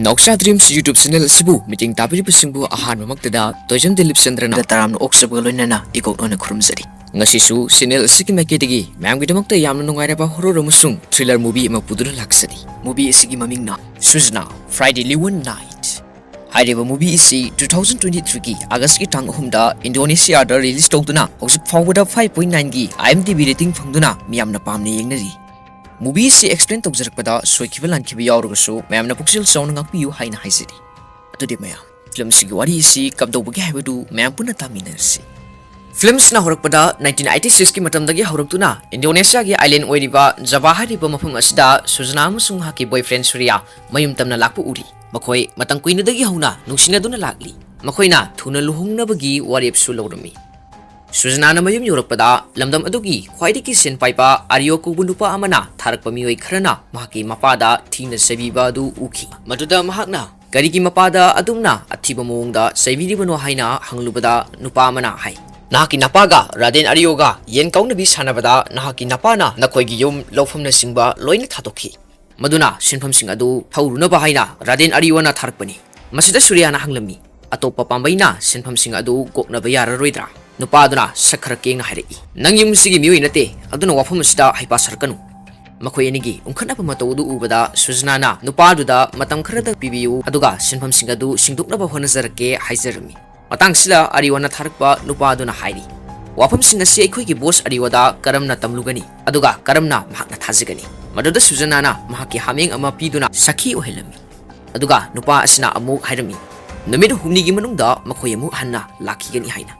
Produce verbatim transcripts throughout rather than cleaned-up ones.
ꯅꯥꯎꯆꯥ Dreams YouTube channel ꯑꯁꯤꯕꯨ ꯃꯤꯠꯌꯦꯡ ꯇꯥꯕꯤꯔꯤꯕꯁꯤꯡꯕꯨ ꯑꯍꯥꯟꯕꯃꯛꯇꯗ ꯇꯣꯏꯖꯝ ꯗꯤꯂꯤꯞ ꯆꯟꯗ꯭ꯔꯅ ꯇꯔꯥꯝꯅ ꯑꯣꯛꯆꯕꯒ ꯂꯣꯏꯅꯅ ꯏꯀꯣꯛꯅꯅ ꯈꯨꯔꯨꯝꯖꯔꯤ꯫ ꯉꯁꯤꯁꯨ channel ꯑꯁꯤꯒꯤ ꯃꯥꯏꯀꯩꯗꯒꯤ ꯃꯌꯥꯝꯒꯤꯗꯃꯛꯇ ꯌꯥꯝꯅ ꯅꯨꯡꯉꯥꯏꯔꯕ horror ꯑꯃꯁꯨꯡ thriller movie ꯑꯃ ꯄꯨꯗꯨꯅ ꯂꯥꯛꯆꯔꯤ꯫ Movie ꯑꯁꯤꯒꯤ ꯃꯃꯤꯡꯅ ꯁꯨꯖꯅꯥ Friday Liwan Night꯫ ꯍꯥꯏꯔꯤꯕ movie ꯑꯁꯤ two thousand twenty-threeꯒꯤ Augustꯀꯤ ꯇꯥꯡ ꯑꯍꯨꯝꯗ Indonesiaꯗ release ꯇꯧꯗꯨꯅ ꯍꯧꯖꯤꯛ ꯐꯥꯎꯕꯗ five point nineꯒꯤ IMDb rating ꯐꯪꯗꯨꯅ ꯃꯤꯌꯥꯝꯅ ꯄꯥꯝꯅ ꯌꯦꯡꯅꯔꯤ꯫ Movie ꯑꯁꯤ explain ꯇꯧꯖꯔꯛꯄꯗ ꯁꯣꯏꯈꯤꯕ ꯂꯥꯟꯈꯤꯕ ꯌꯥꯎꯔꯒꯁꯨ ꯃꯌꯥꯝꯅ ꯄꯨꯛꯆꯦꯜ ꯆꯥꯎꯅ ꯉꯥꯛꯄꯤꯌꯨ ꯍꯥꯏꯅ ꯍꯥꯏꯖꯔꯤ꯫ ꯑꯗꯨꯗꯤ ꯃꯌꯥꯝ, film ꯑꯁꯤꯒꯤ ꯋꯥꯔꯤ ꯑꯁꯤ ꯀꯝꯗꯧꯕꯒꯦ ꯍꯥꯏꯕꯗꯨ ꯃꯌꯥꯝ ꯄꯨꯟꯅ ꯇꯥꯃꯤꯟꯅꯔꯁꯤ꯫ Film ꯑꯁꯤꯅ ꯍꯧꯔꯛꯄꯗ nineteen eighty sixꯀꯤ ꯃꯇꯝꯗꯒꯤ ꯍꯧꯔꯛꯇꯨꯅ Indonesiaꯒꯤ island ꯑꯣꯏꯔꯤꯕ Java ꯍꯥꯏꯔꯤꯕ ꯃꯐꯝ ꯑꯁꯤꯗ ꯁꯨꯖꯅꯥ ꯑꯃꯁꯨꯡ ꯃꯍꯥꯛꯀꯤ boyfriend ꯁꯨꯔꯤꯌꯥ ꯃꯌꯨꯝ ꯇꯝꯅ ꯂꯥꯛꯄ ꯎꯔꯤ꯫ ꯃꯈꯣꯏ ꯃꯇꯝ ꯀꯨꯏꯅꯗꯒꯤ ꯍꯧꯅ ꯅꯨꯡꯁꯤꯅꯗꯨꯅ ꯂꯥꯛꯂꯤ꯫ ꯃꯈꯣꯏꯅ ꯊꯨꯅ ꯂꯨꯍꯣꯡꯅꯕꯒꯤ ꯋꯥꯔꯦꯞꯁꯨ ꯂꯧꯔꯝꯃꯤ꯫ ꯁꯨꯖꯅꯥꯅ ꯃꯌꯨꯝ ꯌꯧꯔꯛꯄꯗ ꯂꯝꯗꯝ ꯑꯗꯨꯒꯤ ꯈ꯭ꯋꯥꯏꯗꯒꯤ ꯁꯦꯟ ꯄꯥꯏꯕ ꯑꯥꯔꯤꯌꯣ ꯀꯧꯕ ꯅꯨꯄꯥ ꯑꯃꯅ ꯊꯥꯔꯛꯄ ꯃꯤꯑꯣꯏ ꯈꯔꯅ ꯃꯍꯥꯛꯀꯤ ꯃꯄꯥꯗ ꯊꯤꯅ ꯆꯩꯕꯤꯕ ꯑꯗꯨ ꯎꯈꯤ꯫ ꯃꯗꯨꯗ ꯃꯍꯥꯛꯅ ꯀꯔꯤꯒꯤ ꯃꯄꯥꯗ ꯑꯗꯨꯝꯅ ꯑꯊꯤꯕ ꯃꯑꯣꯡꯗ ꯆꯩꯕꯤꯔꯤꯕꯅꯣ ꯍꯥꯏꯅ ꯍꯪꯂꯨꯕꯗ ꯅꯨꯄꯥ ꯑꯃꯅ ꯍꯥꯏ, "ꯅꯍꯥꯛꯀꯤ ꯅꯄꯥꯒ ꯔꯥꯗꯦꯟ ꯑꯥꯔꯤꯌꯣꯒ ꯌꯦꯟ ꯀꯥꯎꯅꯕꯤ ꯁꯥꯟꯅꯕꯗ ꯅꯍꯥꯛꯀꯤ ꯅꯄꯥꯅ ꯅꯈꯣꯏꯒꯤ ꯌꯨꯝ, ꯂꯧꯐꯝꯅꯆꯤꯡꯕ ꯂꯣꯏꯅ ꯊꯥꯗꯣꯛꯈꯤ꯫ ꯃꯗꯨꯅ ꯁꯤꯟꯐꯝꯁꯤꯡ ꯑꯗꯨ ꯊꯧꯔꯨꯅꯕ ꯍꯥꯏꯅ ꯔꯥꯗꯦꯟ ꯑꯥꯔꯤꯌꯣꯅ ꯊꯥꯔꯛꯄꯅꯤ꯫" ꯃꯁꯤꯗ ꯁꯨꯔꯤꯌꯥꯅ ꯍꯪꯂꯝꯃꯤ, "ꯑꯇꯣꯞꯄ ꯄꯥꯝꯕꯩꯅ ꯁꯤꯟꯐꯝꯁꯤꯡ ꯑꯗꯨ ꯀꯣꯛꯅꯕ ꯌꯥꯔꯔꯣꯏꯗ꯭ꯔꯥ?" ꯅꯨꯄꯥ ꯑꯗꯨꯅ ꯁꯛ ꯈꯔ ꯀꯦꯡꯅ ꯍꯥꯏꯔꯛꯏ, "ꯅꯪ ꯌꯨꯝꯁꯤꯒꯤ ꯃꯤꯑꯣꯏ ꯅꯠꯇꯦ, ꯑꯗꯨꯅ ꯋꯥꯐꯝ ꯑꯁꯤꯗ ꯍꯩꯄꯥ ꯁꯥꯔꯛꯀꯅꯨ꯫" ꯃꯈꯣꯏ ꯑꯅꯤꯒꯤ ꯎꯪꯈꯠꯅꯕ ꯃꯇꯧ ꯑꯗꯨ ꯎꯕꯗ ꯁꯨꯖꯅꯥꯅ ꯅꯨꯄꯥ ꯑꯗꯨꯗ ꯃꯇꯝ ꯈꯔꯗ ꯄꯤꯕꯤꯌꯨ, ꯑꯗꯨꯒ ꯁꯤꯟꯐꯝꯁꯤꯡ ꯑꯗꯨ ꯁꯤꯡꯗꯣꯛꯅꯕ ꯍꯣꯠꯅꯖꯔꯛꯀꯦ ꯍꯥꯏꯖꯔꯝꯃꯤ꯫ ꯃꯇꯥꯡꯁꯤꯗ ꯑꯥꯔꯤꯌꯣꯅ ꯊꯥꯔꯛꯄ ꯅꯨꯄꯥ ꯑꯗꯨꯅ ꯍꯥꯏꯔꯤ, "ꯋꯥꯐꯝꯁꯤꯡ ꯑꯁꯤ ꯑꯩꯈꯣꯏꯒꯤ boss ꯑꯥꯔꯤꯌꯣꯗ ꯀꯔꯝꯅ ꯇꯝꯂꯨꯒꯅꯤ, ꯑꯗꯨꯒ ꯀꯔꯝꯅ ꯃꯍꯥꯛꯅ ꯊꯥꯖꯒꯅꯤ?" ꯃꯗꯨꯗ ꯁꯨꯖꯅꯥꯅ ꯃꯍꯥꯛꯀꯤ ꯍꯥꯃꯦꯡ ꯑꯃ ꯄꯤꯗꯨꯅ ꯁꯥꯈꯤ ꯑꯣꯏꯍꯜꯂꯝꯃꯤ꯫ ꯑꯗꯨꯒ ꯅꯨꯄꯥ ꯑꯁꯤꯅ ꯑꯃꯨꯛ ꯍꯥꯏꯔꯝꯃꯤ, "ꯅꯨꯃꯤꯠ ꯍꯨꯝꯅꯤꯒꯤ ꯃꯅꯨꯡꯗ ꯃꯈꯣꯏ ꯑꯃꯨꯛ ꯍꯟꯅ ꯂꯥꯛꯈꯤꯒꯅꯤ" ꯍꯥꯏꯅ꯫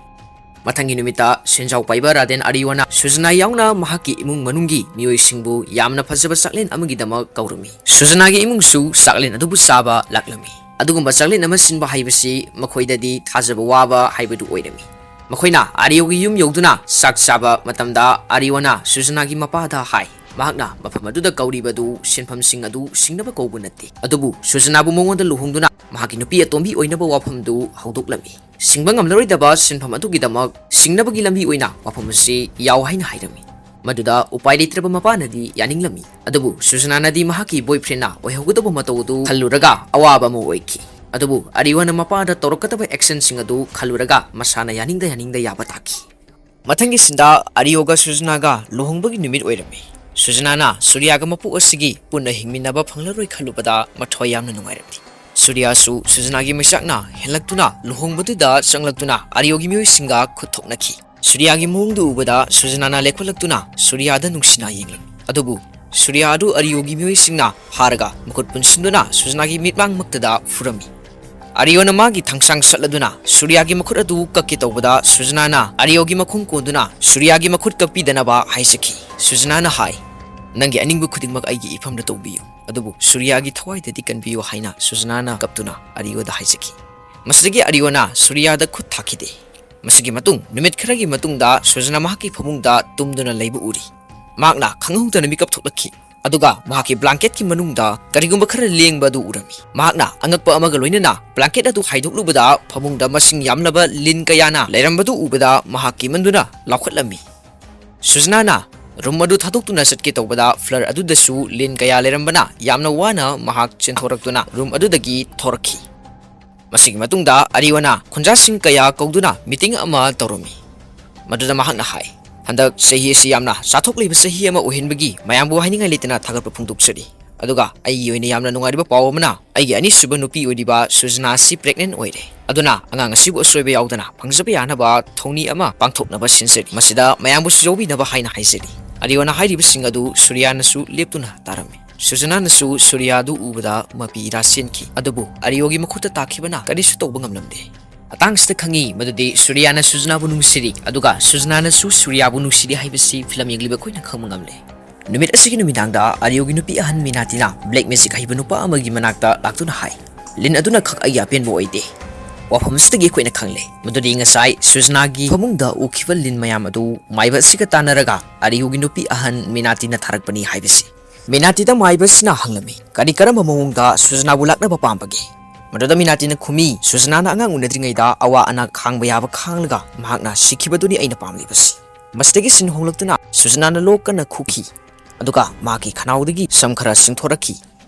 ꯃꯊꯪꯒꯤ ꯅꯨꯃꯤꯠꯇ ꯁꯦꯟꯖꯥꯎ ꯄꯥꯏꯕ ꯔꯥꯗꯦꯟ ꯑꯥꯔꯤꯌꯣꯅ ꯁꯨꯖꯅꯥ ꯌꯥꯎꯅ ꯃꯍꯥꯛꯀꯤ ꯏꯃꯨꯡ ꯃꯅꯨꯡꯒꯤ ꯃꯤꯑꯣꯏꯁꯤꯡꯕꯨ ꯌꯥꯝꯅ ꯐꯖꯕ ꯆꯥꯛꯂꯦꯟ ꯑꯃꯒꯤꯗꯃꯛ ꯀꯧꯔꯝꯃꯤ꯫ ꯁꯨꯖꯅꯥꯒꯤ ꯏꯃꯨꯡꯁꯨ ꯆꯥꯛꯂꯦꯟ ꯑꯗꯨꯕꯨ ꯆꯥꯕ ꯂꯥꯛꯂꯝꯃꯤ꯫ ꯑꯗꯨꯒꯨꯝꯕ ꯆꯥꯛꯂꯦꯟ ꯑꯃ ꯁꯤꯟꯕ ꯍꯥꯏꯕꯁꯤ ꯃꯈꯣꯏꯗꯗꯤ ꯊꯥꯖꯕ ꯋꯥꯕ ꯍꯥꯏꯕꯗꯨ ꯑꯣꯏꯔꯝꯃꯤ꯫ ꯃꯈꯣꯏꯅ ꯑꯥꯔꯤꯌꯣꯒꯤ ꯌꯨꯝ ꯌꯧꯗꯨꯅ ꯆꯥꯛ ꯆꯥꯕ ꯃꯇꯝꯗ ꯑꯥꯔꯤꯌꯣꯅ ꯁꯨꯖꯅꯥꯒꯤ ꯃꯄꯥꯗ ꯍꯥꯏ, ꯃꯍꯥꯛꯅ ꯃꯐꯝ ꯑꯗꯨꯗ ꯀꯧꯔꯤꯕꯗꯨ ꯁꯤꯟꯐꯝꯁꯤꯡ ꯑꯗꯨ ꯁꯤꯡꯅꯕ ꯀꯧꯕ ꯅꯠꯇꯦ, ꯑꯗꯨꯕꯨ ꯁꯨꯖꯅꯥꯕꯨ ꯃꯉꯣꯟꯗ ꯂꯨꯍꯣꯡꯗꯨꯅ ꯃꯍꯥꯛꯀꯤ ꯅꯨꯄꯤ ꯑꯇꯣꯝꯕꯤ ꯑꯣꯏꯅꯕ ꯋꯥꯐꯝꯗꯨ ꯍꯧꯗꯣꯛꯂꯝꯃꯤ꯫ ꯁꯤꯡꯕ ꯉꯝꯂꯔꯣꯏꯗꯕ ꯁꯤꯟꯐꯝ ꯑꯗꯨꯒꯤꯗꯃꯛ ꯁꯤꯡꯅꯕꯒꯤ ꯂꯝꯕꯤ ꯑꯣꯏꯅ ꯋꯥꯐꯝ ꯑꯁꯤ ꯌꯥꯎ ꯍꯥꯏꯅ ꯍꯥꯏꯔꯝꯃꯤ꯫ ꯃꯗꯨꯗ ꯎꯄꯥꯏ ꯂꯩꯇ꯭ꯔꯕ ꯃꯄꯥꯅꯗꯤ ꯌꯥꯅꯤꯡꯂꯝꯃꯤ꯫ ꯑꯗꯨꯕꯨ ꯁꯨꯖꯅꯥꯅꯗꯤ ꯃꯍꯥꯛꯀꯤ boyfriendꯅ ꯑꯣꯏꯍꯧꯒꯗꯕ ꯃꯇꯧ ꯑꯗꯨ ꯈꯜꯂꯨꯔꯒ ꯑꯋꯥꯕ ꯑꯃ ꯑꯣꯏꯈꯤ꯫ ꯑꯗꯨꯕꯨ ꯑꯔꯤꯌꯣꯅ ꯃꯄꯥꯗ ꯇꯧꯔꯛꯀꯗꯕ actionꯁꯤꯡ ꯑꯗꯨ ꯈꯜꯂꯨꯔꯒ ꯃꯁꯥꯅ ꯌꯥꯅꯤꯡꯗ ꯌꯥꯅꯤꯡꯗ ꯌꯥꯕ ꯇꯥꯈꯤ꯫ ꯃꯊꯪꯒꯤ ꯁꯤꯟꯗ ꯑꯔꯤꯌꯣꯒ ꯁꯨꯖꯅꯥꯒ ꯂꯨꯍꯣꯡꯕꯒꯤ ꯅꯨꯃꯤꯠ ꯑꯣꯏꯔꯝꯃꯤ꯫ ꯁꯨꯖꯅꯥꯅ ꯁꯨꯔꯤꯌꯥꯒ ꯃꯄꯣꯛ ꯑꯁꯤꯒꯤ ꯄꯨꯟꯅ ꯍꯤꯡꯃꯤꯟꯅꯕ ꯐꯪꯂꯔꯣꯏ ꯈꯜꯂꯨꯕꯗ ꯃꯊ꯭ꯋꯥꯏ ꯌꯥꯝꯅ ꯅꯨꯡꯉꯥꯏꯔꯝꯗꯦ꯫ ꯁꯨꯔꯤꯌꯥꯁꯨ ꯁꯨꯖꯅꯥꯒꯤ ꯃꯩꯆꯥꯛꯅ ꯍꯦꯜꯂꯛꯇꯨꯅ ꯂꯨꯍꯣꯡꯕꯗꯨꯗ ꯆꯪꯂꯛꯇꯨꯅ ꯑꯔꯤꯌꯣꯒꯤ ꯃꯤꯑꯣꯏꯁꯤꯡꯒ ꯈꯨꯠ ꯊꯣꯛꯅꯈꯤ꯫ ꯁꯨꯔꯤꯌꯥꯒꯤ ꯃꯑꯣꯡꯗꯨ ꯎꯕꯗ ꯁꯨꯖꯅꯥꯅ ꯂꯦꯞꯈꯠꯂꯛꯇꯨꯅ ꯁꯨꯔꯤꯌꯥꯗ ꯅꯨꯡꯁꯤꯅ ꯌꯦꯡꯂꯝꯃꯤ꯫ ꯑꯗꯨꯕꯨ ꯁꯨꯔꯤꯌꯥ ꯑꯗꯨ ꯑꯔꯤꯌꯣꯒꯤ ꯃꯤꯑꯣꯏꯁꯤꯡꯅ ꯐꯥꯔꯒ ꯃꯈꯨꯠ ꯄꯨꯟꯁꯤꯟꯗꯨꯅ ꯁꯨꯖꯅꯥꯒꯤ ꯃꯤꯠꯃꯥꯡꯃꯛꯇꯗ ꯐꯨꯔꯝꯃꯤ꯫ ꯑꯔꯤꯌꯣꯅ ꯃꯥꯒꯤ ꯊꯥꯡꯁꯥꯡ ꯁꯠꯂꯗꯨꯅ ꯁꯨꯔꯤꯌꯥꯒꯤ ꯃꯈꯨꯠ ꯑꯗꯨ ꯀꯛꯀꯦ ꯇꯧꯕꯗ ꯁꯨꯖꯅꯥꯅ ꯑꯔꯤꯌꯣꯒꯤ ꯃꯈꯣꯡ ꯀꯣꯟꯗꯨꯅ ꯁꯨꯔꯤꯌꯥꯒꯤ ꯃꯈꯨꯠ ꯀꯛꯄꯤꯗꯅꯕ ꯍꯥꯏꯖꯈꯤ꯫ ꯁꯨꯖꯅꯥꯅ ꯍꯥꯏ, "ꯅꯪꯒꯤ ꯑꯅꯤꯡꯕ ꯈꯨꯗꯤꯡꯃꯛ ꯑꯩꯒꯤ ꯏꯐꯝꯗ ꯇꯧꯕꯤꯌꯨ, ꯑꯗꯨꯕꯨ ꯁꯨꯔꯤꯌꯥꯒꯤ ꯊꯋꯥꯏꯗꯗꯤ ꯀꯟꯕꯤꯌꯨ" ꯍꯥꯏꯅ ꯁꯨꯖꯅꯥꯅ ꯀꯞꯇꯨꯅ ꯑꯔꯤꯌꯣꯗ ꯍꯥꯏꯖꯈꯤ꯫ ꯃꯁꯤꯗꯒꯤ ꯑꯔꯤꯌꯣꯅ ꯁꯨꯔꯤꯌꯥꯗ ꯈꯨꯠ ꯊꯥꯈꯤꯗꯦ꯫ ꯃꯁꯤꯒꯤ ꯃꯇꯨꯡ ꯅꯨꯃꯤꯠ ꯈꯔꯒꯤ ꯃꯇꯨꯡꯗ ꯁꯨꯖꯅꯥ ꯃꯍꯥꯛꯀꯤ ꯐꯃꯨꯡꯗ ꯇꯨꯝꯗꯨꯅ ꯂꯩꯕ ꯎꯔꯤ꯫ ꯃꯍꯥꯛꯅ ꯈꯪꯍꯧꯗꯅ ꯃꯤꯀꯞ ꯊꯣꯛꯂꯛꯈꯤ꯫ ꯑꯗꯨꯒ ꯃꯍꯥꯛꯀꯤ blanketꯀꯤ ꯃꯅꯨꯡꯗ ꯀꯔꯤꯒꯨꯝꯕ ꯈꯔ ꯂꯦꯡꯕ ꯑꯗꯨ ꯎꯔꯝꯃꯤ꯫ ꯃꯍꯥꯛꯅ ꯑꯉꯛꯄ ꯑꯃꯒ ꯂꯣꯏꯅꯅ blanket ꯑꯗꯨ ꯍꯥꯏꯗꯣꯛꯂꯨꯕꯗ ꯐꯃꯨꯡꯗ ꯃꯁꯤꯡ ꯌꯥꯝꯂꯕ ꯂꯤꯟ ꯀꯌꯥꯅ ꯂꯩꯔꯝꯕꯗꯨ ꯎꯕꯗ ꯃꯍꯥꯛ ꯀꯤꯃꯟꯗꯨꯅ ꯂꯥꯎꯈꯠꯂꯝꯃꯤ꯫ ꯁꯨꯖꯅꯥꯅ room ꯑꯗꯨ ꯊꯥꯗꯣꯛꯇꯨꯅ ꯆꯠꯀꯦ ꯇꯧꯕꯗ floor ꯑꯗꯨꯗꯁꯨ ꯂꯤꯟ ꯀꯌꯥ ꯂꯩꯔꯝꯕꯅ ꯌꯥꯝꯅ ꯋꯥꯅ ꯃꯍꯥꯛ ꯆꯦꯟꯊꯣꯔꯛꯇꯨꯅ room ꯑꯗꯨꯗꯒꯤ ꯊꯣꯔꯛꯈꯤ꯫ ꯃꯁꯤꯒꯤ ꯃꯇꯨꯡꯗ ꯑꯔꯤꯌꯣꯅ ꯈꯨꯟꯖꯥꯁꯤꯡ ꯀꯌꯥ ꯀꯧꯗꯨꯅ meeting ꯑꯃ ꯇꯧꯔꯝꯃꯤ꯫ ꯃꯗꯨꯗ ꯃꯍꯥꯛꯅ ꯍꯥꯏ, "ꯍꯟꯗꯛ ꯆꯍꯤ ꯑꯁꯤ ꯌꯥꯝꯅ ꯆꯥꯊꯣꯛ ꯂꯩꯕ ꯆꯍꯤ ꯑꯃ ꯑꯣꯏꯍꯟꯕꯒꯤ ꯃꯌꯥꯝꯕꯨ ꯍꯥꯏꯅꯤꯡꯉꯥꯏ ꯂꯩꯇꯅ ꯊꯥꯒꯠꯄ ꯐꯣꯡꯗꯣꯛꯆꯔꯤ꯫ ꯑꯗꯨꯒ ꯑꯩꯒꯤ ꯑꯣꯏꯅ ꯌꯥꯝꯅ ꯅꯨꯡꯉꯥꯏꯔꯤꯕ ꯄꯥꯎ ꯑꯃꯅ, ꯑꯩꯒꯤ ꯑꯅꯤꯁꯨꯕ ꯅꯨꯄꯤ ꯑꯣꯏꯔꯤꯕ ꯁꯨꯖꯅꯥ ꯑꯁꯤ pregnant ꯑꯣꯏꯔꯦ꯫ ꯑꯗꯨꯅ ꯑꯉꯥꯡ ꯑꯁꯤꯕꯨ ꯑꯁꯣꯏꯕ ꯌꯥꯎꯗꯅ ꯐꯪꯖꯕ ꯌꯥꯅꯕ ꯊꯧꯅꯤ ꯑꯃ ꯄꯥꯡꯊꯣꯛꯅꯕ ꯁꯤꯟꯖꯔꯤ꯫ ꯃꯁꯤꯗ ꯃꯌꯥꯝꯕꯨꯁꯨ ꯌꯥꯎꯕꯤꯅꯕ" ꯍꯥꯏꯅ ꯍꯥꯏꯖꯔꯤ꯫ ꯑꯔꯤꯌꯣꯅ ꯍꯥꯏꯔꯤꯕꯁꯤꯡ ꯑꯗꯨ ꯁꯨꯔꯤꯌꯥꯅꯁꯨ ꯂꯦꯞꯇꯨꯅ ꯇꯥꯔꯝꯃꯤ꯫ ꯁꯨꯖꯅꯥꯅꯁꯨ ꯁꯨꯔꯤꯌꯥꯗꯨ ꯎꯕꯗ ꯃꯄꯤ ꯏꯔꯥ ꯆꯦꯟꯈꯤ꯫ ꯑꯗꯨꯕꯨ ꯑꯔꯤꯌꯣꯒꯤ ꯃꯈꯨꯠꯇ ꯇꯥꯈꯤꯕꯅ ꯀꯔꯤꯁꯨ ꯇꯧꯕ ꯉꯝꯂꯝꯗꯦ꯫ ꯃꯇꯥꯡꯁꯤꯗ ꯈꯪꯉꯤ ꯃꯗꯨꯗꯤ ꯁꯨꯔꯤꯌꯥꯅ ꯁꯨꯖꯅꯥꯕꯨ ꯅꯨꯡꯁꯤꯔꯤ, ꯑꯗꯨꯒ ꯁꯨꯖꯅꯥꯅꯁꯨ ꯁꯨꯔꯤꯌꯥꯕꯨ ꯅꯨꯡꯁꯤꯔꯤ ꯍꯥꯏꯕꯁꯤ ꯐꯤꯂꯝ ꯌꯦꯡꯂꯤꯕ ꯑꯩꯈꯣꯏꯅ ꯈꯪꯕ ꯉꯝꯂꯦ꯫ ꯅꯨꯃꯤꯠ ꯑꯁꯤꯒꯤ ꯅꯨꯃꯤꯗꯥꯡꯗ ꯑꯔꯤꯌꯣꯒꯤ ꯅꯨꯄꯤ ꯑꯍꯟ ꯃꯤꯅꯥꯇꯤꯅ black magic ꯍꯩꯕ ꯅꯨꯄꯥ ꯑꯃꯒꯤ ꯃꯅꯥꯛꯇ ꯂꯥꯛꯇꯨꯅ ꯍꯥꯏ, "ꯂꯤꯟ ꯑꯗꯨꯅ ꯈꯛ ꯑꯩꯒꯤ ꯑꯄꯦꯟꯕ ꯑꯣꯏꯗꯦ"꯫ ꯋꯥꯐꯝ ꯑꯁꯤꯗꯒꯤ ꯑꯩꯈꯣꯏꯅ ꯈꯪꯂꯦ ꯃꯗꯨꯗꯤ ꯉꯁꯥꯏ ꯁꯨꯖꯅꯥꯒꯤ ꯐꯃꯨꯡꯗ ꯎꯈꯤꯕ ꯂꯤꯟ ꯃꯌꯥꯝ ꯑꯗꯨ ꯃꯥꯏꯕ ꯑꯁꯤꯒ ꯇꯥꯟꯅꯔꯒ ꯑꯔꯤꯌꯣꯒꯤ ꯅꯨꯄꯤ ꯑꯍꯟ ꯃꯤꯅꯥꯇꯤꯅ ꯊꯥꯔꯛꯄꯅꯤ ꯍꯥꯏꯕꯁꯤ꯫ ꯃꯤꯅꯥꯇꯤꯗ ꯃꯥꯏꯕ ꯑꯁꯤꯅ ꯍꯪꯂꯝꯃꯤ, "ꯀꯔꯤ ꯀꯔꯝꯕ ꯃꯑꯣꯡꯗ ꯁꯨꯖꯅꯥꯕꯨ ꯂꯥꯛꯅꯕ ꯄꯥꯝꯕꯒꯦ?" ꯃꯗꯨꯗ ꯃꯤꯅꯥꯇꯤꯅ ꯈꯨꯝꯃꯤ, "ꯁꯨꯖꯅꯥꯅ ꯑꯉꯥꯡ ꯎꯅꯗ꯭ꯔꯤꯉꯩꯗ ꯑꯋꯥ ꯑꯅꯥ ꯈꯥꯡꯕ ꯌꯥꯕ ꯈꯥꯡꯂꯒ ꯃꯍꯥꯛꯅ ꯁꯤꯈꯤꯕꯗꯨꯅꯤ ꯑꯩꯅ ꯄꯥꯝꯂꯤꯕꯁꯤ"꯫ ꯃꯁꯤꯗꯒꯤ ꯁꯤꯟ ꯍꯣꯡꯂꯛꯇꯨꯅ ꯁꯨꯖꯅꯥꯅ ꯂꯣꯛ ꯀꯟꯅ ꯈꯨꯈꯤ, ꯑꯗꯨꯒ ꯃꯍꯥꯛꯀꯤ ꯈꯅꯥꯎꯗꯒꯤ ꯁꯝ ꯈꯔ ꯆꯤꯡꯊꯣꯔꯛꯈꯤ꯫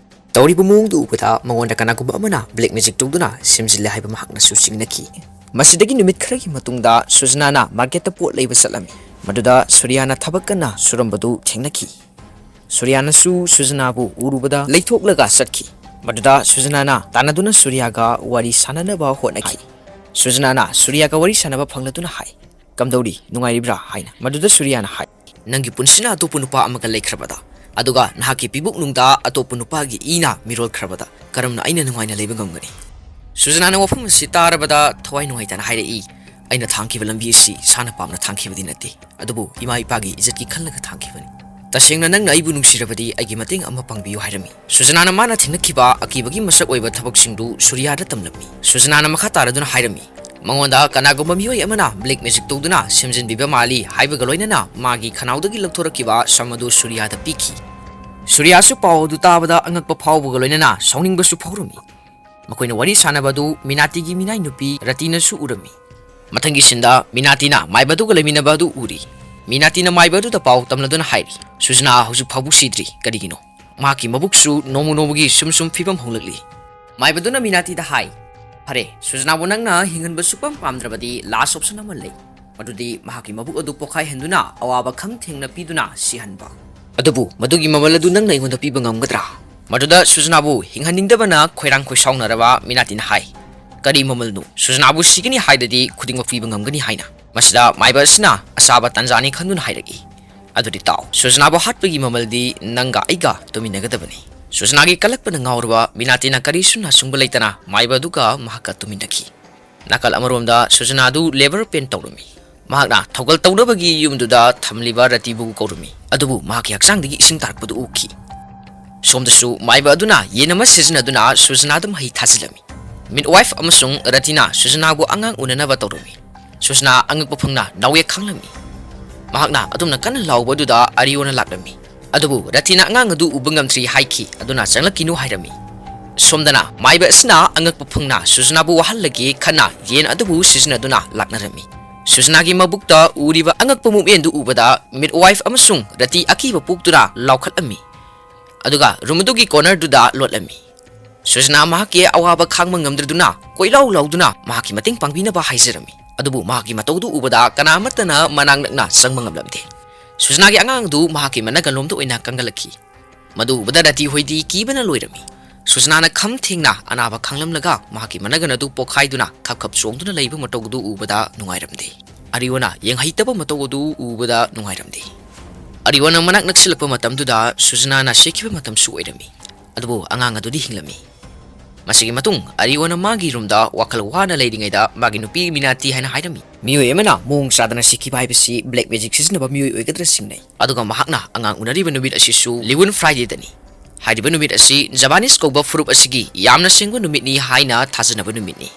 ꯇꯧꯔꯤꯕ ꯃꯑꯣꯡꯗꯨ ꯎꯕꯗ ꯃꯉꯣꯟꯗ ꯀꯅꯥꯒꯨꯝꯕ ꯑꯃꯅ black magic ꯇꯧꯗꯨꯅ ꯁꯦꯝꯖꯤꯜꯂꯦ ꯍꯥꯏꯕ ꯃꯍꯥꯛꯅꯁꯨ ꯆꯤꯡꯅꯈꯤ꯫ ꯃꯁꯤꯗꯒꯤ ꯅꯨꯃꯤꯠ ꯈꯔꯒꯤ ꯃꯇꯨꯡꯗ ꯁꯨꯖꯅꯥꯅ market ꯇ ꯄꯣꯠ ꯂꯩꯕ ꯆꯠꯂꯝꯃꯤ꯫ ꯃꯗꯨꯗ ꯁꯨꯔꯤꯌꯥꯅ ꯊꯕꯛ ꯀꯟꯅ ꯁꯨꯔꯝꯕꯗꯨ ꯊꯦꯡꯅꯈꯤ꯫ ꯁꯨꯔꯤꯌꯥꯅꯁꯨ ꯁꯨꯖꯅꯥꯕꯨ ꯎꯔꯨꯕꯗ ꯂꯩꯊꯣꯛꯂꯒ ꯆꯠꯈꯤ꯫ ꯃꯗꯨꯗ ꯁꯨꯖꯅꯥꯅ ꯇꯥꯟꯅꯗꯨꯅ ꯁꯨꯔꯤꯌꯥꯒ ꯋꯥꯔꯤ ꯁꯥꯟꯅꯅꯕ ꯍꯣꯠꯅꯈꯤ꯫ ꯁꯨꯖꯅꯥꯅ ꯁꯨꯔꯤꯌꯥꯒ ꯋꯥꯔꯤ ꯁꯥꯟꯅꯕ ꯐꯪꯂꯗꯨꯅ ꯍꯥꯏ, "ꯀꯝꯗꯧꯔꯤ? ꯅꯨꯡꯉꯥꯏꯔꯤꯕ꯭ꯔꯥ?" ꯍꯥꯏꯅ꯫ ꯃꯗꯨꯗ ꯁꯨꯔꯤꯌꯥꯅ ꯍꯥꯏ, "ꯅꯪꯒꯤ ꯄꯨꯟꯁꯤꯅ ꯑꯇꯣꯞꯄ ꯅꯨꯄꯥ ꯑꯃꯒ ꯂꯩꯈ꯭ꯔꯕꯗ, ꯑꯗꯨꯒ ꯅꯍꯥꯛꯀꯤ ꯄꯤꯕꯨꯛꯅꯨꯡꯗ ꯑꯇꯣꯞꯄ ꯅꯨꯄꯥꯒꯤ ꯏꯅ ꯃꯤꯔꯣꯜꯈ꯭ꯔꯕꯗ ꯀꯔꯝꯅ ꯑꯩꯅ ꯅꯨꯡꯉꯥꯏꯅ ꯂꯩꯕ ꯉꯝꯒꯅꯤ?" ꯁꯨꯖꯅꯥꯅ ꯋꯥꯐꯝ ꯑꯁꯤ ꯇꯥꯔꯕꯗ ꯊꯋꯥꯏ ꯅꯨꯡꯉꯥꯏꯇꯅ ꯍꯥꯏꯔꯛꯏ, "ꯑꯩꯅ ꯊꯥꯡꯈꯤꯕ ꯂꯝꯕꯤ ꯑꯁꯤ ꯁꯥꯅ ꯄꯥꯝꯅ ꯊꯥꯡꯈꯤꯕꯗꯤ ꯅꯠꯇꯦ, ꯑꯗꯨꯕꯨ ꯏꯃꯥ ꯏꯄꯥꯒꯤ ꯏꯖꯠꯀꯤ ꯈꯜꯂꯒ ꯊꯥꯡꯈꯤꯕꯅꯤ꯫ ꯇꯁꯦꯡꯅ ꯅꯪꯅ ꯑꯩꯕꯨ ꯅꯨꯡꯁꯤꯔꯕꯗꯤ ꯑꯩꯒꯤ ꯃꯇꯦꯡ ꯑꯃ ꯄꯥꯡꯕꯤꯌꯨ" ꯍꯥꯏꯔꯝꯃꯤ꯫ ꯁꯨꯖꯅꯥꯅ ꯃꯥꯅ ꯊꯦꯡꯅꯈꯤꯕ ꯑꯀꯤꯕꯒꯤ ꯃꯁꯛ ꯑꯣꯏꯕ ꯊꯕꯛꯁꯤꯡꯗꯨ ꯁꯨꯔꯤꯌꯥꯗ ꯇꯝꯂꯝꯃꯤ꯫ ꯁꯨꯖꯅꯥꯅ ꯃꯈꯥ ꯇꯥꯔꯗꯨꯅ ꯍꯥꯏꯔꯝꯃꯤ, ꯃꯉꯣꯟꯗ ꯀꯅꯥꯒꯨꯝꯕ ꯃꯤꯑꯣꯏ ꯑꯃꯅ black magic ꯇꯧꯗꯨꯅ ꯁꯦꯝꯖꯤꯟꯕꯤꯕ ꯃꯥꯜꯂꯤ ꯍꯥꯏꯕꯒ ꯂꯣꯏꯅꯅ ꯃꯥꯒꯤ ꯈꯅꯥꯎꯗꯒꯤ ꯂꯧꯊꯣꯔꯛꯈꯤꯕ ꯁꯝ ꯑꯗꯨ ꯁꯨꯔꯤꯌꯥꯗ ꯄꯤꯈꯤ꯫ ꯁꯨꯔꯤꯌꯥꯁꯨ ꯄꯥꯎ ꯑꯗꯨ ꯇꯥꯕꯗ ꯑꯉꯛꯄ ꯐꯥꯎꯕꯒ ꯂꯣꯏꯅꯅ ꯁꯥꯎꯅꯤꯡꯕꯁꯨ ꯐꯥꯎꯔꯝꯃꯤ꯫ ꯃꯈꯣꯏꯅ ꯋꯥꯔꯤ ꯁꯥꯟꯅꯕ ꯑꯗꯨ ꯃꯤꯅꯥꯇꯤꯒꯤ ꯃꯤꯅꯥꯏ ꯅꯨꯄꯤ ꯔꯇꯤꯅꯁꯨ ꯎꯔꯝꯃꯤ꯫ ꯃꯊꯪꯒꯤ ꯁꯤꯟꯗ ꯃꯤꯅꯥꯇꯤꯅ ꯃꯥꯏꯕ ꯑꯗꯨꯒ ꯂꯩꯃꯤꯟꯅꯕ ꯑꯗꯨ ꯎꯔꯤ꯫ ꯃꯤꯅꯥꯇꯤꯅ ꯃꯥꯏꯕ ꯑꯗꯨꯗ ꯄꯥꯎ ꯇꯝꯂꯗꯨꯅ ꯍꯥꯏꯔꯤ, "ꯁꯨꯖꯅꯥ ꯍꯧꯖꯤꯛ ꯐꯥꯎꯕ ꯁꯤꯗ꯭ꯔꯤ꯫ ꯀꯔꯤꯒꯤꯅꯣ? ꯃꯍꯥꯛꯀꯤ ꯃꯕꯨꯛꯁꯨ ꯅꯣꯡꯃ ꯅꯣꯡꯃꯒꯤ ꯁꯨꯝ ꯁꯨꯝ ꯐꯤꯕꯝ ꯍꯣꯡꯂꯛꯂꯤ꯫" ꯃꯥꯏꯕꯗꯨꯅ ꯃꯤꯅꯥꯇꯤꯗ ꯍꯥꯏ, "ꯐꯔꯦ, ꯁꯨꯖꯅꯥꯕꯨ ꯅꯪꯅ ꯍꯤꯡꯍꯟꯕ ꯁꯨꯛꯄꯥꯝ ꯄꯥꯝꯗ꯭ꯔꯕꯗꯤ last option ꯑꯃ ꯂꯩ꯫ ꯃꯗꯨꯗꯤ ꯃꯍꯥꯛꯀꯤ ꯃꯕꯨꯛ ꯑꯗꯨ ꯄꯣꯈꯥꯏꯍꯟꯗꯨꯅ ꯑꯋꯥꯕ ꯈꯝ ꯊꯦꯡꯅ ꯄꯤꯗꯨꯅ ꯁꯤꯍꯟꯕ꯫ ꯑꯗꯨꯕꯨ ꯃꯗꯨꯒꯤ ꯃꯃꯜ ꯑꯗꯨ ꯅꯪꯅ ꯑꯩꯉꯣꯟꯗ ꯄꯤꯕ ꯉꯝꯒꯗ꯭ꯔꯥ?" ꯃꯗꯨꯗ ꯁꯨꯖꯅꯥꯕꯨ ꯍꯤꯡꯍꯟꯅꯤꯡꯗꯕꯅ ꯈꯣꯏꯔꯥꯡ ꯈꯣꯏꯁꯥꯎꯅꯔꯕ ꯃꯤꯅꯥꯇꯤꯅ ꯍꯥꯏ, "ꯀꯔꯤ ꯃꯃꯜꯅꯣ? ꯁꯨꯖꯅꯥꯕꯨ ꯁꯤꯒꯅꯤ ꯍꯥꯏꯔꯗꯤ ꯈꯨꯗꯤꯡꯃꯛ ꯄꯤꯕ ꯉꯝꯒꯅꯤ" ꯍꯥꯏꯅ꯫ ꯃꯁꯤꯗ ꯃꯥꯏꯕ ꯑꯁꯤꯅ ꯑꯆꯥꯕ ꯇꯥꯟꯖꯥꯅꯤ ꯈꯟꯗꯨꯅ ꯍꯥꯏꯔꯛꯏ, "ꯑꯗꯨꯗꯤ ꯇꯥꯎ, ꯁꯨꯖꯅꯥꯕꯨ ꯍꯥꯠꯄꯒꯤ ꯃꯃꯜꯗꯤ ꯅꯪꯒ ꯑꯩꯒ ꯇꯨꯃꯤꯟꯅꯒꯗꯕꯅꯤ꯫" ꯁꯨꯖꯅꯥꯒꯤ ꯀꯜꯂꯛꯄꯅ ꯉꯥꯎꯔꯕ ꯃꯤꯅꯥꯇꯤꯅ ꯀꯔꯤꯁꯨ ꯅꯥꯁꯨꯡꯕ ꯂꯩꯇꯅ ꯃꯥꯏꯕ ꯑꯗꯨꯒ ꯃꯍꯥꯛꯀ ꯇꯨꯃꯤꯟꯅꯈꯤ꯫ ꯅꯥꯀꯜ ꯑꯃꯔꯣꯝꯗ ꯁꯨꯖꯅꯥ ꯑꯗꯨ labour pain ꯇꯧꯔꯝꯃꯤ꯫ ꯃꯍꯥꯛꯅ ꯊꯧꯒꯜ ꯇꯧꯅꯕꯒꯤ ꯌꯨꯝꯗꯨꯗ ꯊꯝꯂꯤꯕ ꯔꯇꯤꯕꯨ ꯀꯧꯔꯝꯃꯤ, ꯑꯗꯨꯕꯨ ꯃꯍꯥꯛꯀꯤ ꯍꯛꯆꯥꯡꯗꯒꯤ ꯏꯁꯤꯡ ꯇꯥꯔꯛꯄꯗꯨ ꯎꯈꯤ꯫ ꯁꯣꯝꯗꯁꯨ ꯃꯥꯏꯕ ꯑꯗꯨꯅ ꯌꯦꯟ ꯑꯃ ꯁꯤꯖꯤꯟꯅꯗꯨꯅ ꯁꯨꯖꯅꯥꯗ ꯃꯍꯤ ꯊꯥꯖꯤꯜꯂꯝꯃꯤ꯫ Midwife ꯑꯃꯁꯨꯡ ꯔꯇꯤꯅ ꯁꯨꯖꯅꯥꯕꯨ ꯑꯉꯥꯡ ꯎꯅꯅꯕ ꯇꯧꯔꯝꯃꯤ꯫ ꯁꯨꯖꯅꯥ ꯑꯉꯛꯄ ꯐꯪꯅ ꯅꯥꯎꯌꯦꯛ ꯈꯥꯡꯂꯝꯃꯤ꯫ ꯃꯍꯥꯛꯅ ꯑꯗꯨꯝꯅ ꯀꯟꯅ ꯂꯥꯎꯕ ꯑꯗꯨꯗ ꯑꯔꯤꯌꯣꯅ ꯂꯥꯛꯂꯝꯃꯤ꯫ ꯑꯗꯨꯕꯨ ꯔꯇꯤꯅ ꯑꯉꯥꯡ ꯑꯗꯨ ꯎꯕ ꯉꯝꯗ꯭ꯔꯤ ꯍꯥꯏꯈꯤ, ꯑꯗꯨꯅ ꯆꯪꯂꯛꯈꯤꯅꯨ ꯍꯥꯏꯔꯝꯃꯤ꯫ ꯁꯣꯝꯗꯅ ꯃꯥꯏꯕ ꯑꯁꯤꯅ ꯑꯉꯛꯄ ꯐꯪꯅ ꯁꯨꯖꯅꯥꯕꯨ ꯋꯥꯍꯜꯂꯒꯦ ꯈꯟꯅ ꯌꯦꯟ ꯑꯗꯨꯕꯨ ꯁꯤꯖꯤꯟꯅꯗꯨꯅ ꯂꯥꯛꯅꯔꯝꯃꯤ꯫ ꯁꯨꯖꯅꯥꯒꯤ ꯃꯕꯨꯛꯇ ꯎꯔꯤꯕ ꯑꯉꯛꯄ ꯃꯨꯞꯃꯦꯟꯗꯨ ꯎꯕꯗ midwife ꯑꯃꯁꯨꯡ ꯔꯇꯤ ꯑꯀꯤꯕ ꯄꯣꯛꯇꯨꯅ ꯂꯥꯎꯈꯠꯂꯝꯃꯤ꯫ ꯑꯗꯨꯒ room ꯑꯗꯨꯒꯤ cornerꯗꯨꯗ ꯂꯣꯠꯂꯝꯃꯤ꯫ ꯁꯨꯖꯅꯥ ꯃꯍꯥꯛꯀꯤ ꯑꯋꯥꯕ ꯈꯥꯡꯕ ꯉꯝꯗ꯭ꯔꯗꯨꯅ ꯀꯣꯏꯂꯥꯎ ꯂꯥꯎꯗꯨꯅ ꯃꯍꯥꯛꯀꯤ ꯃꯇꯦꯡ ꯄꯥꯡꯕꯤꯅꯕ ꯍꯥꯏꯖꯔꯝꯃꯤ꯫ ꯑꯗꯨꯕꯨ ꯃꯍꯥꯛꯀꯤ ꯃꯇꯧꯗꯨ ꯎꯕꯗ ꯀꯅꯥ ꯑꯃꯠꯇꯅ ꯃꯅꯥꯛ ꯅꯛꯅ ꯆꯪꯕ ꯉꯝꯂꯝꯗꯦ꯫ ꯁꯨꯖꯅꯥꯒꯤ ꯑꯉꯥꯡ ꯑꯗꯨ ꯃꯍꯥꯛꯀꯤ ꯃꯅꯒꯜꯂꯣꯝꯗ ꯑꯣꯏꯅ ꯀꯪꯒꯜꯂꯛꯈꯤ꯫ ꯃꯗꯨ ꯎꯕꯗ ꯔꯇꯤ ꯍꯣꯏꯗꯤ ꯀꯤꯕꯅ ꯂꯣꯏꯔꯝꯃꯤ꯫ ꯁꯨꯖꯅꯥꯅ ꯈꯝ ꯊꯦꯡꯅ ꯑꯅꯥꯕ ꯈꯥꯡꯂꯝꯂꯒ ꯃꯍꯥꯛꯀꯤ ꯃꯅꯒꯟ ꯑꯗꯨ ꯄꯣꯛꯈꯥꯏꯗꯨꯅ ꯈꯞ ꯈꯞ ꯆꯣꯡꯗꯨꯅ ꯂꯩꯕ ꯃꯇꯧ ꯑꯗꯨ ꯎꯕꯗ ꯅꯨꯡꯉꯥꯏꯔꯝꯗꯦ꯫ ꯑꯔꯤꯋꯥꯅ ꯌꯦꯡꯍꯩꯇꯕ ꯃꯇꯧ ꯑꯗꯨ ꯎꯕꯗ ꯅꯨꯡꯉꯥꯏꯔꯝꯗꯦ꯫ ꯑꯔꯤꯋꯥꯅ ꯃꯅꯥꯛ ꯅꯛꯁꯤꯜꯂꯛꯄ ꯃꯇꯝꯗꯨꯗ ꯁꯨꯖꯅꯥꯅ ꯁꯤꯈꯤꯕ ꯃꯇꯝꯁꯨ ꯑꯣꯏꯔꯝꯃꯤ꯫ ꯑꯗꯨꯕꯨ ꯑꯉꯥꯡ ꯑꯗꯨꯗꯤ ꯍꯤꯡꯂꯝꯃꯤ꯫ ꯃꯁꯤꯒꯤ ꯃꯇꯨꯡ ꯑꯔꯤꯋꯥꯅ ꯃꯥꯒꯤ roomꯗ ꯋꯥꯈꯜ ꯋꯥꯅ ꯂꯩꯔꯤꯉꯩꯗ ꯃꯥꯒꯤ ꯅꯨꯄꯤ ꯃꯤꯅꯥꯇꯤ ꯍꯥꯏꯅ ꯍꯥꯏꯔꯝꯃꯤ, "ꯃꯤꯑꯣꯏ ꯑꯃꯅ ꯃꯑꯣꯡ ꯆꯥꯗꯅ ꯁꯤꯈꯤꯕ ꯍꯥꯏꯕꯁꯤ black magic ꯁꯤꯖꯤꯟꯅꯕ ꯃꯤꯑꯣꯏ ꯑꯣꯏꯒꯗ꯭ꯔꯥ ꯆꯤꯡꯅꯩ꯫ ꯑꯗꯨꯒ ꯃꯍꯥꯛꯅ ꯑꯉꯥꯡ ꯎꯅꯔꯤꯕ ꯅꯨꯃꯤꯠ ꯑꯁꯤꯁꯨ ꯂꯤꯋꯨꯟ Fridayꯗꯅꯤ꯫ ꯍꯥꯏꯔꯤꯕ ꯅꯨꯃꯤꯠ ꯑꯁꯤ ꯖꯄꯥꯅꯤꯁ ꯀꯧꯕ ꯐꯨꯔꯨꯞ ꯑꯁꯤꯒꯤ ꯌꯥꯝꯅ ꯁꯦꯡꯕ ꯅꯨꯃꯤꯠꯅꯤ ꯍꯥꯏꯅ ꯊꯥꯖꯅꯕ ꯅꯨꯃꯤꯠꯅꯤ꯫"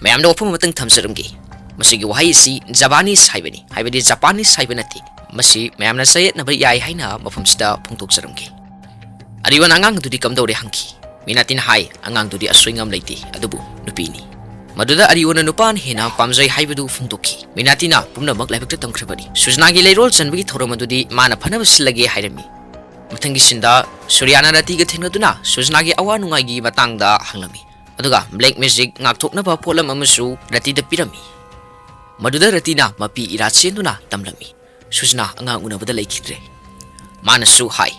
ꯃꯌꯥꯝꯗ ꯋꯥꯐꯝ ꯑꯃꯇꯪ ꯊꯝꯖꯔꯝꯒꯦ꯫ ꯃꯁꯤꯒꯤ ꯋꯥꯍꯩ ꯑꯁꯤ ꯖꯄꯥꯅꯤꯁ ꯍꯥꯏꯕꯅꯤ, ꯍꯥꯏꯕꯗꯤ ꯖꯄꯥꯅꯤꯁ ꯍꯥꯏꯕ ꯅꯠꯇꯦ꯫ ꯃꯁꯤ ꯃꯌꯥꯝꯅ ꯆꯌꯦꯠꯅꯕ ꯌꯥꯏ ꯍꯥꯏꯅ ꯃꯐꯝꯁꯤꯗ ꯐꯣꯡꯗꯣꯛꯆꯔꯝꯒꯦ꯫ ꯑꯔꯤꯋꯥꯅ ꯑꯉꯥꯡ ꯑꯗꯨꯗꯤ ꯀꯝꯗꯧꯔꯦ ꯍꯪꯈꯤ꯫ ꯃꯤꯅꯥꯇꯤꯅ ꯍꯥꯏ, "ꯑꯉꯥꯡꯗꯨꯗꯤ ꯑꯁꯣꯏ ꯉꯥꯝ ꯂꯩꯇꯦ, ꯑꯗꯨꯕꯨ ꯅꯨꯄꯤꯅꯤ꯫" ꯃꯗꯨꯗ ꯑꯔꯤꯋꯥꯅ ꯅꯨꯄꯥꯅ ꯍꯦꯟꯅ ꯄꯥꯝꯖꯩ ꯍꯥꯏꯕꯗꯨ ꯐꯣꯡꯗꯣꯛꯈꯤ꯫ ꯃꯤꯅꯥꯇꯤꯅ ꯄꯨꯝꯅꯃꯛ ꯂꯥꯏꯕꯛꯇ ꯇꯝꯈ꯭ꯔꯕꯅꯤ꯫ ꯁꯨꯖꯅꯥꯒꯤ ꯂꯩꯔꯣꯜ ꯆꯟꯕꯒꯤ ꯊꯧꯔꯝ ꯑꯗꯨꯗꯤ ꯃꯥꯅ ꯐꯅꯕ ꯁꯤꯜꯂꯒꯦ ꯍꯥꯏꯔꯝꯃꯤ꯫ ꯃꯊꯪꯒꯤ ꯁꯤꯟꯗ ꯁꯨꯔꯤꯌꯥꯅ ꯔꯇꯤꯒ ꯊꯦꯡꯅꯗꯨꯅ ꯁꯨꯖꯅꯥꯒꯤ ꯑꯋꯥ ꯅꯨꯡꯉꯥꯏꯒꯤ ꯃꯇꯥꯡꯗ ꯍꯪꯂꯝꯃꯤ꯫ ꯑꯗꯨꯒ black magic ꯉꯥꯛꯊꯣꯛꯅꯕ ꯄꯣꯠꯂꯝ ꯑꯃꯁꯨ ꯔꯇꯤꯗ ꯄꯤꯔꯝꯃꯤ꯫ ꯃꯗꯨꯗ ꯔꯇꯤꯅ ꯃꯄꯤ ꯏꯔꯥ ꯆꯦꯟꯗꯨꯅ ꯇꯝꯂꯝꯃꯤ꯫ ꯁꯨꯖꯅꯥ ꯑꯉꯥꯡ ꯎꯅꯕꯗ ꯂꯩꯈꯤꯗ꯭ꯔꯦ꯫ ꯃꯥꯅꯁꯨ ꯍꯥꯏ,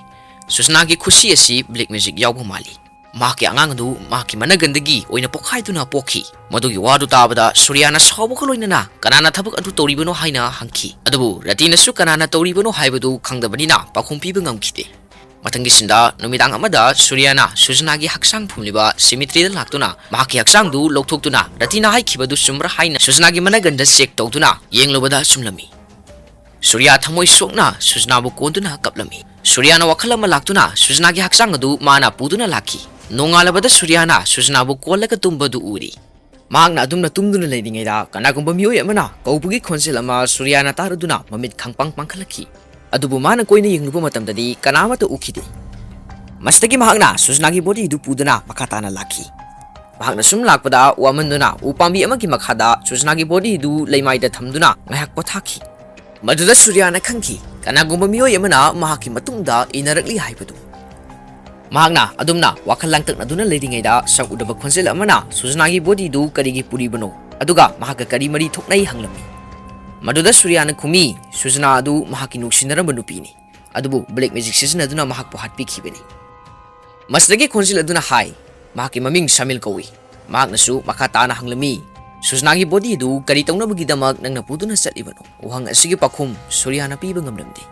ꯁꯨꯖꯅꯥꯒꯤ ꯈꯨꯁꯤ ꯑꯁꯤ black magic ꯌꯥꯎꯕ ꯃꯥꯜꯂꯤ꯫ ꯃꯍꯥꯛꯀꯤ ꯑꯉꯥꯡ ꯑꯗꯨ ꯃꯍꯥꯛꯀꯤ ꯃꯅꯒꯟꯗꯒꯤ ꯑꯣꯏꯅ ꯄꯣꯛꯈꯥꯏꯗꯨꯅ ꯄꯣꯛꯈꯤ꯫ ꯃꯗꯨꯒꯤ ꯋꯥꯗꯨ ꯇꯥꯕꯗ ꯁꯨꯔꯤꯌꯥꯅ ꯁꯥꯎꯕꯒ ꯂꯣꯏꯅꯅ ꯀꯅꯥꯅ ꯊꯕꯛ ꯑꯗꯨ ꯇꯧꯔꯤꯕꯅꯣ ꯍꯥꯏꯅ ꯍꯪꯈꯤ꯫ ꯑꯗꯨꯕꯨ ꯔꯇꯤꯅꯁꯨ ꯀꯅꯥꯅ ꯇꯧꯔꯤꯕꯅꯣ ꯍꯥꯏꯕꯗꯨ ꯈꯪꯗꯕꯅꯤꯅ ꯄꯥꯎꯈꯨꯝ ꯄꯤꯕ ꯉꯝꯈꯤꯗꯦ꯫ ꯃꯊꯪꯒꯤ ꯁꯤꯟꯗ ꯅꯨꯃꯤꯗꯥꯡ ꯑꯃꯗ ꯁꯨꯔꯤꯌꯥꯅ ꯁꯨꯖꯅꯥꯒꯤ ꯍꯛꯆꯥꯡ ꯐꯨꯝꯂꯤꯕ cemeteryꯗ ꯂꯥꯛꯇꯨꯅ ꯃꯍꯥꯛꯀꯤ ꯍꯛꯆꯥꯡꯗꯨ ꯂꯧꯊꯣꯛꯇꯨꯅ ꯔꯇꯤꯅ ꯍꯥꯏꯈꯤꯕꯗꯨ ꯆꯨꯝꯕ꯭ꯔꯥ ꯍꯥꯏꯅ ꯁꯨꯖꯅꯥꯒꯤ ꯃꯅꯒꯟꯗ check ꯇꯧꯗꯨꯅ ꯌꯦꯡꯂꯨꯕꯗ ꯆꯨꯝꯂꯝꯃꯤ꯫ ꯁꯨꯔꯤꯌꯥ ꯊꯃꯣꯏ ꯁꯣꯛꯅ ꯁꯨꯖꯅꯥꯕꯨ ꯀꯣꯟꯗꯨꯅ ꯀꯞꯂꯝꯃꯤ꯫ ꯁꯨꯔꯤꯌꯥꯅ ꯋꯥꯈꯜ ꯑꯃ ꯂꯥꯛꯇꯨꯅ ꯁꯨꯖꯅꯥꯒꯤ ꯍꯛꯆꯥꯡ ꯑꯗꯨ ꯃꯥꯅ ꯄꯨꯗꯨꯅ ꯂꯥꯛꯈꯤ꯫ ꯅꯣꯡꯉꯥꯜꯂꯕꯗ ꯁꯨꯔꯤꯌꯥꯅ ꯁꯨꯖꯅꯥꯕꯨ ꯀꯣꯜꯂꯒ ꯇꯨꯝꯕꯗꯨ ꯎꯔꯤ꯫ ꯃꯍꯥꯛꯅ ꯑꯗꯨꯝꯅ ꯇꯨꯝꯗꯨꯅ ꯂꯩꯔꯤꯉꯩꯗ ꯀꯅꯥꯒꯨꯝꯕ ꯃꯤꯑꯣꯏ ꯑꯃꯅ ꯀꯧꯕꯒꯤ ꯈꯣꯟꯖꯦꯜ ꯑꯃ ꯁꯨꯔꯤꯌꯥꯅ ꯇꯥꯔꯨꯗꯨꯅ ꯃꯃꯤꯠ ꯈꯪꯄꯥꯡ ꯄꯥꯡꯈꯠꯂꯛꯈꯤ꯫ ꯑꯗꯨꯕꯨ ꯃꯥꯅ ꯀꯣꯏꯅ ꯌꯦꯡꯂꯨꯕ ꯃꯇꯝꯗꯗꯤ ꯀꯅꯥ ꯑꯃꯠꯇ ꯎꯈꯤꯗꯦ꯫ ꯃꯁꯤꯗꯒꯤ ꯃꯍꯥꯛꯅ ꯁꯨꯖꯅꯥꯒꯤ bodyꯗꯨ ꯄꯨꯗꯨꯅ ꯃꯈꯥ ꯇꯥꯅ ꯂꯥꯛꯈꯤ꯫ ꯃꯍꯥꯛꯅ ꯁꯨꯝ ꯂꯥꯛꯄꯗ ꯋꯥꯃꯟꯗꯨꯅ ꯎ ꯄꯥꯝꯕꯤ ꯑꯃꯒꯤ ꯃꯈꯥꯗ ꯁꯨꯖꯅꯥꯒꯤ body ꯑꯗꯨ ꯂꯩꯃꯥꯏꯗ ꯊꯝꯗꯨꯅ ꯉꯥꯏꯍꯥꯛ ꯄꯣꯊꯥꯈꯤ꯫ ꯃꯗꯨꯗ ꯁꯨꯔꯤꯌꯥꯅ ꯈꯪꯈꯤ, ꯀꯅꯥꯒꯨꯝꯕ ꯃꯤꯑꯣꯏ ꯑꯃꯅ ꯃꯍꯥꯛꯀꯤ ꯃꯇꯨꯡꯗ ꯏꯟꯅꯔꯛꯂꯤ ꯍꯥꯏꯕꯗꯨ꯫ ꯃꯍꯥꯛꯅ ꯑꯗꯨꯝꯅ ꯋꯥꯈꯜ ꯂꯥꯡꯇꯛꯅꯗꯨꯅ ꯂꯩꯔꯤꯉꯩꯗ ꯁꯛ ꯎꯗꯕ ꯈꯣꯟꯖꯦꯜ ꯑꯃꯅ ꯁꯨꯖꯅꯥꯒꯤ body ꯑꯗꯨ ꯀꯔꯤꯒꯤ ꯄꯨꯔꯤꯕꯅꯣ, ꯑꯗꯨꯒ ꯃꯍꯥꯛꯀ ꯀꯔꯤ ꯃꯔꯤ ꯊꯣꯛꯅꯩ ꯍꯪꯂꯝꯃꯤ꯫ ꯃꯗꯨꯗ ꯁꯨꯔꯤꯌꯥꯅ ꯈꯨꯝꯃꯤ, ꯁꯨꯖꯅꯥ ꯑꯗꯨ ꯃꯍꯥꯛꯀꯤ ꯅꯨꯡꯁꯤꯅꯔꯝꯕ ꯅꯨꯄꯤꯅꯤ, ꯑꯗꯨꯕꯨ black magic ꯁꯤꯖꯤꯟꯅꯗꯨꯅ ꯃꯍꯥꯛꯄꯨ ꯍꯥꯠꯄꯤꯈꯤꯕꯅꯤ꯫ ꯃꯁꯤꯗꯒꯤ ꯈꯣꯟꯖꯦꯜ ꯑꯗꯨꯅ ꯍꯥꯏ, ꯃꯍꯥꯛꯀꯤ ꯃꯃꯤꯡ ꯁꯥꯃꯤꯜ ꯀꯧꯏ꯫ ꯃꯍꯥꯛꯅꯁꯨ ꯃꯈꯥ ꯇꯥꯅ ꯍꯪꯂꯝꯃꯤ, "ꯁꯨꯖꯅꯥꯒꯤ body ꯑꯗꯨ ꯀꯔꯤ ꯇꯧꯅꯕꯒꯤꯗꯃꯛ ꯅꯪꯅ ꯄꯨꯗꯨꯅ ꯆꯠꯂꯤꯕꯅꯣ?" ꯋꯥꯍꯪ ꯑꯁꯤꯒꯤ ꯄꯥꯎꯈꯨꯝ ꯁꯨꯔꯤꯌꯥꯅ ꯄꯤꯕ ꯉꯝꯂꯝꯗꯦ꯫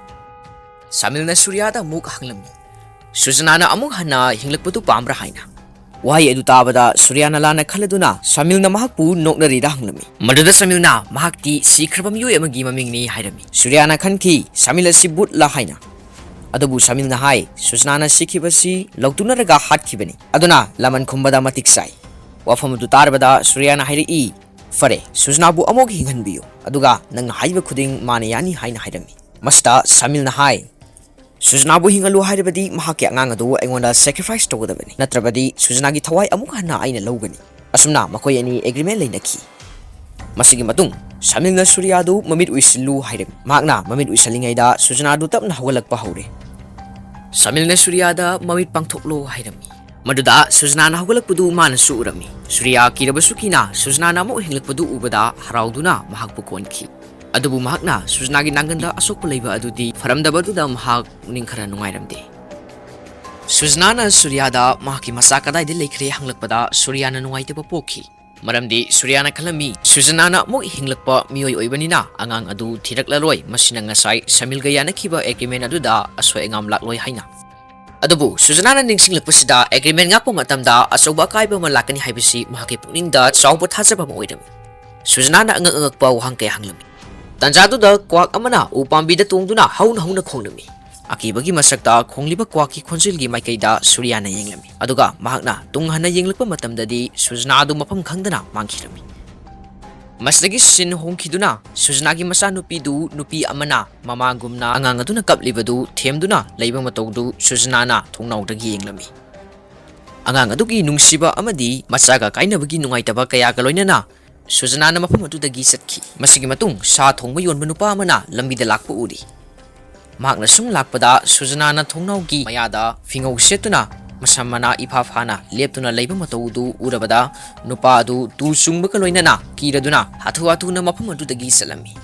ꯁꯥꯃꯤꯜꯅ ꯁꯨꯔꯤꯌꯥꯗ ꯑꯃꯨꯛ ꯍꯪꯂꯝꯃꯤ, "ꯁꯨꯖꯅꯥꯅ ꯑꯃꯨꯛ ꯍꯟꯅ ꯍꯤꯡꯂꯛꯄꯗꯨ ꯄꯥꯝꯕ꯭ꯔꯥ?" ꯍꯥꯏꯅ꯫ ꯋꯥꯍꯩ ꯑꯗꯨ ꯇꯥꯕꯗ ꯁꯨꯔꯤꯌꯥꯅ ꯂꯥꯟꯅ ꯈꯜꯂꯗꯨꯅ ꯁꯥꯃꯤꯜꯅ ꯃꯍꯥꯛꯄꯨ ꯅꯣꯛꯅꯔꯤꯗ ꯍꯪꯂꯝꯃꯤ꯫ ꯃꯗꯨꯗ ꯁꯥꯃꯤꯜꯅ ꯃꯍꯥꯛꯇꯤ ꯁꯤꯈ꯭ꯔꯕ ꯃꯤꯑꯣꯏ ꯑꯃꯒꯤ ꯃꯃꯤꯡꯅꯤ ꯍꯥꯏꯔꯝꯃꯤ꯫ ꯁꯨꯔꯤꯌꯥꯅ ꯈꯟꯈꯤ ꯁꯥꯃꯤꯜ ꯑꯁꯤ ꯚꯨꯠꯂ ꯍꯥꯏꯅ꯫ ꯑꯗꯨꯕꯨ ꯁꯥꯃꯤꯜꯅ ꯍꯥꯏ, ꯁꯨꯖꯅꯥꯅ ꯁꯤꯈꯤꯕꯁꯤ ꯂꯧꯇꯨꯅꯔꯒ ꯍꯥꯠꯈꯤꯕꯅꯤ, ꯑꯗꯨꯅ ꯂꯃꯟ ꯈꯨꯝꯕꯗ ꯃꯇꯤꯛ ꯆꯥꯏ꯫ ꯋꯥꯐꯝ ꯑꯗꯨ ꯇꯥꯔꯕꯗ ꯁꯨꯔꯤꯌꯥꯅ ꯍꯥꯏꯔꯛꯏ, "ꯐꯔꯦ, ꯁꯨꯖꯅꯥꯕꯨ ꯑꯃꯨꯛ ꯍꯤꯡꯍꯟꯕꯤꯌꯨ, ꯑꯗꯨꯒ ꯅꯪꯅ ꯍꯥꯏꯕ ꯈꯨꯗꯤꯡ ꯃꯥꯅ ꯌꯥꯅꯤ" ꯍꯥꯏꯅ ꯍꯥꯏꯔꯝꯃꯤ꯫ ꯃꯁꯤꯗ ꯁꯥꯃꯤꯜꯅ ꯍꯥꯏ, "ꯁꯨꯖꯅꯥꯕꯨ ꯍꯤꯡꯍꯜꯂꯨ ꯍꯥꯏꯔꯕꯗꯤ ꯃꯍꯥꯛꯀꯤ ꯑꯉꯥꯡ ꯑꯗꯨ ꯑꯩꯉꯣꯟꯗ sacrifice ꯇꯧꯒꯗꯕꯅꯤ, ꯅꯠꯇ꯭ꯔꯕꯗꯤ ꯁꯨꯖꯅꯥꯒꯤ ꯊꯋꯥꯏ ꯑꯃꯨꯛ ꯍꯟꯅ ꯑꯩꯅ ꯂꯧꯒꯅꯤ"꯫ ꯑꯁꯨꯝꯅ ꯃꯈꯣꯏ ꯑꯅꯤ agreement ꯂꯩꯅꯈꯤ꯫ ꯃꯁꯤꯒꯤ ꯃꯇꯨꯡ ꯁꯥꯃꯤꯜꯅ ꯁꯨꯔꯤꯌꯥꯗꯨ ꯃꯃꯤꯠ ꯎꯏꯁꯤꯜꯂꯨ ꯍꯥꯏꯔꯝꯃꯤ꯫ ꯃꯍꯥꯛꯅ ꯃꯃꯤꯠ ꯎꯏꯁꯤꯜꯂꯤꯉꯩꯗ ꯁꯨꯖꯅꯥꯗꯨ ꯇꯞꯅ ꯍꯧꯒꯠꯂꯛꯄ ꯍꯧꯔꯦ꯫ ꯁꯥꯃꯤꯜꯅ ꯁꯨꯔꯤꯌꯥꯗ ꯃꯃꯤꯠ ꯄꯥꯡꯊꯣꯛꯂꯣ ꯍꯥꯏꯔꯝꯃꯤ꯫ ꯃꯗꯨꯗ ꯁꯨꯖꯅꯥꯅ ꯍꯧꯒꯠꯂꯛꯄꯗꯨ ꯃꯥꯅꯁꯨ ꯎꯔꯝꯃꯤ꯫ ꯁꯨꯔꯤꯌꯥ ꯀꯤꯔꯕꯁꯨ ꯀꯤꯅ ꯁꯨꯖꯅꯥꯅ ꯑꯃꯨꯛ ꯍꯤꯡꯂꯛꯄꯗꯨ ꯎꯕꯗ ꯍꯔꯥꯎꯗꯨꯅ ꯃꯍꯥꯛꯄꯨ ꯀꯣꯟꯈꯤ꯫ ꯑꯗꯨꯕꯨ ꯃꯍꯥꯛꯅ ꯁꯨꯖꯅꯥꯒꯤ ꯅꯥꯡꯒꯟꯗ ꯑꯁꯣꯛꯄ ꯂꯩꯕ ꯑꯗꯨꯗꯤ ꯐꯔꯝꯗꯕꯗꯨꯗ ꯃꯍꯥꯛ ꯄꯨꯛꯅꯤꯡ ꯈꯔ ꯅꯨꯡꯉꯥꯏꯔꯝꯗꯦ꯫ ꯁꯨꯖꯅꯥꯅ ꯁꯨꯔꯤꯌꯥꯗ ꯃꯍꯥꯛꯀꯤ ꯃꯆꯥ ꯀꯗꯥꯏꯗ ꯂꯩꯈ꯭ꯔꯦ ꯍꯪꯂꯛꯄꯗ ꯁꯨꯔꯤꯌꯥꯅ ꯅꯨꯡꯉꯥꯏꯇꯕ ꯄꯣꯛꯈꯤ꯫ ꯃꯔꯝꯗꯤ ꯁꯨꯔꯤꯌꯥꯅ ꯈꯜꯂꯝꯃꯤ, ꯁꯨꯖꯅꯥꯅ ꯑꯃꯨꯛ ꯍꯤꯡꯂꯛꯄ ꯃꯤꯑꯣꯏ ꯑꯣꯏꯕꯅꯤꯅ ꯑꯉꯥꯡ ꯑꯗꯨ ꯊꯤꯔꯛꯂꯔꯣꯏ, ꯃꯁꯤꯅ ꯉꯁꯥꯏ ꯁꯥꯃꯤꯜꯒ ꯌꯥꯅꯈꯤꯕ agreement ꯑꯗꯨꯗ ꯑꯁꯣꯏ ꯑꯉꯥꯝ ꯂꯥꯛꯂꯣꯏ ꯍꯥꯏꯅ꯫ ꯑꯗꯨꯕꯨ ꯁꯨꯖꯅꯥꯅ ꯅꯤꯡꯁꯤꯡꯂꯛꯄꯁꯤꯗ agreement ꯉꯥꯛꯄ ꯃꯇꯝꯗ ꯑꯆꯧꯕ ꯑꯀꯥꯏꯕ ꯑꯃ ꯂꯥꯛꯀꯅꯤ ꯍꯥꯏꯕꯁꯤ ꯃꯍꯥꯛꯀꯤ ꯄꯨꯛꯅꯤꯡꯗ ꯆꯥꯎꯕ ꯊꯥꯖꯕ ꯑꯃ ꯑꯣꯏꯔꯝꯃꯤ꯫ ꯁꯨꯖꯅꯥꯅ ꯑꯉꯛ ꯑꯉꯛꯄ ꯋꯥꯍꯪ ꯀꯌꯥ ꯍꯪꯂꯝꯃꯤ꯫ ꯇꯥꯟꯖꯥꯗꯨꯗ ꯀ꯭ꯋꯥꯛ ꯑꯃꯅ ꯎ ꯄꯥꯝꯕꯤꯗ ꯇꯣꯡꯗꯨꯅ ꯍꯧꯅ ꯍꯧꯅ ꯈꯣꯡꯂꯝꯃꯤ꯫ ꯑꯀꯤꯕꯒꯤ ꯃꯁꯛꯇ ꯈꯣꯡꯂꯤꯕ ꯀ꯭ꯋꯥꯛꯀꯤ ꯈꯣꯟꯖꯦꯜꯒꯤ ꯃꯥꯏꯀꯩꯗ ꯁꯨꯔꯤꯌꯥꯅ ꯌꯦꯡꯂꯝꯃꯤ, ꯑꯗꯨꯒ ꯃꯍꯥꯛꯅ ꯇꯨꯡ ꯍꯟꯅ ꯌꯦꯡꯂꯛꯄ ꯃꯇꯝꯗꯗꯤ ꯁꯨꯖꯅꯥ ꯑꯗꯨ ꯃꯐꯝ ꯈꯪꯗꯅ ꯃꯥꯡꯈꯤꯔꯝꯃꯤ꯫ ꯃꯁꯤꯗꯒꯤ scene ꯍꯣꯡꯈꯤꯗꯨꯅ ꯁꯨꯖꯅꯥꯒꯤ ꯃꯆꯥꯅꯨꯄꯤꯗꯨ ꯅꯨꯄꯤ ꯑꯃꯅ ꯃꯃꯥꯒꯨꯝꯅ ꯑꯉꯥꯡ ꯑꯗꯨꯅ ꯀꯞꯂꯤꯕꯗꯨ ꯊꯦꯝꯗꯨꯅ ꯂꯩꯕ ꯃꯇꯧꯗꯨ ꯁꯨꯖꯅꯥꯅ ꯊꯣꯡꯅꯥꯎꯗꯒꯤ ꯌꯦꯡꯂꯝꯃꯤ꯫ ꯑꯉꯥꯡ ꯑꯗꯨꯒꯤ ꯅꯨꯡꯁꯤꯕ ꯑꯃꯗꯤ ꯃꯆꯥꯒ ꯀꯥꯏꯅꯕꯒꯤ ꯅꯨꯡꯉꯥꯏꯇꯕ ꯀꯌꯥꯒ ꯂꯣꯏꯅꯅ ꯁꯨꯖꯅꯥꯅ ꯃꯐꯝ ꯑꯗꯨꯗꯒꯤ ꯆꯠꯈꯤ꯫ ꯃꯁꯤꯒꯤ ꯃꯇꯨꯡ ꯁꯥ ꯊꯣꯡꯕ ꯌꯣꯟꯕ ꯅꯨꯄꯥ ꯑꯃꯅ ꯂꯝꯕꯤꯗ ꯂꯥꯛꯄ ꯎꯔꯤ꯫ ꯃꯍꯥꯛꯅ ꯁꯨꯝ ꯂꯥꯛꯄꯗ ꯁꯨꯖꯅꯥꯅ ꯊꯣꯡꯅꯥꯎꯒꯤ ꯃꯌꯥꯗ ꯐꯤꯉꯧ ꯁꯦꯠꯇꯨꯅ ꯃꯁꯝ ꯃꯅꯥ ꯏꯐꯥ ꯐꯥꯅ ꯂꯦꯞꯇꯨꯅ ꯂꯩꯕ ꯃꯇꯧ ꯑꯗꯨ ꯎꯔꯕꯗ ꯅꯨꯄꯥ ꯑꯗꯨ ꯇꯨ ꯆꯨꯡꯕꯒ ꯂꯣꯏꯅꯅ ꯀꯤꯔꯗꯨꯅ ꯍꯥꯊꯨ ꯍꯥꯊꯨꯅ ꯃꯐꯝ ꯑꯗꯨꯗꯒꯤ ꯆꯠꯂꯝꯃꯤ꯫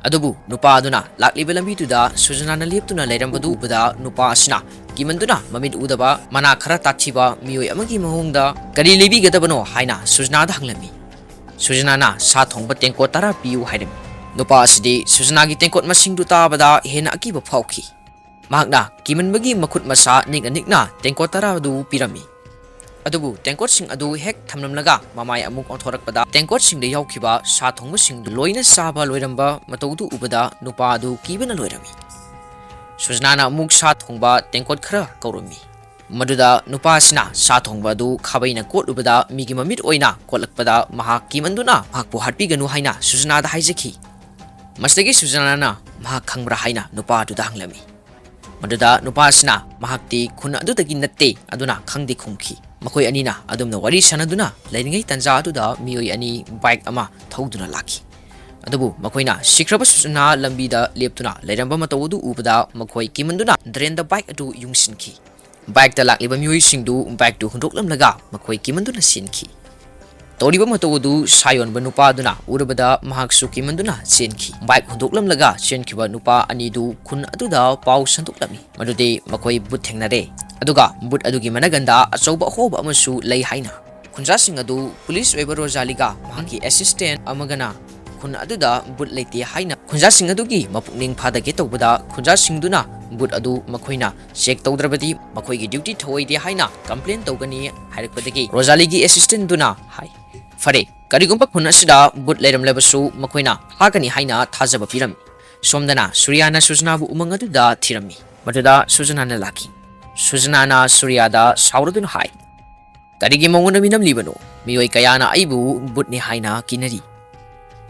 ꯑꯗꯨꯕꯨ ꯅꯨꯄꯥ ꯑꯗꯨꯅ ꯂꯥꯛꯂꯤꯕ ꯂꯝꯕꯤꯗꯨꯗ ꯁꯨꯖꯅꯥꯅ ꯂꯦꯞꯇꯨꯅ ꯂꯩꯔꯝꯕꯗꯨ ꯎꯕꯗ ꯅꯨꯄꯥ ꯑꯁꯤꯅ ꯀꯤꯃꯟꯗꯨꯅ ꯃꯃꯤꯠ ꯎꯗꯕ ꯃꯅꯥ ꯈꯔ ꯇꯥꯊꯤꯕ ꯃꯤꯑꯣꯏ ꯑꯃꯒꯤ ꯃꯑꯣꯡꯗ ꯀꯔꯤ ꯂꯩꯕꯤꯒꯗꯕꯅꯣ ꯍꯥꯏꯅ ꯁꯨꯖꯅꯥꯗ ꯍꯪꯂꯝꯃꯤ꯫ ꯁꯨꯖꯅꯥꯅ ꯁꯥ ꯊꯣꯡꯕ ꯇꯦꯡꯀꯣꯠ ꯇꯔꯥ ꯄꯤꯌꯨ ꯍꯥꯏꯔꯝꯃꯤ꯫ ꯅꯨꯄꯥ ꯑꯁꯤꯗꯤ ꯁꯨꯖꯅꯥꯒꯤ ꯇꯦꯡꯀꯣꯠ ꯃꯁꯤꯡꯗꯨ ꯇꯥꯕꯗ ꯍꯦꯟꯅ ꯑꯀꯤꯕ ꯐꯥꯎꯈꯤ꯫ ꯃꯍꯥꯛꯅ ꯀꯤꯃꯟꯕꯒꯤ ꯃꯈꯨꯠ ꯃꯁꯥ ꯅꯤꯛꯅ ꯅꯤꯛꯅ ꯇꯦꯡꯀꯣꯠ ꯇꯔꯥ ꯑꯗꯨ ꯄꯤꯔꯝꯃꯤ꯫ ꯑꯗꯨꯕꯨ ꯇꯦꯡꯀꯣꯠꯁꯤꯡ ꯑꯗꯨ ꯍꯦꯛ ꯊꯝꯂꯝꯂꯒ ꯃꯃꯥꯏ ꯑꯃꯨꯛ ꯑꯣꯟꯊꯣꯔꯛꯄꯗ ꯇꯦꯡꯀꯣꯠꯁꯤꯡꯗ ꯌꯥꯎꯈꯤꯕ ꯁꯥ ꯊꯣꯡꯕꯁꯤꯡꯗꯨ ꯂꯣꯏꯅ ꯆꯥꯕ ꯂꯣꯏꯔꯝꯕ ꯃꯇꯧꯗꯨ ꯎꯕꯗ ꯅꯨꯄꯥ ꯑꯗꯨ ꯀꯤꯕꯅ ꯂꯣꯏꯔꯝꯃꯤ꯫ ꯁꯨꯖꯅꯥꯅ ꯑꯃꯨꯛ ꯁꯥ ꯊꯣꯡꯕ ꯇꯦꯡꯀꯣꯠ ꯈꯔ ꯀꯧꯔꯝꯃꯤ꯫ ꯃꯗꯨꯗ ꯅꯨꯄꯥ ꯑꯁꯤꯅ ꯁꯥ ꯊꯣꯡꯕ ꯑꯗꯨ ꯈꯥꯕꯩꯅ ꯀꯣꯠꯂꯨꯕꯗ ꯃꯤꯒꯤ ꯃꯃꯤꯠ ꯑꯣꯏꯅ ꯀꯣꯠꯂꯛꯄꯗ ꯃꯍꯥꯛ ꯀꯤꯃꯟꯗꯨꯅ ꯃꯍꯥꯛꯄꯨ ꯍꯥꯠꯄꯤꯒꯅꯨ ꯍꯥꯏꯅ ꯁꯨꯖꯅꯥꯗ ꯍꯥꯏꯖꯈꯤ꯫ ꯃꯁꯤꯗꯒꯤ ꯁꯨꯖꯅꯥꯅ ꯃꯍꯥꯛ ꯈꯪꯕ꯭ꯔꯥ ꯍꯥꯏꯅ ꯅꯨꯄꯥ ꯑꯗꯨꯗ ꯍꯪꯂꯝꯃꯤ꯫ ꯃꯗꯨꯗ ꯅꯨꯄꯥ ꯑꯁꯤꯅ ꯃꯍꯥꯛꯇꯤ ꯈꯨꯟ ꯑꯗꯨꯗꯒꯤ ꯅꯠꯇꯦ, ꯑꯗꯨꯅ ꯈꯪꯗꯦ ꯈꯨꯝꯈꯤ꯫ ꯃꯈꯣꯏ ꯑꯅꯤꯅ ꯑꯗꯨꯝꯅ ꯋꯥꯔꯤ ꯁꯥꯟꯅꯗꯨꯅ ꯂꯩꯔꯤꯉꯩ ꯇꯥꯟꯖꯥ ꯑꯗꯨꯗ ꯃꯤꯑꯣꯏ ꯑꯅꯤ ꯕꯥꯏꯛ ꯑꯃ ꯊꯧꯗꯨꯅ ꯂꯥꯛꯈꯤ꯫ ꯑꯗꯨꯕꯨ ꯃꯈꯣꯏꯅ ꯁꯤꯈ꯭ꯔꯕ ꯁꯨꯖꯅꯥ ꯂꯝꯕꯤꯗ ꯂꯦꯞꯇꯨꯅ ꯂꯩꯔꯝꯕ ꯃꯇꯧ ꯑꯗꯨ ꯎꯕꯗ ꯃꯈꯣꯏ ꯀꯤꯃꯟꯗꯨꯅ ꯗ꯭ꯔꯦꯟꯗ ꯕꯥꯏꯛ ꯑꯗꯨ ꯌꯨꯡꯁꯤꯟꯈꯤ꯫ ꯕꯥꯏꯛꯇ ꯂꯥꯛꯂꯤꯕ ꯃꯤꯑꯣꯏꯁꯤꯡꯗꯨ ꯕꯥꯏꯛꯇꯨ ꯍꯨꯟꯗꯣꯛꯂꯝꯂꯒ ꯃꯈꯣꯏ ꯀꯤꯃꯟꯗꯨꯅ ꯆꯦꯟꯈꯤ꯫ ꯇꯧꯔꯤꯕ ꯃꯇꯧ ꯑꯗꯨ ꯁꯥ ꯌꯣꯟꯕ ꯅꯨꯄꯥ ꯑꯗꯨꯅ ꯎꯔꯕꯗ ꯃꯍꯥꯛꯁꯨ ꯀꯤꯃꯟꯗꯨꯅ ꯆꯦꯟꯈꯤ꯫ ꯕꯥꯏꯛ ꯍꯨꯟꯗꯣꯛꯂꯝꯂꯒ ꯆꯦꯟꯈꯤꯕ ꯅꯨꯄꯥ ꯑꯅꯤꯗꯨ ꯈꯨꯟ ꯑꯗꯨꯗ ꯄꯥꯎ ꯁꯟꯗꯣꯛꯂꯝꯃꯤ ꯃꯗꯨꯗꯤ ꯃꯈꯣꯏ ꯕꯨꯠ ꯊꯦꯡꯅꯔꯦ, ꯑꯗꯨꯒ ꯕꯨꯠ ꯑꯗꯨꯒꯤ ꯃꯅꯥꯒꯟꯗ ꯑꯆꯧꯕ ꯑꯍꯣꯕ ꯑꯃꯁꯨ ꯂꯩ ꯍꯥꯏꯅ꯫ ꯈꯨꯟꯖꯥꯁꯤꯡ ꯑꯗꯨ ꯄꯨꯂꯤꯁ ꯑꯣꯏꯕ ꯔꯣꯖꯥꯂꯤꯒ ꯃꯍꯥꯛꯀꯤ ꯑꯦꯁꯤꯁꯇꯦꯟ ꯑꯃꯒꯅ ꯈꯨꯟ ꯑꯗꯨꯗ ꯕꯨꯠ ꯂꯩꯇꯦ ꯍꯥꯏꯅ ꯈꯨꯟꯖꯥꯁꯤꯡ ꯑꯗꯨꯒꯤ ꯃꯄꯨꯛꯅꯤꯡ ꯐꯥꯗꯒꯦ ꯇꯧꯕꯗ ꯈꯨꯟꯖꯥꯁꯤꯡꯗꯨꯅ ꯕꯨꯠ ꯑꯗꯨ ꯃꯈꯣꯏꯅ ꯆꯦꯛ ꯇꯧꯗ꯭ꯔꯕꯗꯤ ꯃꯈꯣꯏꯒꯤ ꯗ꯭ꯌꯨꯇꯤ ꯊꯧꯑꯣꯏꯗꯦ ꯍꯥꯏꯅ ꯀꯝꯄ꯭ꯂꯦꯟ ꯇꯧꯒꯅꯤ ꯍꯥꯏꯔꯛꯄꯗꯒꯤ ꯔꯣꯖꯥꯂꯤꯒꯤ ꯑꯦꯁꯤꯁꯇꯦꯟꯗꯨꯅ ꯍꯥꯏ, "ꯐꯔꯦ, ꯀꯔꯤꯒꯨꯝꯕ ꯈꯨꯟ ꯑꯁꯤꯗ ꯕꯨꯠ ꯂꯩꯔꯝꯂꯕꯁꯨ ꯃꯈꯣꯏꯅ ꯐꯥꯒꯅꯤ ꯍꯥꯏꯅ ꯊꯥꯖꯕ ꯄꯤꯔꯝꯃꯤ꯫" ꯁꯣꯝꯗꯅ ꯁꯨꯔꯤꯌꯥꯅ ꯁꯨꯖꯅꯥꯕꯨ ꯎꯃꯪ ꯑꯗꯨꯗ ꯊꯤꯔꯝꯃꯤ꯫ ꯃꯗꯨꯗ ꯁꯨꯖꯅꯥꯅ ꯂꯥꯛꯈꯤ꯫ ꯁꯨꯖꯅꯥꯅ ꯁꯨꯔꯤꯌꯥꯗ ꯁꯥꯎꯔꯗꯨꯅ ꯍꯥꯏ, "ꯀꯔꯤꯒꯤ ꯃꯉꯣꯟꯗ ꯃꯤꯅꯝꯂꯤꯕꯅꯣ? ꯃꯤꯑꯣꯏ ꯀꯌꯥꯅ ꯑꯩꯕꯨ ꯕꯨꯠꯅꯤ ꯍꯥꯏꯅ ꯀꯤꯅꯔꯤ꯫"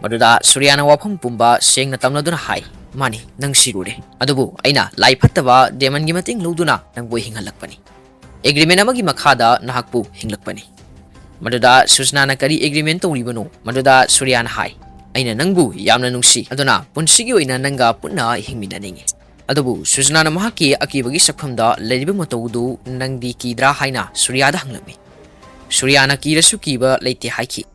ꯃꯗꯨꯗ ꯁꯨꯔꯤꯌꯥꯅ ꯋꯥꯐꯝ ꯄꯨꯝꯕ ꯁꯦꯡꯅ ꯇꯝꯂꯗꯨꯅ ꯍꯥꯏ, "ꯃꯥꯅꯤ, ꯅꯪ ꯁꯤꯔꯨꯔꯦ꯫ ꯑꯗꯨꯕꯨ ꯑꯩꯅ ꯂꯥꯏ ꯐꯠꯇꯕ ꯗꯦꯃꯟꯒꯤ ꯃꯇꯦꯡ ꯂꯧꯗꯨꯅ ꯅꯪꯕꯨ ꯍꯤꯡꯍꯜꯂꯛꯄꯅꯤ꯫" ꯑꯦꯒ꯭ꯔꯤꯃꯦꯟ ꯑꯃꯒꯤ ꯃꯈꯥꯗ ꯅꯍꯥꯛꯄꯨ ꯍꯤꯡꯂꯛꯄꯅꯤ꯫ ꯃꯗꯨꯗ ꯁꯨꯖꯅꯥꯅ ꯀꯔꯤ ꯑꯦꯒ꯭ꯔꯤꯃꯦꯟ ꯇꯧꯔꯤꯕꯅꯣ? ꯃꯗꯨꯗ ꯁꯨꯔꯤꯌꯥꯅ ꯍꯥꯏ, "ꯑꯩꯅ ꯅꯪꯕꯨ ꯌꯥꯝꯅ ꯅꯨꯡꯁꯤ, ꯑꯗꯨꯅ ꯄꯨꯟꯁꯤꯒꯤ ꯑꯣꯏꯅ ꯅꯪꯒ ꯄꯨꯟꯅ ꯍꯤꯡꯃꯤꯟꯅꯅꯤꯡꯏ꯫" ꯑꯗꯨꯕꯨ ꯁꯨꯖꯅꯥꯅ ꯃꯍꯥꯛꯀꯤ ꯑꯀꯤꯕꯒꯤ ꯁꯛꯐꯝꯗ ꯂꯩꯔꯤꯕ ꯃꯇꯧꯗꯨ "ꯅꯪꯗꯤ ꯀꯤꯗ꯭ꯔꯥ?" ꯍꯥꯏꯅ ꯁꯨꯔꯤꯌꯥꯗ ꯍꯪꯂꯝꯃꯤ꯫ ꯁꯨꯔꯤꯌꯥꯅ "ꯀꯤꯔꯁꯨ ꯀꯤꯕ ꯂꯩꯇꯦ" ꯍꯥꯏꯈꯤ꯫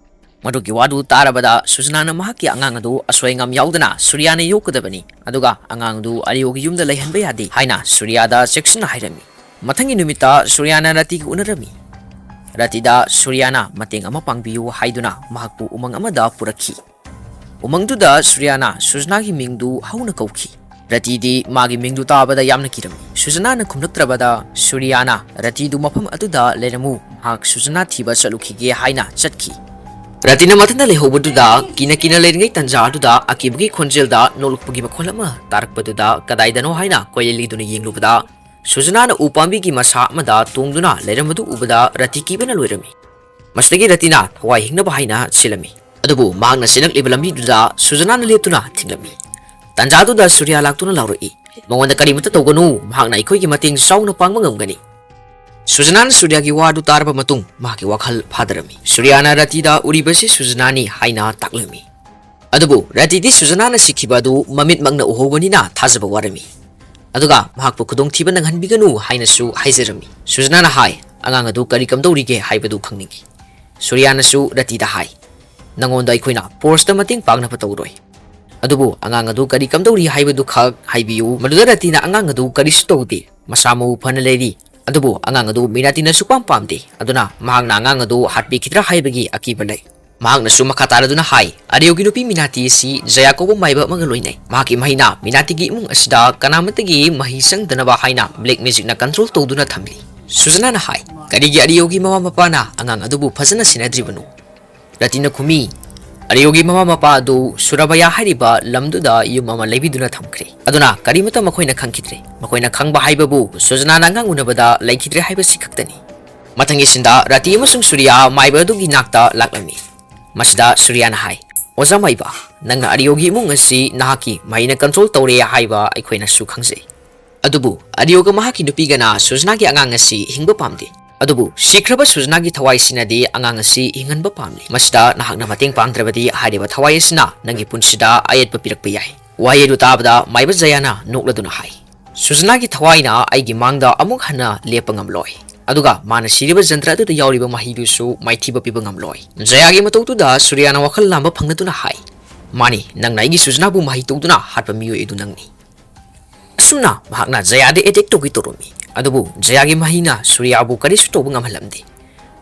ꯃꯗꯨꯒꯤ ꯋꯥꯗꯨ ꯇꯥꯔꯕꯗ ꯁꯨꯖꯅꯥꯅ ꯃꯍꯥꯛꯀꯤ ꯑꯉꯥꯡ ꯑꯗꯨ ꯑꯁꯣꯏ ꯑꯉꯥꯝ ꯌꯥꯎꯗꯅ ꯁꯨꯔꯤꯌꯥꯅ ꯌꯣꯛꯀꯗꯕꯅꯤ, ꯑꯗꯨꯒ ꯑꯉꯥꯡ ꯑꯗꯨ ꯑꯔꯤꯌꯣꯒꯤ ꯌꯨꯝꯗ ꯂꯩꯍꯟꯕ ꯌꯥꯗꯦ ꯍꯥꯏꯅ ꯁꯨꯔꯤꯌꯥꯗ ꯆꯦꯛꯁꯤꯟꯅ ꯍꯥꯏꯔꯝꯃꯤ꯫ ꯃꯊꯪꯒꯤ ꯅꯨꯃꯤꯠꯇ ꯁꯨꯔꯤꯌꯥꯅ ꯔꯇꯤꯒ ꯎꯅꯔꯝꯃꯤ꯫ ꯔꯇꯤꯗ ꯁꯨꯔꯤꯌꯥꯅ ꯃꯇꯦꯡ ꯑꯃ ꯄꯥꯡꯕꯤꯌꯨ ꯍꯥꯏꯗꯨꯅ ꯃꯍꯥꯛꯄꯨ ꯎꯃꯪ ꯑꯃꯗ ꯄꯨꯔꯛꯈꯤ꯫ ꯎꯃꯪꯗꯨꯗ ꯁꯨꯔꯤꯌꯥꯅ ꯁꯨꯖꯅꯥꯒꯤ ꯃꯤꯡꯗꯨ ꯍꯧꯅ ꯀꯧꯈꯤ꯫ ꯔꯇꯤꯗꯤ ꯃꯥꯒꯤ ꯃꯤꯡꯗꯨ ꯇꯥꯕꯗ ꯌꯥꯝꯅ ꯀꯤꯔꯝꯃꯤ꯫ ꯁꯨꯖꯅꯥꯅ ꯈꯨꯝꯂꯛꯇ꯭ꯔꯕꯗ ꯁꯨꯔꯤꯌꯥꯅ ꯔꯇꯤꯗꯨ "ꯃꯐꯝ ꯑꯗꯨꯗ ꯂꯩꯔꯝꯃꯨ, ꯃꯍꯥꯛ ꯁꯨꯖꯅꯥ ꯊꯤꯕ ꯆꯠꯂꯨꯈꯤꯒꯦ" ꯍꯥꯏꯅ ꯆꯠꯈꯤ꯫ ꯔꯇꯤꯅ ꯃꯊꯟꯇ ꯂꯩꯍꯧꯕꯗꯨꯗ ꯀꯤꯅ ꯀꯤꯅ ꯂꯩꯔꯤꯉꯩ ꯇꯟꯖꯥ ꯑꯗꯨꯗ ꯑꯀꯤꯕꯒꯤ ꯈꯣꯟꯖꯦꯜꯗ ꯅꯣꯛꯂꯛꯄꯒꯤ ꯃꯈꯣꯜ ꯑꯃ ꯇꯥꯔꯛꯄꯗꯨꯗ ꯀꯗꯥꯏꯗꯅꯣ ꯍꯥꯏꯅ ꯀꯣꯏꯂꯦꯜ ꯂꯤꯗꯨꯅ ꯌꯦꯡꯂꯨꯕꯗ ꯁꯨꯖꯅꯥꯅ ꯎ ꯄꯥꯝꯕꯤꯒꯤ ꯃꯁꯥ ꯑꯃꯗ ꯇꯣꯡꯗꯨꯅ ꯂꯩꯔꯝꯕꯗꯨ ꯎꯕꯗ ꯔꯇꯤ ꯀꯤꯕꯅ ꯂꯣꯏꯔꯝꯃꯤ꯫ ꯃꯁꯤꯗꯒꯤ ꯔꯇꯤꯅ ꯊꯋꯥꯏ ꯍꯤꯡꯅꯕ ꯍꯥꯏꯅ ꯆꯦꯜꯂꯝꯃꯤ꯫ ꯑꯗꯨꯕꯨ ꯃꯍꯥꯛꯅ ꯆꯦꯜꯂꯛꯂꯤꯕ ꯂꯝꯕꯤꯗꯨꯗ ꯁꯨꯖꯅꯥꯅ ꯂꯦꯞꯇꯨꯅ ꯊꯤꯡꯂꯝꯃꯤ꯫ ꯇꯥꯟꯖꯥꯗꯨꯗ ꯁꯨꯔꯤꯌꯥ ꯂꯥꯛꯇꯨꯅ ꯂꯥꯎꯔꯛꯏ, "ꯃꯉꯣꯟꯗ ꯀꯔꯤꯃꯠꯇ ꯇꯧꯒꯅꯨ, ꯃꯍꯥꯛꯅ ꯑꯩꯈꯣꯏꯒꯤ ꯃꯇꯦꯡ ꯆꯥꯎꯅ ꯄꯥꯡꯕ ꯉꯝꯒꯅꯤ꯫" ꯁꯨꯖꯅꯥꯅ ꯁꯨꯔꯤꯌꯥꯒꯤ ꯋꯥꯗꯨ ꯇꯥꯔꯕ ꯃꯇꯨꯡ ꯃꯍꯥꯛꯀꯤ ꯋꯥꯈꯜ ꯐꯥꯗꯔꯝꯃꯤ꯫ ꯁꯨꯔꯤꯌꯥꯅ ꯔꯇꯤꯗ ꯎꯔꯤꯕꯁꯤ ꯁꯨꯖꯅꯥꯅꯤ ꯍꯥꯏꯅ ꯇꯥꯛꯂꯝꯃꯤ꯫ ꯑꯗꯨꯕꯨ ꯔꯇꯤꯗꯤ ꯁꯨꯖꯅꯥꯅ ꯁꯤꯈꯤꯕ ꯑꯗꯨ ꯃꯃꯤꯠꯃꯛꯅ ꯎꯍꯧꯕꯅꯤꯅ ꯊꯥꯖꯕ ꯋꯥꯔꯝꯃꯤ꯫ ꯑꯗꯨꯒ ꯃꯍꯥꯛꯄꯨ ꯈꯨꯗꯣꯡꯊꯤꯕ ꯅꯪꯍꯟꯕꯤꯒꯅꯨ ꯍꯥꯏꯅꯁꯨ ꯍꯥꯏꯖꯔꯝꯃꯤ꯫ ꯁꯨꯖꯅꯥꯅ ꯍꯥꯏ, "ꯑꯉꯥꯡ ꯑꯗꯨ ꯀꯔꯤ ꯀꯝꯗꯧꯔꯤꯒꯦ ꯍꯥꯏꯕꯗꯨ ꯈꯪꯅꯤꯡꯏ꯫" ꯁꯨꯔꯤꯌꯥꯅꯁꯨ ꯔꯇꯤꯗ ꯍꯥꯏ, "ꯅꯉꯣꯟꯗ ꯑꯩꯈꯣꯏꯅ ꯐꯣꯔꯁꯇ ꯃꯇꯦꯡ ꯄꯥꯡꯅꯕ ꯇꯧꯔꯣꯏ꯫ ꯑꯗꯨꯕꯨ ꯑꯉꯥꯡ ꯑꯗꯨ ꯀꯔꯤ ꯀꯝꯗꯧꯔꯤ ꯍꯥꯏꯕꯗꯨ ꯈꯛ ꯍꯥꯏꯕꯤꯌꯨ꯫" ꯃꯗꯨꯗ ꯔꯇꯤꯅ, "ꯑꯉꯥꯡ ꯑꯗꯨ ꯀꯔꯤꯁꯨ ꯇꯧꯗꯦ, ꯃꯁꯥ ꯃꯎ ꯐꯅ ꯂꯩꯔꯤ꯫ ꯑꯗꯨꯕꯨ ꯑꯉꯥꯡ ꯑꯗꯨ ꯃꯤꯅꯥꯇꯤꯅ ꯁꯨꯛꯄꯥꯝ ꯄꯥꯝꯗꯦ꯫ ꯑꯗꯨꯅ ꯃꯍꯥꯛꯅ ꯑꯉꯥꯡ ꯑꯗꯨ ꯍꯥꯠꯄꯤꯈꯤꯗ꯭ꯔꯥ ꯍꯥꯏꯕꯒꯤ ꯑꯀꯤꯕ ꯂꯩ꯫ ꯃꯍꯥꯛꯅꯁꯨ ꯃꯈꯥ ꯇꯥꯔꯗꯨꯅ ꯍꯥꯏ, ꯑꯔꯤꯌꯣꯒꯤ ꯅꯨꯄꯤ ꯃꯤꯅꯥꯇꯤ ꯑꯁꯤ ꯖꯌꯥ ꯀꯧꯕ ꯃꯥꯏꯕ ꯑꯃꯒ ꯂꯣꯏꯅꯩ꯫ ꯃꯍꯥꯛꯀꯤ ꯃꯍꯩꯅ ꯃꯤꯅꯥꯇꯤꯒꯤ ꯏꯃꯨꯡ ꯑꯁꯤꯗ ꯀꯅꯥꯃꯠꯇꯒꯤ ꯃꯍꯩ ꯆꯪꯗꯅꯕ ꯍꯥꯏꯅ ꯕ꯭ꯂꯦꯛ ꯃꯦꯖꯤꯛꯅ ꯀꯟꯇ꯭ꯔꯣꯜ ꯇꯧꯗꯨꯅ ꯊꯝꯂꯤ꯫" ꯁꯨꯖꯅꯥꯅ ꯍꯥꯏ, "ꯀꯔꯤꯒꯤ ꯑꯔꯤꯌꯣꯒꯤ ꯃꯃꯥ ꯃꯄꯥꯅ ꯑꯉꯥꯡ ꯑꯗꯨꯕꯨ ꯐꯖꯅ ꯁꯦꯟꯅꯗ꯭ꯔꯤꯕꯅꯣ?" ꯔꯇꯤꯅ ꯈꯨꯝꯃꯤ, "ꯑꯔꯤꯌꯣꯒꯤ ꯃꯃꯥ ꯃꯄꯥ ꯑꯗꯨ ꯁꯨꯔꯥꯕꯌꯥ ꯍꯥꯏꯔꯤꯕ ꯂꯝꯗꯨꯗ ꯌꯨꯝ ꯑꯃ ꯂꯩꯕꯤꯗꯨꯅ ꯊꯝꯈ꯭ꯔꯦ꯫ ꯑꯗꯨꯅ ꯀꯔꯤꯃꯠꯇ ꯃꯈꯣꯏꯅ ꯈꯪꯈꯤꯗ꯭ꯔꯦ꯫ ꯃꯈꯣꯏꯅ ꯈꯪꯕ ꯍꯥꯏꯕꯕꯨ ꯁꯨꯖꯅꯥꯅ ꯑꯉꯥꯡ ꯎꯅꯕꯗ ꯂꯩꯈꯤꯗ꯭ꯔꯦ ꯍꯥꯏꯕꯁꯤ ꯈꯛꯇꯅꯤ꯫" ꯃꯊꯪꯒꯤ ꯁꯤꯟꯗ ꯔꯇꯤ ꯑꯃꯁꯨꯡ ꯁꯨꯔꯤꯌꯥ ꯃꯥꯏꯕ ꯑꯗꯨꯒꯤ ꯅꯥꯛꯇ ꯂꯥꯛꯂꯝꯃꯤ꯫ ꯃꯁꯤꯗ ꯁꯨꯔꯤꯌꯥꯅ ꯍꯥꯏ, "ꯑꯣꯖꯥ ꯃꯥꯏꯕ, ꯅꯪꯅ ꯑꯔꯤꯌꯣꯒꯤ ꯏꯃꯨꯡ ꯑꯁꯤ ꯅꯍꯥꯛꯀꯤ ꯃꯍꯩꯅ ꯀꯟꯇ꯭ꯔꯣꯜ ꯇꯧꯔꯦ ꯍꯥꯏꯕ ꯑꯩꯈꯣꯏꯅꯁꯨ ꯈꯪꯖꯩ꯫ ꯑꯗꯨꯕꯨ ꯑꯔꯤꯌꯣꯒ ꯃꯍꯥꯛꯀꯤ ꯅꯨꯄꯤꯒꯅ ꯁꯨꯖꯅꯥꯒꯤ ꯑꯉꯥꯡ ꯑꯁꯤ ꯍꯤꯡꯕ ꯄꯥꯝꯗꯦ꯫ ꯑꯗꯨꯕꯨ ꯁꯤꯈ꯭ꯔꯕ ꯁꯨꯖꯅꯥꯒꯤ ꯊꯋꯥꯏꯁꯤꯅꯗꯤ ꯑꯉꯥꯡ ꯑꯁꯤ ꯍꯤꯡꯍꯟꯕ ꯄꯥꯝꯂꯤ꯫ ꯃꯁꯤꯗ ꯅꯍꯥꯛꯅ ꯃꯇꯦꯡ ꯄꯥꯡꯗ꯭ꯔꯕꯗꯤ ꯍꯥꯏꯔꯤꯕ ꯊꯋꯥꯏ ꯑꯁꯤꯅ ꯅꯪꯒꯤ ꯄꯨꯟꯁꯤꯗ ꯑꯌꯦꯠꯄ ꯄꯤꯔꯛꯄ ꯌꯥꯏ꯫ ꯋꯥꯍꯩ ꯑꯗꯨ ꯇꯥꯕꯗ ꯃꯥꯏꯕ ꯖꯌꯥꯅ ꯅꯣꯛꯂꯗꯨꯅ ꯍꯥꯏ, "ꯁꯨꯖꯅꯥꯒꯤ ꯊꯋꯥꯏꯅ ꯑꯩꯒꯤ ꯃꯥꯡꯗ ꯑꯃꯨꯛ ꯍꯟꯅ ꯂꯦꯞꯄ ꯉꯝꯂꯣꯏ꯫ ꯑꯗꯨꯒ ꯃꯥꯅ ꯁꯤꯔꯤꯕ ꯖꯟꯇ꯭ꯔ ꯑꯗꯨꯗ ꯌꯥꯎꯔꯤꯕ ꯃꯍꯩꯗꯨꯁꯨ ꯃꯥꯏꯊꯤꯕ ꯄꯤꯕ ꯉꯝꯂꯣꯏ"꯫ ꯖꯌꯥꯒꯤ ꯃꯇꯧꯗꯨꯗ ꯁꯨꯔꯤꯌꯥꯅ ꯋꯥꯈꯜ ꯂꯥꯝꯕ ꯐꯪꯂꯗꯨꯅ ꯍꯥꯏ, "ꯃꯥꯅꯤ, ꯅꯪꯅ ꯑꯩꯒꯤ ꯁꯨꯖꯅꯥꯕꯨ ꯃꯍꯩ ꯇꯧꯗꯨꯅ ꯍꯥꯠꯄ ꯃꯤꯑꯣꯏ ꯑꯗꯨ ꯅꯪꯅꯤ"꯫ ꯑꯁꯨꯝꯅ ꯃꯍꯥꯛꯅ ꯖꯌꯥꯗ ꯑꯦꯇꯦꯛ ꯇꯧꯒꯦ ꯇꯧꯔꯝꯃꯤ, ꯑꯗꯨꯕꯨ ꯖꯌꯥꯒꯤ ꯃꯍꯩꯅ ꯁꯨꯔꯤꯌꯥꯕꯨ ꯀꯔꯤꯁꯨ ꯇꯧꯕ ꯉꯝꯍꯜꯂꯝꯗꯦ꯫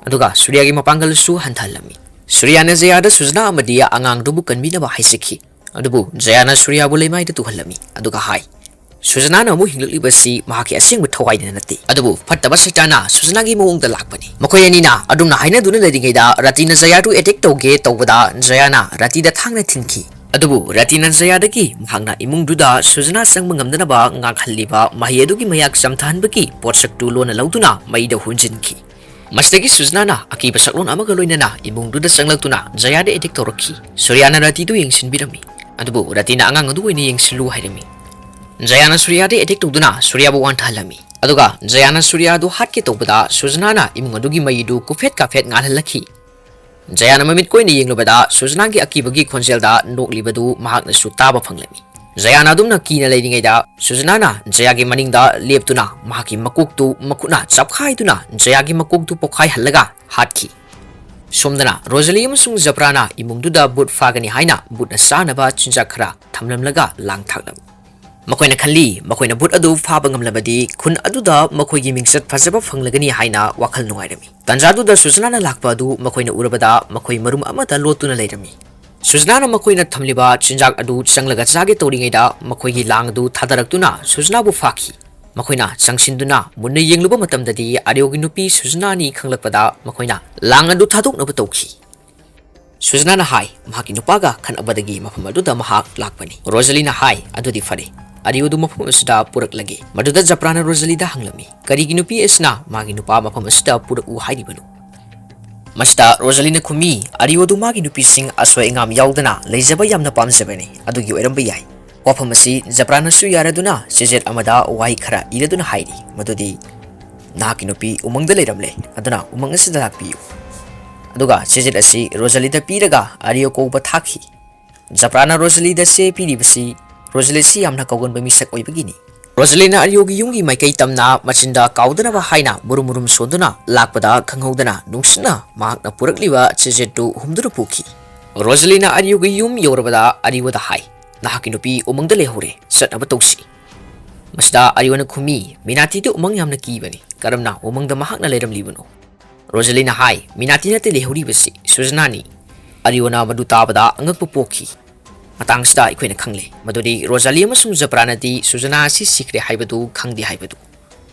ꯑꯗꯨꯒ ꯁꯨꯔꯤꯌꯥꯒꯤ ꯃꯄꯥꯡꯒꯜꯁꯨ ꯍꯟꯊꯍꯜꯂꯝꯃꯤ꯫ ꯁꯨꯔꯤꯌꯥꯅ ꯖꯌꯥꯗ ꯁꯨꯖꯅꯥ ꯑꯃꯗꯤ ꯑꯉꯥꯡꯗꯨꯕꯨ ꯀꯟꯕꯤꯅꯕ ꯍꯥꯏꯖꯈꯤ꯫ ꯑꯗꯨꯕꯨ ꯖꯌꯥꯅ ꯁꯨꯔꯤꯌꯥꯕꯨ ꯂꯩꯃꯥꯏꯗ ꯇꯨꯍꯜꯂꯝꯃꯤ, ꯑꯗꯨꯒ ꯍꯥꯏ, "ꯁꯨꯖꯅꯥꯅ ꯑꯃꯨꯛ ꯍꯤꯡꯂꯛꯂꯤꯕꯁꯤ ꯃꯍꯥꯛꯀꯤ ꯑꯁꯦꯡꯕ ꯊꯋꯥꯏꯅ ꯅꯠꯇꯦ, ꯑꯗꯨꯕꯨ ꯐꯠꯇꯕ ꯁꯩꯇꯥꯟꯅ ꯁꯨꯖꯅꯥꯒꯤ ꯃꯑꯣꯡꯗ ꯂꯥꯛꯄꯅꯤ"꯫ ꯃꯈꯣꯏ ꯑꯅꯤꯅ ꯑꯗꯨꯝꯅ ꯍꯥꯏꯅꯗꯨꯅ ꯂꯩꯔꯤꯉꯩꯗ ꯔꯇꯤꯅ ꯖꯌꯥꯗꯨ ꯑꯦꯇꯦꯛ ꯇꯧꯒꯦ ꯇꯧꯕꯗ ꯖꯌꯥꯅ ꯔꯇꯤꯗ ꯊꯥꯡꯅ ꯊꯤꯟꯈꯤ꯫ ꯑꯗꯨꯕꯨ ꯔꯇꯤꯅ ꯖꯌꯥꯗꯒꯤ ꯃꯍꯥꯛꯅ ꯏꯃꯨꯡꯗꯨꯗ ꯁꯨꯖꯅꯥ ꯆꯪꯕ ꯉꯝꯗꯅꯕ ꯉꯥꯛꯍꯜꯂꯤꯕ ꯃꯍꯩ ꯑꯗꯨꯒꯤ ꯃꯌꯥꯛ ꯆꯝꯊꯍꯟꯕꯒꯤ ꯄꯣꯠꯁꯛꯇꯨ ꯂꯣꯟꯅ ꯂꯧꯗꯨꯅ ꯃꯩꯗ ꯍꯨꯟꯖꯤꯟꯈꯤ꯫ ꯃꯁꯤꯗꯒꯤ ꯁꯨꯖꯅꯥꯅ ꯑꯀꯤꯕ ꯁꯛꯂꯣꯟ ꯑꯃꯒ ꯂꯣꯏꯅꯅ ꯏꯃꯨꯡꯗꯨꯗ ꯆꯪꯂꯛꯇꯨꯅ ꯖꯌꯥꯗ ꯑꯦꯇꯦꯛ ꯇꯧꯔꯛꯈꯤ꯫ ꯁꯨꯔꯤꯌꯥꯅ ꯔꯇꯤꯗꯨ ꯌꯦꯡꯁꯤꯟꯕꯤꯔꯝꯃꯤ, ꯑꯗꯨꯕꯨ ꯔꯇꯤꯅ ꯑꯉꯥꯡ ꯑꯗꯨ ꯑꯣꯏꯅ ꯌꯦꯡꯁꯤꯜꯂꯨ ꯍꯥꯏꯔꯝꯃꯤ꯫ ꯖꯌꯥꯅ ꯁꯨꯔꯤꯌꯥꯗ ꯑꯦꯇꯦꯛ ꯇꯧꯗꯨꯅ ꯁꯨꯔꯤꯌꯥꯕꯨ ꯋꯥꯟꯊꯍꯜꯂꯝꯃꯤ, ꯑꯗꯨꯒ ꯖꯌꯥꯅ ꯁꯨꯔꯤꯌꯥꯗꯨ ꯍꯥꯠꯀꯦ ꯇꯧꯕꯗ ꯁꯨꯖꯅꯥꯅ ꯏꯃꯨꯡ ꯑꯗꯨꯒꯤ ꯃꯩꯗꯨ ꯀꯨꯐꯦꯠ ꯀꯥꯐꯦꯠ ꯉꯥꯜꯍꯜꯂꯛꯈꯤ꯫ ꯖꯌꯥꯅ ꯃꯃꯤꯠ ꯀꯣꯏꯅ ꯌꯦꯡꯂꯨꯕꯗ ꯁꯨꯖꯅꯥꯒꯤ ꯑꯀꯤꯕꯒꯤ ꯈꯣꯟꯖꯦꯜꯗ ꯅꯣꯛꯂꯤꯕꯗꯨ ꯃꯍꯥꯛꯅꯁꯨ ꯇꯥꯕ ꯐꯪꯂꯝꯃꯤ꯫ ꯖꯌꯥꯅ ꯑꯗꯨꯝꯅ ꯀꯤꯅ ꯂꯩꯔꯤꯉꯩꯗ ꯁꯨꯖꯅꯥꯅ ꯖꯌꯥꯒꯤ ꯃꯅꯤꯡꯗ ꯂꯦꯞꯇꯨꯅ ꯃꯍꯥꯛꯀꯤ ꯃꯀꯣꯛꯇꯨ ꯃꯈꯨꯠꯅ ꯆꯞꯈꯥꯏꯗꯨꯅ ꯖꯌꯥꯒꯤ ꯃꯀꯣꯛꯇꯨ ꯄꯣꯛꯈꯥꯏꯍꯜꯂꯒ ꯍꯥꯠꯈꯤ꯫ ꯁꯣꯝꯗꯅ ꯔꯣꯖꯂꯤ ꯑꯃꯁꯨꯡ ꯖꯄ꯭ꯔꯥꯅ ꯏꯃꯨꯡꯗꯨꯗ ꯚꯨꯠ ꯐꯥꯒꯅꯤ ꯍꯥꯏꯅ ꯚꯨꯠꯅ ꯆꯥꯅꯕ ꯆꯤꯟꯖꯥꯛ ꯈꯔ ꯊꯝꯂꯝꯂꯒ ꯂꯥꯡ ꯊꯥꯛꯂꯝꯃꯤ꯫ ꯃꯈꯣꯏꯅ ꯈꯜꯂꯤ, ꯃꯈꯣꯏꯅ ꯚꯨꯠ ꯑꯗꯨ ꯐꯥꯕ ꯉꯝꯂꯕꯗꯤ ꯈꯨꯟ ꯑꯗꯨꯗ ꯃꯈꯣꯏꯒꯤ ꯃꯤꯡꯆꯠ ꯐꯖꯕ ꯐꯪꯂꯒꯅꯤ ꯍꯥꯏꯅ ꯋꯥꯈꯜ ꯅꯨꯡꯉꯥꯏꯔꯝꯃꯤ꯫ ꯇꯟꯖꯥꯗꯨꯗ ꯁꯨꯖꯅꯥꯅ ꯂꯥꯛꯄ ꯑꯗꯨ ꯃꯈꯣꯏꯅ ꯎꯔꯕꯗ ꯃꯈꯣꯏ ꯃꯔꯨꯝ ꯑꯃꯗ ꯂꯣꯠꯇꯨꯅ ꯂꯩꯔꯝꯃꯤ꯫ ꯁꯨꯖꯅꯥꯅ ꯃꯈꯣꯏꯅ ꯊꯝꯂꯤꯕ ꯆꯤꯟꯖꯥꯛ ꯑꯗꯨ ꯆꯪꯂꯒ ꯆꯥꯒꯦ ꯇꯧꯔꯤꯉꯩꯗ ꯃꯈꯣꯏꯒꯤ ꯂꯥꯡ ꯑꯗꯨ ꯊꯥꯗꯔꯛꯇꯨꯅ ꯁꯨꯖꯅꯥꯕꯨ ꯐꯥꯈꯤ꯫ ꯃꯈꯣꯏꯅ ꯆꯪꯁꯤꯟꯗꯨꯅ ꯃꯨꯟꯅ ꯌꯦꯡꯂꯨꯕ ꯃꯇꯝꯗꯗꯤ ꯑꯔꯤꯌꯣꯒꯤ ꯅꯨꯄꯤ ꯁꯨꯖꯅꯥꯅꯤ ꯈꯪꯂꯛꯄꯗ ꯃꯈꯣꯏꯅ ꯂꯥꯡ ꯑꯗꯨ ꯊꯥꯗꯣꯛꯅꯕ ꯇꯧꯈꯤ꯫ ꯁꯨꯖꯅꯥꯅ ꯍꯥꯏ, ꯃꯍꯥꯛꯀꯤ ꯅꯨꯄꯥꯒ ꯈꯠꯅꯕꯗꯒꯤ ꯃꯐꯝ ꯑꯗꯨꯗ ꯃꯍꯥꯛ ꯂꯥꯛꯄꯅꯤ꯫ ꯔꯣꯖꯂꯤꯅ ꯍꯥꯏ, "ꯑꯗꯨꯗꯤ ꯐꯔꯦ, ꯑꯔꯤꯌꯣꯗꯨ ꯃꯐꯝ ꯑꯁꯤꯗ ꯄꯨꯔꯛꯂꯒꯦ"꯫ ꯃꯗꯨꯗ ꯖꯄ꯭ꯔꯥꯅ ꯔꯣꯖꯂꯤꯗ ꯍꯪꯂꯝꯃꯤ, "ꯀꯔꯤꯒꯤ ꯅꯨꯄꯤ ꯑꯁꯤꯅ ꯃꯥꯒꯤ ꯅꯨꯄꯥ ꯃꯐꯝ ꯑꯁꯤꯗ ꯄꯨꯔꯛꯎ ꯍꯥꯏꯔꯤꯕꯅꯣ?" ꯃꯁꯤꯗ ꯔꯣꯖꯂꯤꯅ ꯈꯨꯝꯃꯤ, "ꯑꯔꯤꯌꯣꯗꯨ ꯃꯥꯒꯤ ꯅꯨꯄꯤꯁꯤꯡ ꯑꯁꯣꯏ ꯑꯉꯥꯝ ꯌꯥꯎꯗꯅ ꯂꯩꯖꯕ ꯌꯥꯝꯅ ꯄꯥꯝꯖꯕꯅꯤ, ꯑꯗꯨꯒꯤ ꯑꯣꯏꯔꯝꯕ ꯌꯥꯏ"꯫ ꯋꯥꯐꯝ ꯑꯁꯤ ꯖꯄ꯭ꯔꯥꯅꯁꯨ ꯌꯥꯔꯗꯨꯅ ꯆꯦꯖꯦꯠ ꯑꯃꯗ ꯋꯥꯍꯩ ꯈꯔ ꯏꯔꯗꯨꯅ ꯍꯥꯏꯔꯤ, ꯃꯗꯨꯗꯤ, "ꯅꯍꯥꯛꯀꯤ ꯅꯨꯄꯤ ꯎꯃꯪꯗ ꯂꯩꯔꯝꯂꯦ, ꯑꯗꯨꯅ ꯎꯃꯪ ꯑꯁꯤꯗ ꯂꯥꯛꯄꯤꯌꯨ"꯫ ꯑꯗꯨꯒ ꯆꯦꯖꯦꯠ ꯑꯁꯤ ꯔꯣꯖꯂꯤꯗ ꯄꯤꯔꯒ ꯑꯔꯤꯌꯣ ꯀꯧꯕ ꯊꯥꯈꯤ꯫ ꯖꯄ꯭ꯔꯥꯅ ꯔꯣꯖꯂꯤꯗ ꯆꯦ ꯄꯤꯔꯤꯕꯁꯤ ꯔꯣꯖꯂꯤꯁꯤ ꯌꯥꯝꯅ ꯀꯧꯒꯟꯕ ꯃꯤꯁꯛ ꯑꯣꯏꯕꯒꯤꯅꯤ꯫ ꯔꯣꯖꯂꯤꯅ ꯑꯔꯤꯌꯣꯒꯤ ꯌꯨꯝꯒꯤ ꯃꯥꯏꯀꯩ ꯇꯝꯅ ꯃꯆꯤꯟꯗ ꯀꯥꯎꯗꯅꯕ ꯍꯥꯏꯅ ꯃꯨꯔꯨꯝ ꯃꯨꯔꯨꯝ ꯁꯣꯟꯗꯨꯅ ꯂꯥꯛꯄꯗ, ꯈꯪꯍꯧꯗꯅ ꯅꯨꯡꯁꯤꯠꯅ ꯃꯍꯥꯛꯅ ꯄꯨꯔꯛꯂꯤꯕ ꯆꯦꯖꯦꯠꯇꯨ ꯍꯨꯝꯗꯨꯅ ꯄꯨꯈꯤ꯫ ꯔꯣꯖꯂꯤꯅ ꯑꯔꯤꯌꯣꯒꯤ ꯌꯨꯝ ꯌꯧꯔꯕꯗ ꯑꯔꯤꯌꯣꯗ ꯍꯥꯏ, "ꯅꯍꯥꯛꯀꯤ ꯅꯨꯄꯤ ꯎꯃꯪꯗ ꯂꯩꯍꯧꯔꯦ, ꯆꯠꯅꯕ ꯇꯧꯁꯤ"꯫ ꯃꯁꯤꯗ ꯑꯔꯤꯌꯣꯅ ꯈꯨꯝꯃꯤ, "ꯃꯤꯅꯥꯇꯤꯗꯤ ꯎꯃꯪ ꯌꯥꯝꯅ ꯀꯤꯕꯅꯤ, ꯀꯔꯝꯅ ꯎꯃꯪꯗ ꯃꯍꯥꯛꯅ ꯂꯩꯔꯝꯂꯤꯕꯅꯣ?" ꯔꯣꯖꯂꯤꯅ ꯍꯥꯏ, "ꯃꯤꯅꯥꯇꯤ ꯅꯠꯇꯦ ꯂꯩꯍꯧꯔꯤꯕꯁꯤ, ꯁꯨꯖꯅꯥꯅꯤ"꯫ ꯑꯔꯤꯌꯣꯅ ꯃꯗꯨ ꯇꯥꯕꯗ ꯑꯉꯛꯄ ꯄꯣꯛꯈꯤ꯫ ꯃꯇꯥꯡꯁꯤꯗ ꯑꯩꯈꯣꯏꯅ ꯈꯪꯂꯦ ꯃꯗꯨꯗꯤ ꯔꯣꯖꯥꯂꯤ ꯑꯃꯁꯨꯡ ꯖꯄ꯭ꯔꯥꯅꯗꯤ ꯁꯨꯖꯅꯥ ꯑꯁꯤ ꯁꯤꯈ꯭ꯔꯦ ꯍꯥꯏꯕꯗꯨ ꯈꯪꯗꯦ ꯍꯥꯏꯕꯗꯨ꯫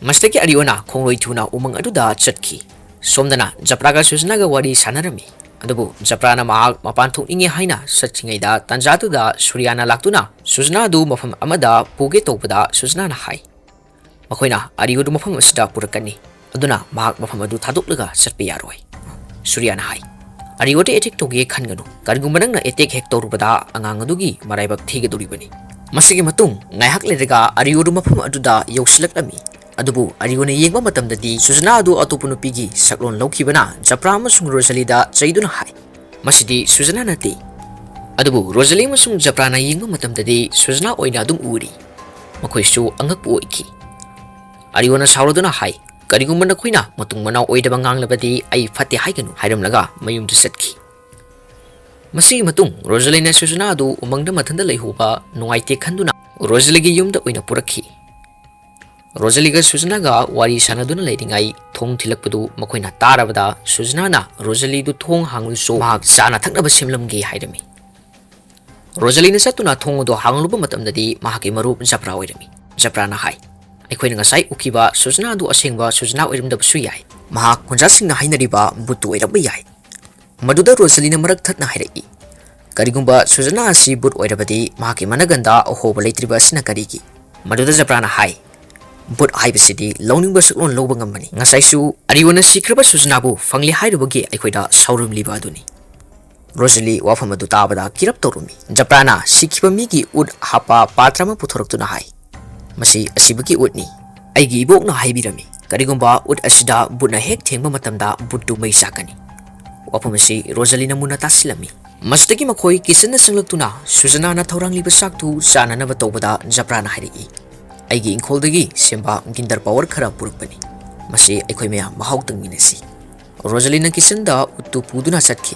ꯃꯁꯤꯗꯒꯤ ꯑꯔꯤꯌꯣꯅ ꯈꯣꯡꯂꯣꯏ ꯊꯨꯅ ꯎꯃꯪ ꯑꯗꯨꯗ ꯆꯠꯈꯤ꯫ ꯁꯣꯝꯗꯅ ꯖꯄ꯭ꯔꯥꯒ ꯁꯨꯖꯅꯥꯒ ꯋꯥꯔꯤ ꯁꯥꯟꯅꯔꯝꯃꯤ꯫ ꯑꯗꯨꯕꯨ ꯖꯄ꯭ꯔꯥꯅ ꯃꯍꯥꯛ ꯃꯄꯥꯟ ꯊꯣꯛꯅꯤꯡꯉꯦ ꯍꯥꯏꯅ ꯆꯠꯈ꯭ꯔꯤꯉꯩꯗ, ꯇꯥꯟꯖꯥꯗꯨꯗ ꯁꯨꯔꯤꯌꯥꯅ ꯂꯥꯛꯇꯨꯅ ꯁꯨꯖꯅꯥ ꯑꯗꯨ ꯃꯐꯝ ꯑꯃꯗ ꯄꯨꯒꯦ ꯇꯧꯕꯗ, ꯁꯨꯖꯅꯥꯅ ꯍꯥꯏ, "ꯃꯈꯣꯏꯅ ꯑꯔꯤꯌꯣꯗꯨ ꯃꯐꯝ ꯑꯁꯤꯗ ꯄꯨꯔꯛꯀꯅꯤ, ꯑꯗꯨꯅ ꯃꯍꯥꯛ ꯃꯐꯝ ꯑꯗꯨ ꯊꯥꯗꯣꯛꯂꯒ ꯆꯠꯄ ꯌꯥꯔꯣꯏ"꯫ ꯁꯨꯔꯤꯌꯥꯅ ꯍꯥꯏ, "ꯑꯔꯤꯌꯣꯗ ꯑꯦꯇꯦꯛ ꯇꯧꯒꯦ ꯈꯟꯒꯅꯨ꯫ ꯀꯔꯤꯒꯨꯝꯕ ꯅꯪꯅ ꯑꯦꯇꯦꯛ ꯍꯦꯛ ꯇꯧꯔꯨꯕꯗ, ꯑꯉꯥꯡ ꯑꯗꯨꯒꯤ ꯃꯔꯥꯏꯕꯛ ꯊꯤꯒꯗꯧꯔꯤꯕꯅꯤ"꯫ ꯃꯁꯤꯒꯤ ꯃꯇꯨꯡ ꯉꯥꯏꯍꯥꯛ ꯂꯩꯔꯒ ꯑꯔꯤꯌꯣꯗꯨ ꯃꯐꯝ ꯑꯗꯨꯗ ꯌꯧꯁꯤꯜꯂꯛꯂꯝꯃꯤ꯫ ꯑꯗꯨꯕꯨ ꯑꯔꯤꯌꯣꯅ ꯌꯦꯡꯕ ꯃꯇꯝꯗꯗꯤ, ꯁꯨꯖꯅꯥ ꯑꯗꯨ ꯑꯇꯣꯞꯄ ꯅꯨꯄꯤꯒꯤ ꯁꯛꯂꯣꯟ ꯂꯧꯈꯤꯕꯅ ꯖꯄ꯭ꯔꯥ ꯑꯃꯁꯨꯡ ꯔꯣꯖꯥꯂꯤꯗ ꯆꯩꯗꯨꯅ ꯍꯥꯏ, "ꯃꯁꯤꯗꯤ ꯁꯨꯖꯅꯥ ꯅꯠꯇꯦ"꯫ ꯑꯗꯨꯕꯨ ꯔꯣꯖꯥꯂꯤ ꯑꯃꯁꯨꯡ ꯖꯄ꯭ꯔꯥꯅ ꯌꯦꯡꯕ ꯃꯇꯝꯗꯗꯤ, ꯁꯨꯖꯅꯥ ꯑꯣꯏꯅ ꯑꯗꯨꯝ ꯎꯔꯤ꯫ ꯃꯈꯣꯏꯁꯨ ꯑꯉꯛꯄ ꯑꯣꯏꯈꯤ꯫ ꯑꯔꯤꯌꯣꯅ ꯁꯥꯎꯔꯗꯨꯅ ꯍꯥꯏ, "ꯀꯔꯤꯒꯨꯝꯕ ꯅꯈꯣꯏꯅ ꯃꯇꯨꯡ ꯃꯅꯥꯎ ꯑꯣꯏꯗꯕ ꯉꯥꯡꯂꯕꯗꯤ, ꯑꯩ ꯐꯠꯇꯦ ꯍꯥꯏꯒꯅꯨ", ꯍꯥꯏꯔꯝꯂꯒ ꯃꯌꯨꯝꯗ ꯆꯠꯈꯤ꯫ ꯃꯁꯤꯒꯤ ꯃꯇꯨꯡ ꯔꯣꯖꯥꯂꯤꯅ ꯁꯨꯖꯅꯥ ꯑꯗꯨ ꯎꯃꯪꯗ ꯃꯊꯟꯇ ꯂꯩꯍꯧꯕ ꯅꯨꯡꯉꯥꯏꯇꯦ ꯈꯟꯗꯨꯅ ꯔꯣꯖꯥꯂꯤꯒꯤ ꯌꯨꯝꯗ ꯑꯣꯏꯅ ꯄꯨꯔꯛꯈꯤ꯫ ꯔꯣꯖꯥꯂꯤꯒ ꯁꯨꯖꯅꯥꯒ ꯋꯥꯔꯤ ꯁꯥꯟꯅꯗꯨꯅ ꯂꯩꯔꯤꯉꯩ ꯊꯣꯡ ꯊꯤꯜꯂꯛꯄꯗꯨ ꯃꯈꯣꯏꯅ ꯇꯥꯔꯕꯗ, ꯁꯨꯖꯅꯥꯅ ꯔꯣꯖꯥꯂꯤꯗꯨ ꯊꯣꯡ ꯍꯥꯡꯂꯁꯨ ꯃꯍꯥꯛ ꯆꯥꯅ ꯊꯛꯅꯕ ꯁꯦꯝꯂꯝꯒꯦ ꯍꯥꯏꯔꯝꯃꯤ꯫ ꯔꯣꯖꯥꯂꯤꯅ ꯆꯠꯇꯨꯅ ꯊꯣꯡ ꯑꯗꯨ ꯍꯥꯡꯂꯨꯕ ꯃꯇꯝꯗꯗꯤ, ꯃꯍꯥꯛꯀꯤ ꯃꯔꯨꯞ ꯖꯄ꯭ꯔꯥ ꯑꯣꯏꯔꯝꯃꯤ꯫ ꯖꯄ꯭ꯔꯥꯅ ꯍꯥꯏ, "ꯑꯩꯈꯣꯏꯅ ꯉꯁꯥꯏ ꯎꯈꯤꯕ ꯁꯨꯖꯅꯥ ꯑꯗꯨ ꯑꯁꯦꯡꯕ ꯁꯨꯖꯅꯥ ꯑꯣꯏꯔꯝꯗꯕꯁꯨ ꯌꯥꯏ꯫ ꯃꯍꯥꯛ ꯈꯨꯟꯖꯥꯁꯤꯡꯅ ꯍꯥꯏꯅꯔꯤꯕ ꯚꯨꯠꯇꯨ ꯑꯣꯏꯔꯝꯕ ꯌꯥꯏ"꯫ ꯃꯗꯨꯗ ꯔꯣꯖꯥꯂꯤꯅ ꯃꯔꯛ ꯊꯠꯅ ꯍꯥꯏꯔꯛꯏ, "ꯀꯔꯤꯒꯨꯝꯕ ꯁꯨꯖꯅꯥ ꯑꯁꯤ ꯚꯨꯠ ꯑꯣꯏꯔꯕꯗꯤ, ꯃꯍꯥꯛꯀꯤ ꯃꯅꯒꯟꯗ ꯑꯍꯣꯕ ꯂꯩꯇ꯭ꯔꯤꯕ ꯑꯁꯤꯅ ꯀꯔꯤꯒꯤ?" ꯃꯗꯨꯗ ꯖꯄ꯭ꯔꯥꯅ ꯍꯥꯏ, "ꯚꯨꯠ ꯍꯥꯏꯕꯁꯤꯗꯤ ꯂꯧꯅꯤꯡꯕ ꯁꯛꯂꯣꯟ ꯂꯧꯕ ꯉꯝꯕꯅꯤ꯫ ꯉꯁꯥꯏꯁꯨ ꯑꯔꯤꯌꯣꯅ ꯁꯤꯈ꯭ꯔꯕ ꯁꯨꯖꯅꯥꯕꯨ ꯐꯪꯂꯦ ꯍꯥꯏꯔꯨꯕꯒꯤ ꯑꯩꯈꯣꯏꯗ ꯁꯥꯎꯔꯝꯂꯤꯕ ꯑꯗꯨꯅꯤ"꯫ ꯔꯣꯖꯂꯤ ꯋꯥꯐꯝ ꯑꯗꯨ ꯇꯥꯕꯗ ꯀꯤꯔꯞ ꯇꯧꯔꯝꯃꯤ꯫ ꯖꯄ꯭ꯔꯥꯅ ꯁꯤꯈꯤꯕ ꯃꯤꯒꯤ ꯎꯠ ꯍꯥꯞꯄ ꯄꯥꯇ꯭ꯔ ꯑꯃ ꯄꯨꯊꯣꯔꯛꯇꯨꯅ ꯍꯥꯏ, "ꯃꯁꯤ ꯑꯁꯤꯕꯒꯤ ꯎꯠꯅꯤ꯫ ꯑꯩꯒꯤ ꯏꯕꯣꯛꯅ ꯍꯥꯏꯕꯤꯔꯝꯃꯤ, ꯀꯔꯤꯒꯨꯝꯕ ꯎꯠ ꯑꯁꯤꯗ ꯕꯨꯠꯅ ꯍꯦꯛ ꯊꯦꯡꯕ ꯃꯇꯝꯗ ꯕꯨꯠꯇꯨ ꯃꯩ ꯆꯥꯛꯀꯅꯤ꯫" ꯋꯥꯐꯝ ꯑꯁꯤ ꯔꯣꯖꯂꯤꯅ ꯃꯨꯟꯅ ꯇꯥꯁꯤꯜꯂꯝꯃꯤ꯫ ꯃꯁꯤꯗꯒꯤ ꯃꯈꯣꯏ ꯀꯤꯆꯟꯗ ꯆꯪꯂꯛꯇꯨꯅ ꯁꯨꯖꯅꯥꯅ ꯊꯧꯔꯥꯡꯂꯤꯕ ꯆꯥꯛꯇꯨ ꯆꯥꯅꯅꯕ ꯇꯧꯕꯗ ꯖꯄ꯭ꯔꯥꯅ ꯍꯥꯏꯔꯛꯏ, "ꯑꯩꯒꯤ ꯏꯪꯈꯣꯜꯗꯒꯤ ꯁꯦꯝꯕ ꯒꯤꯟꯗꯔ ꯄꯥꯎꯗꯔ ꯈꯔ ꯄꯨꯔꯛꯄꯅꯤ꯫ ꯃꯁꯤ ꯑꯩꯈꯣꯏ ꯃꯌꯥꯝ ꯃꯍꯥꯎ ꯇꯪꯃꯤꯟꯅꯁꯤ꯫" ꯔꯣꯖꯂꯤꯅ ꯀꯤꯆꯟꯗ ꯎꯠꯇꯨ ꯄꯨꯗꯨꯅ ꯆꯠꯈꯤ꯫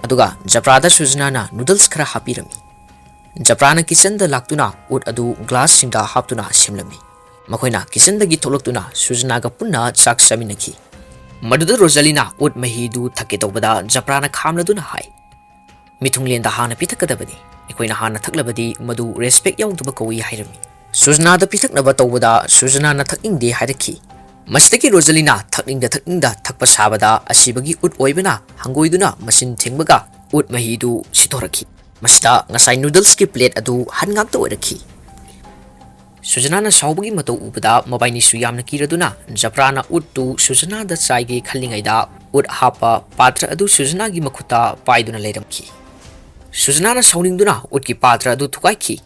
ꯑꯗꯨꯒ ꯖꯄ꯭ꯔꯥꯗ ꯁꯨꯖꯅꯥꯅ ꯅꯨꯗꯜꯁ ꯈꯔ ꯍꯥꯞꯄꯤꯔꯝꯃꯤ꯫ ꯖꯄ꯭ꯔꯥꯅ ꯀꯤꯆꯟꯗ ꯂꯥꯛꯇꯨꯅ ꯎꯠ ꯑꯗꯨ ꯒ꯭ꯂꯥꯁꯁꯤꯡꯗ ꯍꯥꯞꯇꯨꯅ ꯁꯦꯝꯂꯝꯃꯤ꯫ ꯃꯈꯣꯏꯅ ꯀꯤꯆꯟꯗꯒꯤ ꯊꯣꯛꯂꯛꯇꯨꯅ ꯁꯨꯖꯅꯥꯒ ꯄꯨꯟꯅ ꯆꯥꯛ ꯆꯥꯃꯤꯟꯅꯈꯤ꯫ ꯃꯗꯨꯗ ꯔꯣꯖꯂꯤꯅ ꯎꯠ ꯃꯍꯤꯗꯨ ꯊꯛꯀꯦ ꯇꯧꯕꯗ ꯖꯄ꯭ꯔꯥꯅ ꯈꯥꯝꯂꯗꯨꯅ ꯍꯥꯏ, "ꯃꯤꯊꯨꯡꯂꯦꯟꯗ ꯍꯥꯟꯅ ꯄꯤꯊꯛꯀꯗꯕꯅꯤ꯫ ꯑꯩꯈꯣꯏꯅ ꯍꯥꯟꯅ ꯊꯛꯂꯕꯗꯤ ꯃꯗꯨ ꯔꯦꯁꯄꯦꯛ ꯌꯥꯎꯗꯕ ꯀꯧꯏ" ꯍꯥꯏꯔꯝꯃꯤ꯫ ꯁꯨꯖꯅꯥꯗ ꯄꯤꯊꯛꯅꯕ ꯇꯧꯕꯗ ꯁꯨꯖꯅꯥꯅ ꯊꯛꯅꯤꯡꯗꯦ ꯍꯥꯏꯔꯛꯈꯤ꯫ ꯃꯁꯤꯗꯒꯤ ꯔꯣꯖꯂꯤꯅ ꯊꯛꯅꯤꯡꯗ ꯊꯛꯅꯤꯡꯗ ꯊꯛꯄ ꯁꯥꯕꯗ ꯑꯁꯤꯕꯒꯤ ꯎꯠ ꯑꯣꯏꯕꯅ ꯍꯪꯒꯣꯏꯗꯨꯅ ꯃꯆꯤꯟ ꯊꯦꯡꯕꯒ ꯎꯠ ꯃꯍꯤꯗꯨ ꯁꯤꯊꯣꯔꯛꯈꯤ꯫ ꯃꯁꯤꯗ ꯉꯁꯥꯏ ꯅꯨꯗꯜꯁꯀꯤ ꯄ꯭ꯂꯦꯠ ꯑꯗꯨ ꯍꯟ ꯉꯥꯛꯇ ꯑꯣꯏꯔꯛꯈꯤ꯫ ꯁꯨꯖꯅꯥꯅ ꯁꯥꯎꯕꯒꯤ ꯃꯇꯧ ꯎꯕꯗ ꯃꯕꯥꯏꯅꯤꯁꯨ ꯌꯥꯝꯅ ꯀꯤꯔꯗꯨꯅ ꯖꯄ꯭ꯔꯥꯅ ꯎꯠꯇꯨ ꯁꯨꯖꯅꯥꯗ ꯆꯥꯏꯒꯦ ꯈꯜꯂꯤꯉꯩꯗ ꯎꯠ ꯍꯥꯞꯄ ꯄꯥꯇ꯭ꯔ ꯑꯗꯨ ꯁꯨꯖꯅꯥꯒꯤ ꯃꯈꯨꯠꯇ ꯄꯥꯏꯗꯨꯅ ꯂꯩꯔꯝꯈꯤ꯫ ꯁꯨꯖꯅꯥꯅ ꯁꯥꯎꯅꯤꯡꯗꯨꯅ ꯎꯠꯀꯤ ꯄꯥꯇ꯭ꯔ ꯑꯗꯨ ꯊꯨꯒꯥꯏꯈꯤ꯫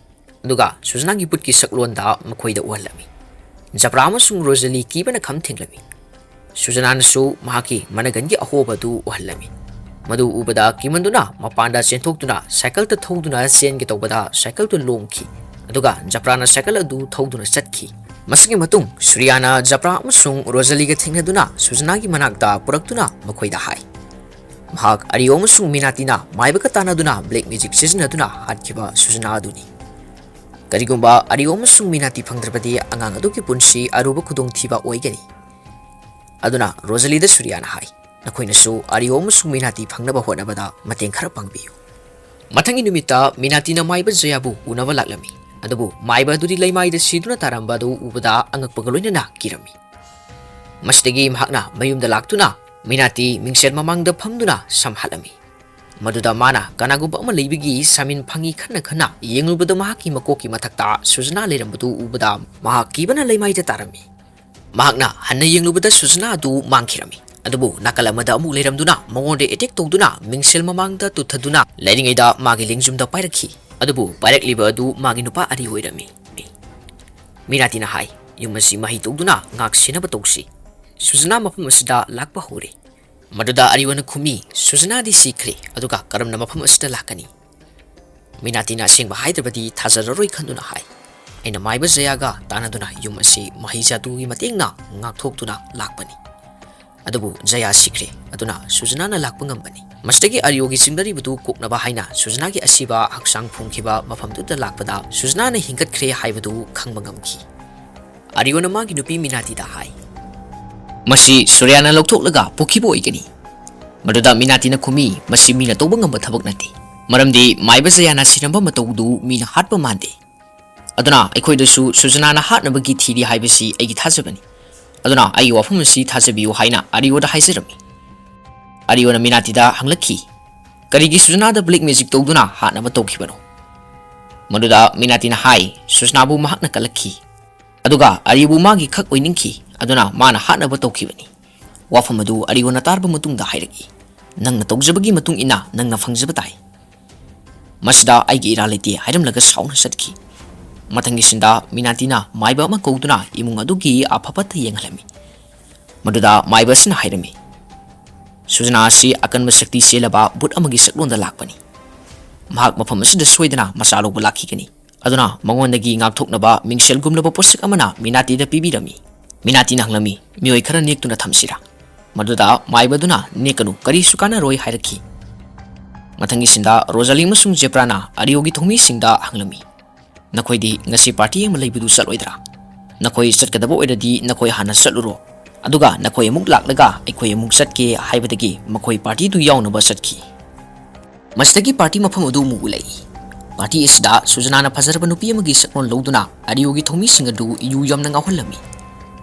ꯑꯗꯨꯒ ꯁꯨꯖꯅꯥꯒꯤ ꯕꯨꯠꯀꯤ ꯁꯛꯂꯣꯟꯗ ꯃꯈꯣꯏꯗ ꯎꯍꯜꯂꯝꯃꯤ꯫ ꯖꯄ꯭ꯔꯥ ꯑꯃꯁꯨꯡ ꯔꯣꯖꯂꯤ ꯀꯤꯕꯅ ꯈꯝ ꯊꯦꯡꯂꯝꯃꯤ꯫ ꯁꯨꯖꯅꯥꯅꯁꯨ ꯃꯍꯥꯛꯀꯤ ꯃꯅꯒꯟꯒꯤ ꯑꯍꯣꯕ ꯑꯗꯨ ꯎꯍꯜꯂꯝꯃꯤ꯫ ꯃꯗꯨ ꯎꯕꯗ ꯀꯤꯃꯟꯗꯨꯅ ꯃꯄꯥꯟꯗ ꯆꯦꯟꯊꯣꯛꯇꯨꯅ ꯁꯥꯏꯀꯜꯗ ꯊꯧꯗꯨꯅ ꯆꯦꯟꯒꯦ ꯇꯧꯕꯗ ꯁꯥꯏꯀꯜꯗꯨ ꯂꯣꯡꯈꯤ꯫ ꯑꯗꯨꯒ ꯖꯄ꯭ꯔꯥꯅ ꯁꯥꯏꯀꯜ ꯑꯗꯨ ꯊꯧꯗꯨꯅ ꯆꯠꯈꯤ꯫ ꯃꯁꯤꯒꯤ ꯃꯇꯨꯡ ꯁꯨꯔꯤꯌꯥꯅ ꯖꯄ꯭ꯔꯥ ꯑꯃꯁꯨꯡ ꯔꯣꯖꯂꯤꯒ ꯊꯦꯡꯅꯗꯨꯅ ꯁꯨꯖꯅꯥꯒꯤ ꯃꯅꯥꯛꯇ ꯄꯨꯔꯛꯇꯨꯅ ꯃꯈꯣꯏꯗ ꯍꯥꯏ, ꯃꯍꯥꯛ ꯑꯔꯤꯑꯣ ꯑꯃꯁꯨꯡ ꯃꯤꯅꯥꯇꯤꯅ ꯃꯥꯏꯕꯒ ꯇꯥꯟꯅꯗꯨꯅ ꯕ꯭ꯂꯦꯛ ꯃꯦꯖꯤꯛ ꯁꯤꯖꯤꯟꯅꯗꯨꯅ ꯍꯥꯠꯈꯤꯕ ꯁꯨꯖꯅꯥ ꯑꯗꯨꯅꯤ꯫ ꯀꯔꯤꯒꯨꯝꯕ ꯑꯔꯤꯑꯣ ꯑꯃꯁꯨꯡ ꯃꯤꯅꯥꯇꯤ ꯐꯪꯗ꯭ꯔꯕꯗꯤ ꯑꯉꯥꯡ ꯑꯗꯨꯒꯤ ꯄꯨꯟꯁꯤ ꯑꯔꯨꯕ ꯈꯨꯗꯣꯡꯊꯤꯕ ꯑꯣꯏꯒꯅꯤ꯫ ꯑꯗꯨꯅ ꯔꯣꯖꯂꯤꯗ ꯁꯨꯔꯤꯌꯥꯅ ꯍꯥꯏ, "ꯅꯈꯣꯏꯅꯁꯨ ꯑꯔꯤꯑꯣ ꯑꯃꯁꯨꯡ ꯃꯤꯅꯥꯇꯤ ꯐꯪꯅꯕ ꯍꯣꯠꯅꯕꯗ ꯃꯇꯦꯡ ꯈꯔ ꯄꯥꯡꯕꯤꯌꯨ꯫" ꯃꯊꯪꯒꯤ ꯅꯨꯃꯤꯠꯇ ꯃꯤꯅꯥꯇꯤꯅ ꯃꯥꯏꯕ ꯖꯌꯥꯕꯨ ꯎꯅꯕ ꯂꯥꯛꯂꯝꯃꯤ꯫ ꯑꯗꯨꯕꯨ ꯃꯥꯏꯕ ꯑꯗꯨꯗꯤ ꯂꯩꯃꯥꯏꯗ ꯁꯤꯗꯨꯅ ꯇꯥꯔꯝꯕ ꯑꯗꯨ ꯎꯕꯗ ꯑꯉꯛꯄꯒ ꯂꯣꯏꯅꯅ ꯀꯤꯔꯝꯃꯤ꯫ ꯃꯁꯤꯗꯒꯤ ꯃꯍꯥꯛꯅ ꯃꯌꯨꯝꯗ ꯂꯥꯛꯇꯨꯅ ꯃꯤꯅꯥꯇꯤ ꯃꯤꯡꯁꯦꯜ ꯃꯃꯥꯡꯗ ꯐꯝꯗꯨꯅ ꯁꯝ ꯍꯥꯠꯂꯝꯃꯤ꯫ ꯃꯗꯨꯗ ꯃꯥꯅ ꯀꯅꯥꯒꯨꯝꯕ ꯑꯃ ꯂꯩꯕꯒꯤ ꯁꯥꯃꯤꯟ ꯐꯪꯏ ꯈꯟꯅ ꯈꯟꯅ ꯌꯦꯡꯂꯨꯕꯗ ꯃꯍꯥꯛꯀꯤ ꯃꯀꯣꯛꯀꯤ ꯃꯊꯛꯇ ꯁꯨꯖꯅꯥ ꯂꯩꯔꯝꯕꯗꯨ ꯎꯕꯗ ꯃꯍꯥꯛ ꯀꯤꯕꯅ ꯂꯩꯃꯥꯏꯗ ꯇꯥꯔꯝꯃꯤ꯫ ꯃꯍꯥꯛꯅ ꯍꯟꯅ ꯌꯦꯡꯂꯨꯕꯗ ꯁꯨꯖꯅꯥ ꯑꯗꯨ ꯃꯥꯡꯈꯤꯔꯝꯃꯤ꯫ ꯑꯗꯨꯕꯨ ꯅꯥꯀꯜ ꯑꯃꯗ ꯑꯃꯨꯛ ꯂꯩꯔꯝꯗꯨꯅ ꯃꯉꯣꯟꯗ ꯑꯦꯇꯦꯛ ꯇꯧꯗꯨꯅ ꯃꯤꯡꯁꯦꯜ ꯃꯃꯥꯡꯗ ꯇꯨꯊꯗꯨꯅ ꯂꯩꯔꯤꯉꯩꯗ ꯃꯥꯒꯤ ꯂꯦꯡꯖꯨꯝꯗ ꯄꯥꯏꯔꯛꯈꯤ꯫ ꯑꯗꯨꯕꯨ ꯄꯥꯏꯔꯛꯂꯤꯕ ꯑꯗꯨ ꯃꯥꯒꯤ ꯅꯨꯄꯥ ꯑꯔꯤ ꯑꯣꯏꯔꯝꯃꯤ꯫ ꯃꯤꯅꯥꯇꯤꯅ ꯍꯥꯏ, "ꯌꯨꯝ ꯑꯁꯤ ꯃꯍꯩ ꯇꯧꯗꯨꯅ ꯉꯥꯛ ꯁꯦꯟꯅꯕ ꯇꯧꯁꯤ꯫ ꯁꯨꯖꯅꯥ ꯃꯐꯝ ꯑꯁꯤꯗ ꯂꯥꯛꯄ ꯍꯧꯔꯦ꯫" ꯃꯗꯨꯗ ꯑꯔꯤꯌꯣꯅ ꯈꯨꯝꯃꯤ, "ꯁꯨꯖꯅꯥꯗꯤ ꯁꯤꯈ꯭ꯔꯦ, ꯑꯗꯨꯒ ꯀꯔꯝꯅ ꯃꯐꯝ ꯑꯁꯤꯗ ꯂꯥꯛꯀꯅꯤ?" ꯃꯤꯅꯥꯇꯤꯅ ꯑꯁꯦꯡꯕ ꯍꯥꯏꯗ꯭ꯔꯕꯗꯤ ꯊꯥꯖꯔꯔꯣꯏ ꯈꯟꯗꯨꯅ ꯍꯥꯏ, "ꯑꯩꯅ ꯃꯥꯏꯕ ꯖꯌꯥꯒ ꯇꯥꯟꯅꯗꯨꯅ ꯌꯨꯝ ꯑꯁꯤ ꯃꯍꯩ ꯖꯥꯗꯨꯒꯤ ꯃꯇꯦꯡꯅ ꯉꯥꯛꯊꯣꯛꯇꯨꯅ ꯂꯥꯛꯄꯅꯤ꯫" ꯑꯗꯨꯕꯨ ꯖꯌꯥ ꯁꯤꯈ꯭ꯔꯦ, ꯑꯗꯨꯅ ꯁꯨꯖꯅꯥꯅ ꯂꯥꯛꯄ ꯉꯝꯕꯅꯤ꯫ ꯃꯁꯤꯗꯒꯤ ꯑꯔꯤꯌꯣꯒꯤ ꯆꯤꯡꯅꯔꯤꯕꯗꯨ ꯀꯣꯛꯅꯕ ꯍꯥꯏꯅ ꯁꯨꯖꯅꯥꯒꯤ ꯑꯁꯤꯕ ꯍꯛꯆꯥꯡ ꯐꯣꯡꯈꯤꯕ ꯃꯐꯝꯗꯨꯗ ꯂꯥꯛꯄꯗ ꯁꯨꯖꯅꯥꯅ ꯍꯤꯡꯒꯠꯈ꯭ꯔꯦ ꯍꯥꯏꯕꯗꯨ ꯈꯪꯕ ꯉꯝꯈꯤ꯫ ꯑꯔꯤꯌꯣꯅ ꯃꯥꯒꯤ ꯅꯨꯄꯤ ꯃꯤꯅꯥꯇꯤꯗ ꯍꯥꯏ, "ꯃꯁꯤ ꯁꯨꯔꯌꯥꯅ ꯂꯧꯊꯣꯛꯂꯒ ꯄꯨꯈꯤꯕ ꯑꯣꯏꯒꯅꯤ꯫" ꯃꯗꯨꯗ ꯃꯤꯅꯥꯇꯤꯅ ꯈꯨꯝꯃꯤ, "ꯃꯁꯤ ꯃꯤꯅ ꯇꯧꯕ ꯉꯝꯕ ꯊꯕꯛ ꯅꯠꯇꯦ, ꯃꯔꯝꯗꯤ ꯃꯥꯏꯕ ꯖꯌꯥꯅ ꯁꯤꯔꯝꯕ ꯃꯇꯧꯗꯨ ꯃꯤꯅ ꯍꯥꯠꯄ ꯃꯥꯟꯗꯦ꯫ ꯑꯗꯨꯅ ꯑꯩꯈꯣꯏꯗꯁꯨ ꯁꯨꯖꯅꯥꯅ ꯍꯥꯠꯅꯕꯒꯤ ꯊꯤꯔꯤ ꯍꯥꯏꯕꯁꯤ ꯑꯩꯒꯤ ꯊꯥꯖꯕꯅꯤ꯫ ꯑꯗꯨꯅ ꯑꯩꯒꯤ ꯋꯥꯐꯝ ꯑꯁꯤ ꯊꯥꯖꯕꯤꯌꯨ" ꯍꯥꯏꯅ ꯑꯔꯤꯌꯣꯗ ꯍꯥꯏꯖꯔꯝꯃꯤ꯫ ꯑꯔꯤꯌꯣꯅ ꯃꯤꯅꯥꯇꯤꯗ ꯍꯪꯂꯛꯈꯤ, "ꯀꯔꯤꯒꯤ ꯁꯨꯖꯅꯥꯗ black magic ꯇꯧꯗꯨꯅ ꯍꯥꯠꯅꯕ ꯇꯧꯈꯤꯕꯅꯣ?" ꯃꯗꯨꯗ ꯃꯤꯅꯥꯇꯤꯅ ꯍꯥꯏ, "ꯁꯨꯖꯅꯥꯕꯨ ꯃꯍꯥꯛꯅ ꯀꯜꯂꯛꯈꯤ, ꯑꯗꯨꯒ ꯑꯔꯤꯌꯣꯕꯨ ꯃꯥꯒꯤ ꯈꯛ ꯑꯣꯏꯅꯤꯡꯈꯤ, ꯑꯗꯨꯅ ꯃꯥꯅ ꯍꯥꯠꯅꯕ ꯇꯧꯈꯤꯕꯅꯤ꯫" ꯋꯥꯐꯝ ꯑꯗꯨ ꯑꯔꯤꯌꯣꯅ ꯇꯥꯔꯕ ꯃꯇꯨꯡꯗ ꯍꯥꯏꯔꯛꯏ, "ꯅꯪꯅ ꯇꯧꯖꯕꯒꯤ ꯃꯇꯨꯡ ꯏꯟꯅ ꯅꯪꯅ ꯐꯪꯖꯕ ꯇꯥꯏ꯫ ꯃꯁꯤꯗ ꯑꯩꯒꯤ ꯏꯔꯥꯜ ꯂꯩꯇꯦ" ꯍꯥꯏꯔꯝꯂꯒ ꯁꯥꯎꯅ ꯆꯠꯈꯤ꯫ ꯃꯊꯪꯒꯤ ꯁꯤꯟꯗ ꯃꯤꯅꯥꯇꯤꯅ ꯃꯥꯏꯕ ꯑꯃ ꯀꯧꯗꯨꯅ ꯏꯃꯨꯡ ꯑꯗꯨꯒꯤ ꯑꯐ ꯐꯠꯇ ꯌꯦꯡꯍꯜꯂꯝꯃꯤ꯫ ꯃꯗꯨꯗ ꯃꯥꯏꯕ ꯑꯁꯤꯅ ꯍꯥꯏꯔꯝꯃꯤ, "ꯁꯨꯖꯅꯥ ꯑꯁꯤ ꯑꯀꯟꯕ ꯁꯛꯇꯤ ꯆꯦꯜꯂꯕ ꯚꯨꯠ ꯑꯃꯒꯤ ꯁꯛꯂꯣꯟꯗ ꯂꯥꯛꯄꯅꯤ꯫ ꯃꯍꯥꯛ ꯃꯐꯝ ꯑꯁꯤꯗ ꯁꯣꯏꯗꯅ ꯃꯆꯥ ꯂꯧꯕ ꯂꯥꯛꯈꯤꯒꯅꯤ꯫ ꯑꯗꯨꯅ ꯃꯉꯣꯟꯗꯒꯤ ꯉꯥꯛꯊꯣꯛꯅꯕ ꯃꯤꯡꯁꯦꯜꯒꯨꯝꯂꯕ ꯄꯣꯠꯁꯛ ꯑꯃꯅ ꯃꯤꯅꯥꯇꯤꯗ ꯄꯤꯕꯤꯔꯝꯃꯤ꯫" ꯃꯤꯅꯥꯇꯤꯅ ꯍꯪꯂꯝꯃꯤ, "ꯃꯤꯑꯣꯏ ꯈꯔ ꯅꯦꯛꯇꯨꯅ ꯊꯝꯁꯤꯔꯥ?" ꯃꯗꯨꯗ ꯃꯥꯏꯕꯗꯨꯅ, "ꯅꯦꯛꯀꯅꯨ, ꯀꯔꯤꯁꯨ ꯀꯥꯟꯅꯔꯣꯏ" ꯍꯥꯏꯔꯛꯈꯤ꯫ ꯃꯊꯪꯒꯤ ꯁꯤꯟꯗ ꯔꯣꯖꯥꯂꯤ ꯑꯃꯁꯨꯡ ꯖꯦꯕ꯭ꯔꯥꯅ ꯑꯔꯤꯌꯣꯒꯤ ꯊꯧꯃꯤꯁꯤꯡꯗ ꯍꯪꯂꯝꯃꯤ, "ꯅꯈꯣꯏꯗꯤ ꯉꯁꯤ ꯄꯥꯔꯇꯤ ꯑꯃ ꯂꯩꯕꯗꯨ ꯆꯠꯂꯣꯏꯗ꯭ꯔꯥ? ꯅꯈꯣꯏ ꯆꯠꯀꯗꯕ ꯑꯣꯏꯔꯗꯤ ꯅꯈꯣꯏ ꯍꯥꯟꯅ ꯆꯠꯂꯨꯔꯣ, ꯑꯗꯨꯒ ꯅꯈꯣꯏ ꯑꯃꯨꯛ ꯂꯥꯛꯂꯒ ꯑꯩꯈꯣꯏ ꯑꯃꯨꯛ ꯆꯠꯀꯦ" ꯍꯥꯏꯕꯗꯒꯤ ꯃꯈꯣꯏ ꯄꯥꯔꯇꯤꯗꯨ ꯌꯥꯎꯅꯕ ꯆꯠꯈꯤ꯫ ꯃꯁꯤꯗꯒꯤ ꯄꯥꯔꯇꯤ ꯃꯐꯝ ꯑꯗꯨ ꯑꯃꯨꯛ ꯎꯠꯂꯛꯏ꯫ ꯄꯥꯔꯇꯤ ꯑꯁꯤꯗ ꯁꯨꯖꯅꯥꯅ ꯐꯖꯔꯕ ꯅꯨꯄꯤ ꯑꯃꯒꯤ ꯁꯛꯂꯣꯟ ꯂꯧꯗꯨꯅ ꯑꯔꯤꯌꯣꯒꯤ ꯊꯧꯃꯤꯁꯤꯡ ꯑꯗꯨ ꯌꯨ ꯌꯥꯝꯅ ꯉꯥꯎꯍꯜꯂꯝꯃꯤ꯫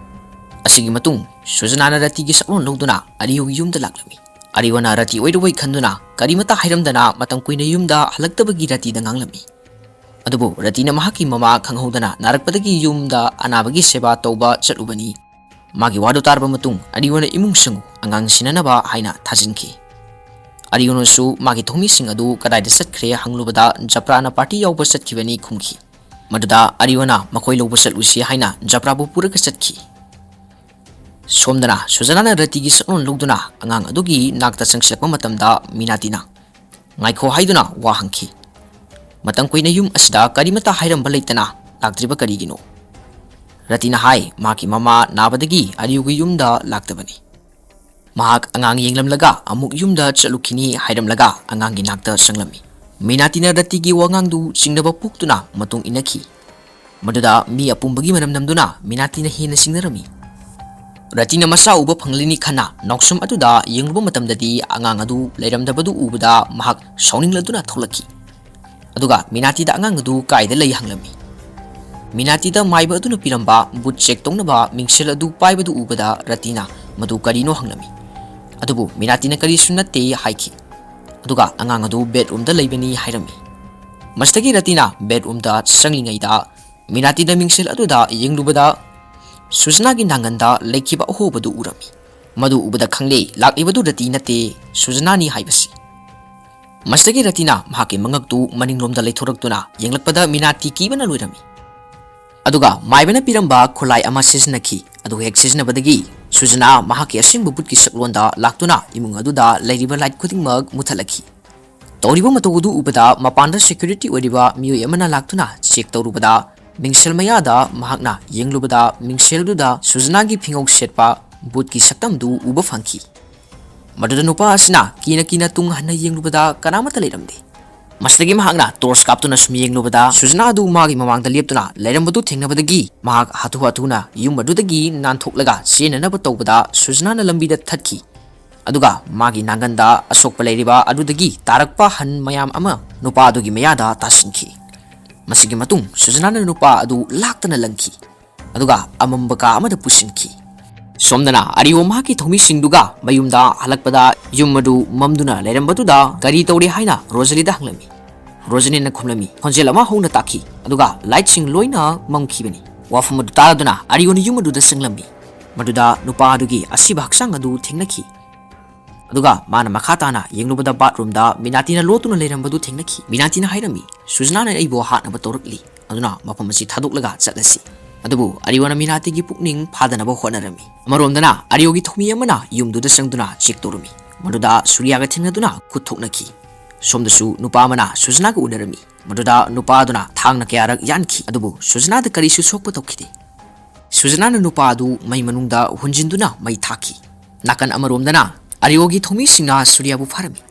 ꯑꯁꯤꯒꯤ ꯃꯇꯨꯡ ꯁꯨꯖꯅꯥꯅ ꯔꯇꯤꯒꯤ ꯁꯛꯂꯣꯟ ꯂꯧꯗꯨꯅ ꯑꯔꯤꯌꯣꯒꯤ ꯌꯨꯝꯗ ꯂꯥꯛꯂꯝꯃꯤ꯫ ꯑꯔꯤꯌꯣꯅ ꯔꯇꯤ ꯑꯣꯏꯔꯨꯕꯩ ꯈꯟꯗꯨꯅ ꯀꯔꯤꯃꯠꯇ ꯍꯥꯏꯔꯝꯗꯅ ꯃꯇꯝ ꯀꯨꯏꯅ ꯌꯨꯝꯗ ꯍꯜꯂꯛꯇꯕꯒꯤ ꯔꯇꯤꯗ ꯉꯥꯡꯂꯝꯃꯤ꯫ ꯑꯗꯨꯕꯨ ꯔꯇꯤꯅ ꯃꯍꯥꯛꯀꯤ ꯃꯃꯥ ꯈꯪꯍꯧꯗꯅ ꯅꯥꯔꯛꯄꯗꯒꯤ ꯌꯨꯝꯗ ꯑꯅꯥꯕꯒꯤ ꯁꯦꯕꯥ ꯇꯧꯕ ꯆꯠꯂꯨꯕꯅꯤ꯫ ꯃꯥꯒꯤ ꯋꯥꯗꯨ ꯇꯥꯔꯕ ꯃꯇꯨꯡ ꯑꯔꯤꯌꯣꯅ ꯏꯃꯨꯡ ꯁꯪꯒꯨ ꯑꯉꯥꯡ ꯁꯤꯟꯅꯅꯕ ꯍꯥꯏꯅ ꯊꯥꯖꯤꯟꯈꯤ꯫ ꯑꯔꯤꯌꯣꯅꯁꯨ ꯃꯥꯒꯤ ꯊꯧꯃꯤꯁꯤꯡ ꯑꯗꯨ ꯀꯗꯥꯏꯗ ꯆꯠꯈ꯭ꯔꯦ ꯍꯪꯂꯨꯕꯗ ꯖꯄ꯭ꯔꯥꯅ ꯄꯥꯔꯇꯤ ꯌꯥꯎꯕ ꯆꯠꯈꯤꯕꯅꯤ ꯈꯨꯝꯈꯤ꯫ ꯃꯗꯨꯗ ꯑꯔꯤꯌꯣꯅ ꯃꯈꯣꯏ ꯂꯧꯕ ꯆꯠꯂꯨꯁꯤ ꯍꯥꯏꯅ ꯖꯄ꯭ꯔꯥꯕꯨ ꯄꯨꯔꯒ ꯆꯠꯈꯤ꯫ ꯁꯣꯝꯗꯅ ꯁꯨꯖꯅꯥꯅ ꯔꯇꯤꯒꯤ ꯁꯛꯂꯣꯟ ꯂꯧꯗꯨꯅ ꯑꯉꯥꯡ ꯑꯗꯨꯒꯤ ꯅꯥꯛꯇ ꯆꯪꯁꯤꯜꯂꯛꯄ ꯃꯇꯝꯗ ꯃꯤꯅꯥꯇꯤꯅ "ꯉꯥꯏꯈꯣ" ꯍꯥꯏꯗꯨꯅ ꯋꯥ ꯍꯪꯈꯤ꯫ "ꯃꯇꯝ ꯀꯨꯏꯅ ꯌꯨꯝ ꯑꯁꯤꯗ ꯀꯔꯤꯃꯠꯇ ꯍꯥꯏꯔꯝꯕ ꯂꯩꯇꯅ ꯂꯥꯛꯇ꯭ꯔꯤꯕ ꯀꯔꯤꯒꯤꯅꯣ?" ꯔꯇꯤꯅ ꯍꯥꯏ, ꯃꯍꯥꯛꯀꯤ ꯃꯃꯥ ꯅꯥꯕꯗꯒꯤ ꯑꯔꯤꯌꯨꯒꯤ ꯌꯨꯝꯗ ꯂꯥꯛꯇꯕꯅꯤ꯫ ꯃꯍꯥꯛ ꯑꯉꯥꯡ ꯌꯦꯡꯂꯝꯂꯒ ꯑꯃꯨꯛ ꯌꯨꯝꯗ ꯆꯠꯂꯨꯈꯤꯅꯤ ꯍꯥꯏꯔꯝꯂꯒ ꯑꯉꯥꯡꯒꯤ ꯅꯥꯛꯇ ꯆꯪꯂꯝꯃꯤ꯫ ꯃꯤꯅꯥꯇꯤꯅ ꯔꯇꯤꯒꯤ ꯋꯥꯉꯥꯡꯗꯨ ꯆꯤꯡꯅꯕ ꯄꯣꯛꯇꯨꯅ ꯃꯇꯨꯡ ꯏꯟꯅꯈꯤ꯫ ꯃꯗꯨꯗ ꯃꯤ ꯑꯄꯨꯝꯕꯒꯤ ꯃꯔꯝ ꯅꯝꯗꯨꯅ ꯃꯤꯅꯥꯇꯤꯅ ꯍꯦꯟꯅ ꯆꯤꯡꯅꯔꯝꯃꯤ꯫ ꯔꯇꯤꯅ ꯃꯆꯥ ꯎꯕ ꯐꯪꯂꯤꯅꯤ ꯈꯟꯅ ꯅꯥꯎꯁꯨꯝ ꯑꯗꯨꯗ ꯌꯦꯡꯂꯨꯕ ꯃꯇꯝꯗꯗꯤ ꯑꯉꯥꯡ ꯑꯗꯨ ꯂꯩꯔꯝꯗꯕꯗꯨ ꯎꯕꯗ ꯃꯍꯥꯛ ꯁꯥꯎꯅꯤꯡꯂꯗꯨꯅ ꯊꯣꯛꯂꯛꯈꯤ꯫ ꯑꯗꯨꯒ ꯃꯤꯅꯥꯇꯤꯗ ꯑꯉꯥꯡ ꯑꯗꯨ ꯀꯥꯏꯗ ꯂꯩ ꯍꯪꯂꯝꯃꯤ꯫ ꯃꯤꯅꯥꯇꯤꯗ ꯃꯥꯏꯕ ꯑꯗꯨꯅ ꯄꯤꯔꯝꯕ ꯕꯨꯠ ꯆꯦꯛ ꯇꯧꯅꯕ ꯃꯤꯡꯁꯦꯜ ꯑꯗꯨ ꯄꯥꯏꯕꯗꯨ ꯎꯕꯗ ꯔꯇꯤꯅ ꯃꯗꯨ ꯀꯔꯤꯅꯣ ꯍꯪꯂꯝꯃꯤ꯫ ꯑꯗꯨꯕꯨ ꯃꯤꯅꯥꯇꯤꯅ ꯀꯔꯤꯁꯨ ꯅꯠꯇꯦ ꯍꯥꯏꯈꯤ꯫ ꯑꯗꯨꯒ ꯑꯉꯥꯡ ꯑꯗꯨ ꯕꯦꯗꯔꯨꯝꯗ ꯂꯩꯕꯅꯤ ꯍꯥꯏꯔꯝꯃꯤ꯫ ꯃꯁꯤꯗꯒꯤ ꯔꯇꯤꯅ ꯕꯦꯗꯔꯨꯝꯗ ꯆꯪꯂꯤꯉꯩꯗ ꯃꯤꯅꯥꯇꯤꯗ ꯃꯤꯡꯁꯦꯜ ꯑꯗꯨꯗ ꯌꯦꯡꯂꯨꯕꯗ ꯁꯨꯖꯅꯥꯒꯤ ꯅꯥꯡꯒꯟꯗ ꯂꯩꯈꯤꯕ ꯑꯍꯣꯕꯗꯨ ꯎꯔꯝꯃꯤ꯫ ꯃꯗꯨ ꯎꯕꯗ ꯈꯪꯂꯦ ꯂꯥꯛꯂꯤꯕꯗꯨ ꯔꯇꯤ ꯅꯠꯇꯦ, ꯁꯨꯖꯅꯥꯅꯤ ꯍꯥꯏꯕꯁꯤ꯫ ꯃꯁꯤꯗꯒꯤ ꯔꯇꯤꯅ ꯃꯍꯥꯛꯀꯤ ꯃꯉꯛꯇꯨ ꯃꯅꯤꯡꯂꯣꯝꯗ ꯂꯩꯊꯣꯔꯛꯇꯨꯅ ꯌꯦꯡꯂꯛꯄꯗ ꯃꯤꯅꯥꯇꯤ ꯀꯤꯕꯅ ꯂꯣꯏꯔꯝꯃꯤ꯫ ꯑꯗꯨꯒ ꯃꯥꯏꯕꯅ ꯄꯤꯔꯝꯕ ꯈꯨꯠꯂꯥꯏ ꯑꯃ ꯁꯤꯖꯤꯟꯅꯈꯤ꯫ ꯑꯗꯨ ꯍꯦꯛ ꯁꯤꯖꯤꯟꯅꯕꯗꯒꯤ ꯁꯨꯖꯅꯥ ꯃꯍꯥꯛꯀꯤ ꯑꯁꯦꯡꯕ ꯕꯨꯠꯀꯤ ꯁꯛꯂꯣꯟꯗ ꯂꯥꯛꯇꯨꯅ ꯏꯃꯨꯡ ꯑꯗꯨꯗ ꯂꯩꯔꯤꯕ ꯂꯥꯏꯠ ꯈꯨꯗꯤꯡꯃꯛ ꯃꯨꯊꯠꯂꯛꯈꯤ꯫ ꯇꯧꯔꯤꯕ ꯃꯇꯧ ꯑꯗꯨ ꯎꯕꯗ ꯃꯄꯥꯟꯗ ꯁꯦꯀ꯭ꯌꯨꯔꯤꯇꯤ ꯑꯣꯏꯔꯤꯕ ꯃꯤꯑꯣꯏ ꯑꯃꯅ ꯂꯥꯛꯇꯨꯅ ꯆꯦꯛ ꯇꯧꯔꯨꯕꯗ ꯃꯤꯡꯁꯦꯜ ꯃꯌꯥꯗ ꯃꯍꯥꯛꯅ ꯌꯦꯡꯂꯨꯕꯗ ꯃꯤꯡꯁꯦꯜꯗꯨꯗ ꯁꯨꯖꯅꯥꯒꯤ ꯐꯤꯉꯧ ꯁꯦꯠꯄ ꯕꯨꯠꯀꯤ ꯁꯛꯇꯝꯗꯨ ꯎꯕ ꯐꯪꯈꯤ꯫ ꯃꯗꯨꯗ ꯅꯨꯄꯥ ꯑꯁꯤꯅ ꯀꯤꯅ ꯀꯤꯅ ꯇꯨꯡ ꯍꯟꯅ ꯌꯦꯡꯂꯨꯕꯗ ꯀꯅꯥꯃꯠꯇ ꯂꯩꯔꯝꯗꯦ꯫ ꯃꯁꯤꯗꯒꯤ ꯃꯍꯥꯛꯅ ꯇꯣꯔꯆ ꯀꯥꯞꯇꯨꯅ ꯁꯨꯝ ꯌꯦꯡꯂꯨꯕꯗ ꯁꯨꯖꯅꯥ ꯑꯗꯨ ꯃꯥꯒꯤ ꯃꯃꯥꯡꯗ ꯂꯦꯞꯇꯨꯅ ꯂꯩꯔꯝꯕꯗꯨ ꯊꯦꯡꯅꯕꯗꯒꯤ ꯃꯍꯥꯛ ꯍꯥꯊꯨ ꯍꯥꯊꯨꯅ ꯌꯨꯝ ꯑꯗꯨꯗꯒꯤ ꯅꯥꯟꯊꯣꯛꯂꯒ ꯆꯦꯟꯅꯅꯕ ꯇꯧꯕꯗ ꯁꯨꯖꯅꯥꯅ ꯂꯝꯕꯤꯗ ꯊꯠꯈꯤ꯫ ꯑꯗꯨꯒ ꯃꯥꯒꯤ ꯅꯥꯡꯒꯟꯗ ꯑꯁꯣꯛꯄ ꯂꯩꯔꯤꯕ ꯑꯗꯨꯗꯒꯤ ꯇꯥꯔꯛꯄ ꯍꯟ ꯃꯌꯥꯝ ꯑꯃ ꯅꯨꯄꯥ ꯑꯗꯨꯒꯤ ꯃꯌꯥꯗ ꯇꯥꯁꯤꯟꯈꯤ꯫ ꯃꯁꯤꯒꯤ ꯃꯇꯨꯡ ꯁꯨꯖꯅꯥꯅ ꯅꯨꯄꯥ ꯑꯗꯨ ꯂꯥꯛꯇꯅ ꯂꯪꯈꯤ꯫ ꯑꯗꯨꯒ ꯑꯃꯝꯕ ꯀꯥ ꯑꯃꯗ ꯄꯨꯁꯤꯟꯈꯤ꯫ ꯁꯣꯝꯗꯅ ꯑꯔꯤꯌꯣ ꯃꯍꯥꯛꯀꯤ ꯊꯧꯃꯤꯁꯤꯡꯗꯨꯒ ꯃꯌꯨꯝꯗ ꯍꯜꯂꯛꯄꯗ ꯌꯨꯝ ꯑꯗꯨ ꯃꯝꯗꯨꯅ ꯂꯩꯔꯝꯕꯗꯨꯗ ꯀꯔꯤ ꯇꯧꯔꯦ ꯍꯥꯏꯅ ꯔꯣꯖꯂꯤꯗ ꯍꯪꯂꯝꯃꯤ꯫ ꯔꯣꯖꯂꯤꯅ ꯈꯨꯝꯂꯝꯃꯤ꯫ ꯈꯣꯟꯖꯦꯜ ꯑꯃ ꯍꯧꯅ ꯇꯥꯈꯤ, ꯑꯗꯨꯒ ꯂꯥꯏꯠꯁꯤꯡ ꯂꯣꯏꯅ ꯃꯝꯈꯤꯕꯅꯤ꯫ ꯋꯥꯐꯝ ꯑꯗꯨ ꯇꯥꯔꯗꯨꯅ ꯑꯔꯤꯌꯣꯅ ꯌꯨꯝ ꯑꯗꯨꯗ ꯆꯪꯂꯝꯃꯤ꯫ ꯃꯗꯨꯗ ꯅꯨꯄꯥ ꯑꯗꯨꯒꯤ ꯑꯁꯤꯕ ꯍꯛꯆꯥꯡ ꯑꯗꯨ ꯊꯦꯡꯅꯈꯤ꯫ ꯑꯗꯨꯒ ꯃꯥꯅ ꯃꯈꯥ ꯇꯥꯅ ꯌꯦꯡꯂꯨꯕꯗ bathroomꯗ ꯃꯤꯅꯥꯇꯤꯅ ꯂꯣꯠꯇꯨꯅ ꯂꯩꯔꯝꯕꯗꯨ ꯊꯦꯡꯅꯈꯤ꯫ ꯃꯤꯅꯥꯇꯤꯅ ꯍꯥꯏꯔꯝꯃꯤ, "ꯁꯨꯖꯅꯥꯅ ꯑꯩꯕꯨ ꯍꯥꯠꯅꯕ ꯇꯧꯔꯛꯂꯤ, ꯑꯗꯨꯅ ꯃꯐꯝ ꯑꯁꯤ ꯊꯥꯗꯣꯛꯂꯒ ꯆꯠꯂꯁꯤ"꯫ ꯑꯗꯨꯕꯨ ꯑꯔꯤꯌꯣꯅ ꯃꯤꯅꯥꯇꯤꯒꯤ ꯄꯨꯛꯅꯤꯡ ꯐꯥꯗꯅꯕ ꯍꯣꯠꯅꯔꯝꯃꯤ꯫ ꯑꯃꯔꯣꯝꯗꯅ ꯑꯔꯤꯌꯣꯒꯤ ꯊꯧꯃꯤ ꯑꯃꯅ ꯌꯨꯝꯗꯨꯗ ꯆꯪꯗꯨꯅ check ꯇꯧꯔꯝꯃꯤ꯫ ꯃꯗꯨꯗ ꯁꯨꯔꯤꯌꯥꯒ ꯊꯦꯡꯅꯗꯨꯅ ꯈꯨꯠ ꯊꯣꯛꯅꯈꯤ꯫ ꯁꯣꯝꯗꯁꯨ ꯅꯨꯄꯥ ꯑꯃꯅ ꯁꯨꯖꯅꯥꯒ ꯎꯅꯔꯝꯃꯤ꯫ ꯃꯗꯨꯗ ꯅꯨꯄꯥ ꯑꯗꯨꯅ ꯊꯥꯡꯅ ꯀꯌꯥꯔꯛ ꯌꯥꯟꯈꯤ, ꯑꯗꯨꯕꯨ ꯁꯨꯖꯅꯥꯗ ꯀꯔꯤꯁꯨ ꯁꯣꯛꯄ ꯇꯧꯈꯤꯗꯦ꯫ ꯁꯨꯖꯅꯥꯅ ꯅꯨꯄꯥ ꯑꯗꯨ ꯃꯩ ꯃꯅꯨꯡꯗ ꯍꯨꯟꯖꯤꯟꯗꯨꯅ ꯃꯩ ꯊꯥꯈꯤ꯫ ꯅꯥꯀꯟ ꯑꯃꯔꯣꯝꯗꯅ ꯑꯔꯤꯌꯣꯒꯤ ꯊꯧꯃꯤꯁꯤꯡꯅ ꯁꯨꯔꯤꯌꯥꯕꯨ ꯐꯥꯔꯝꯃꯤ꯫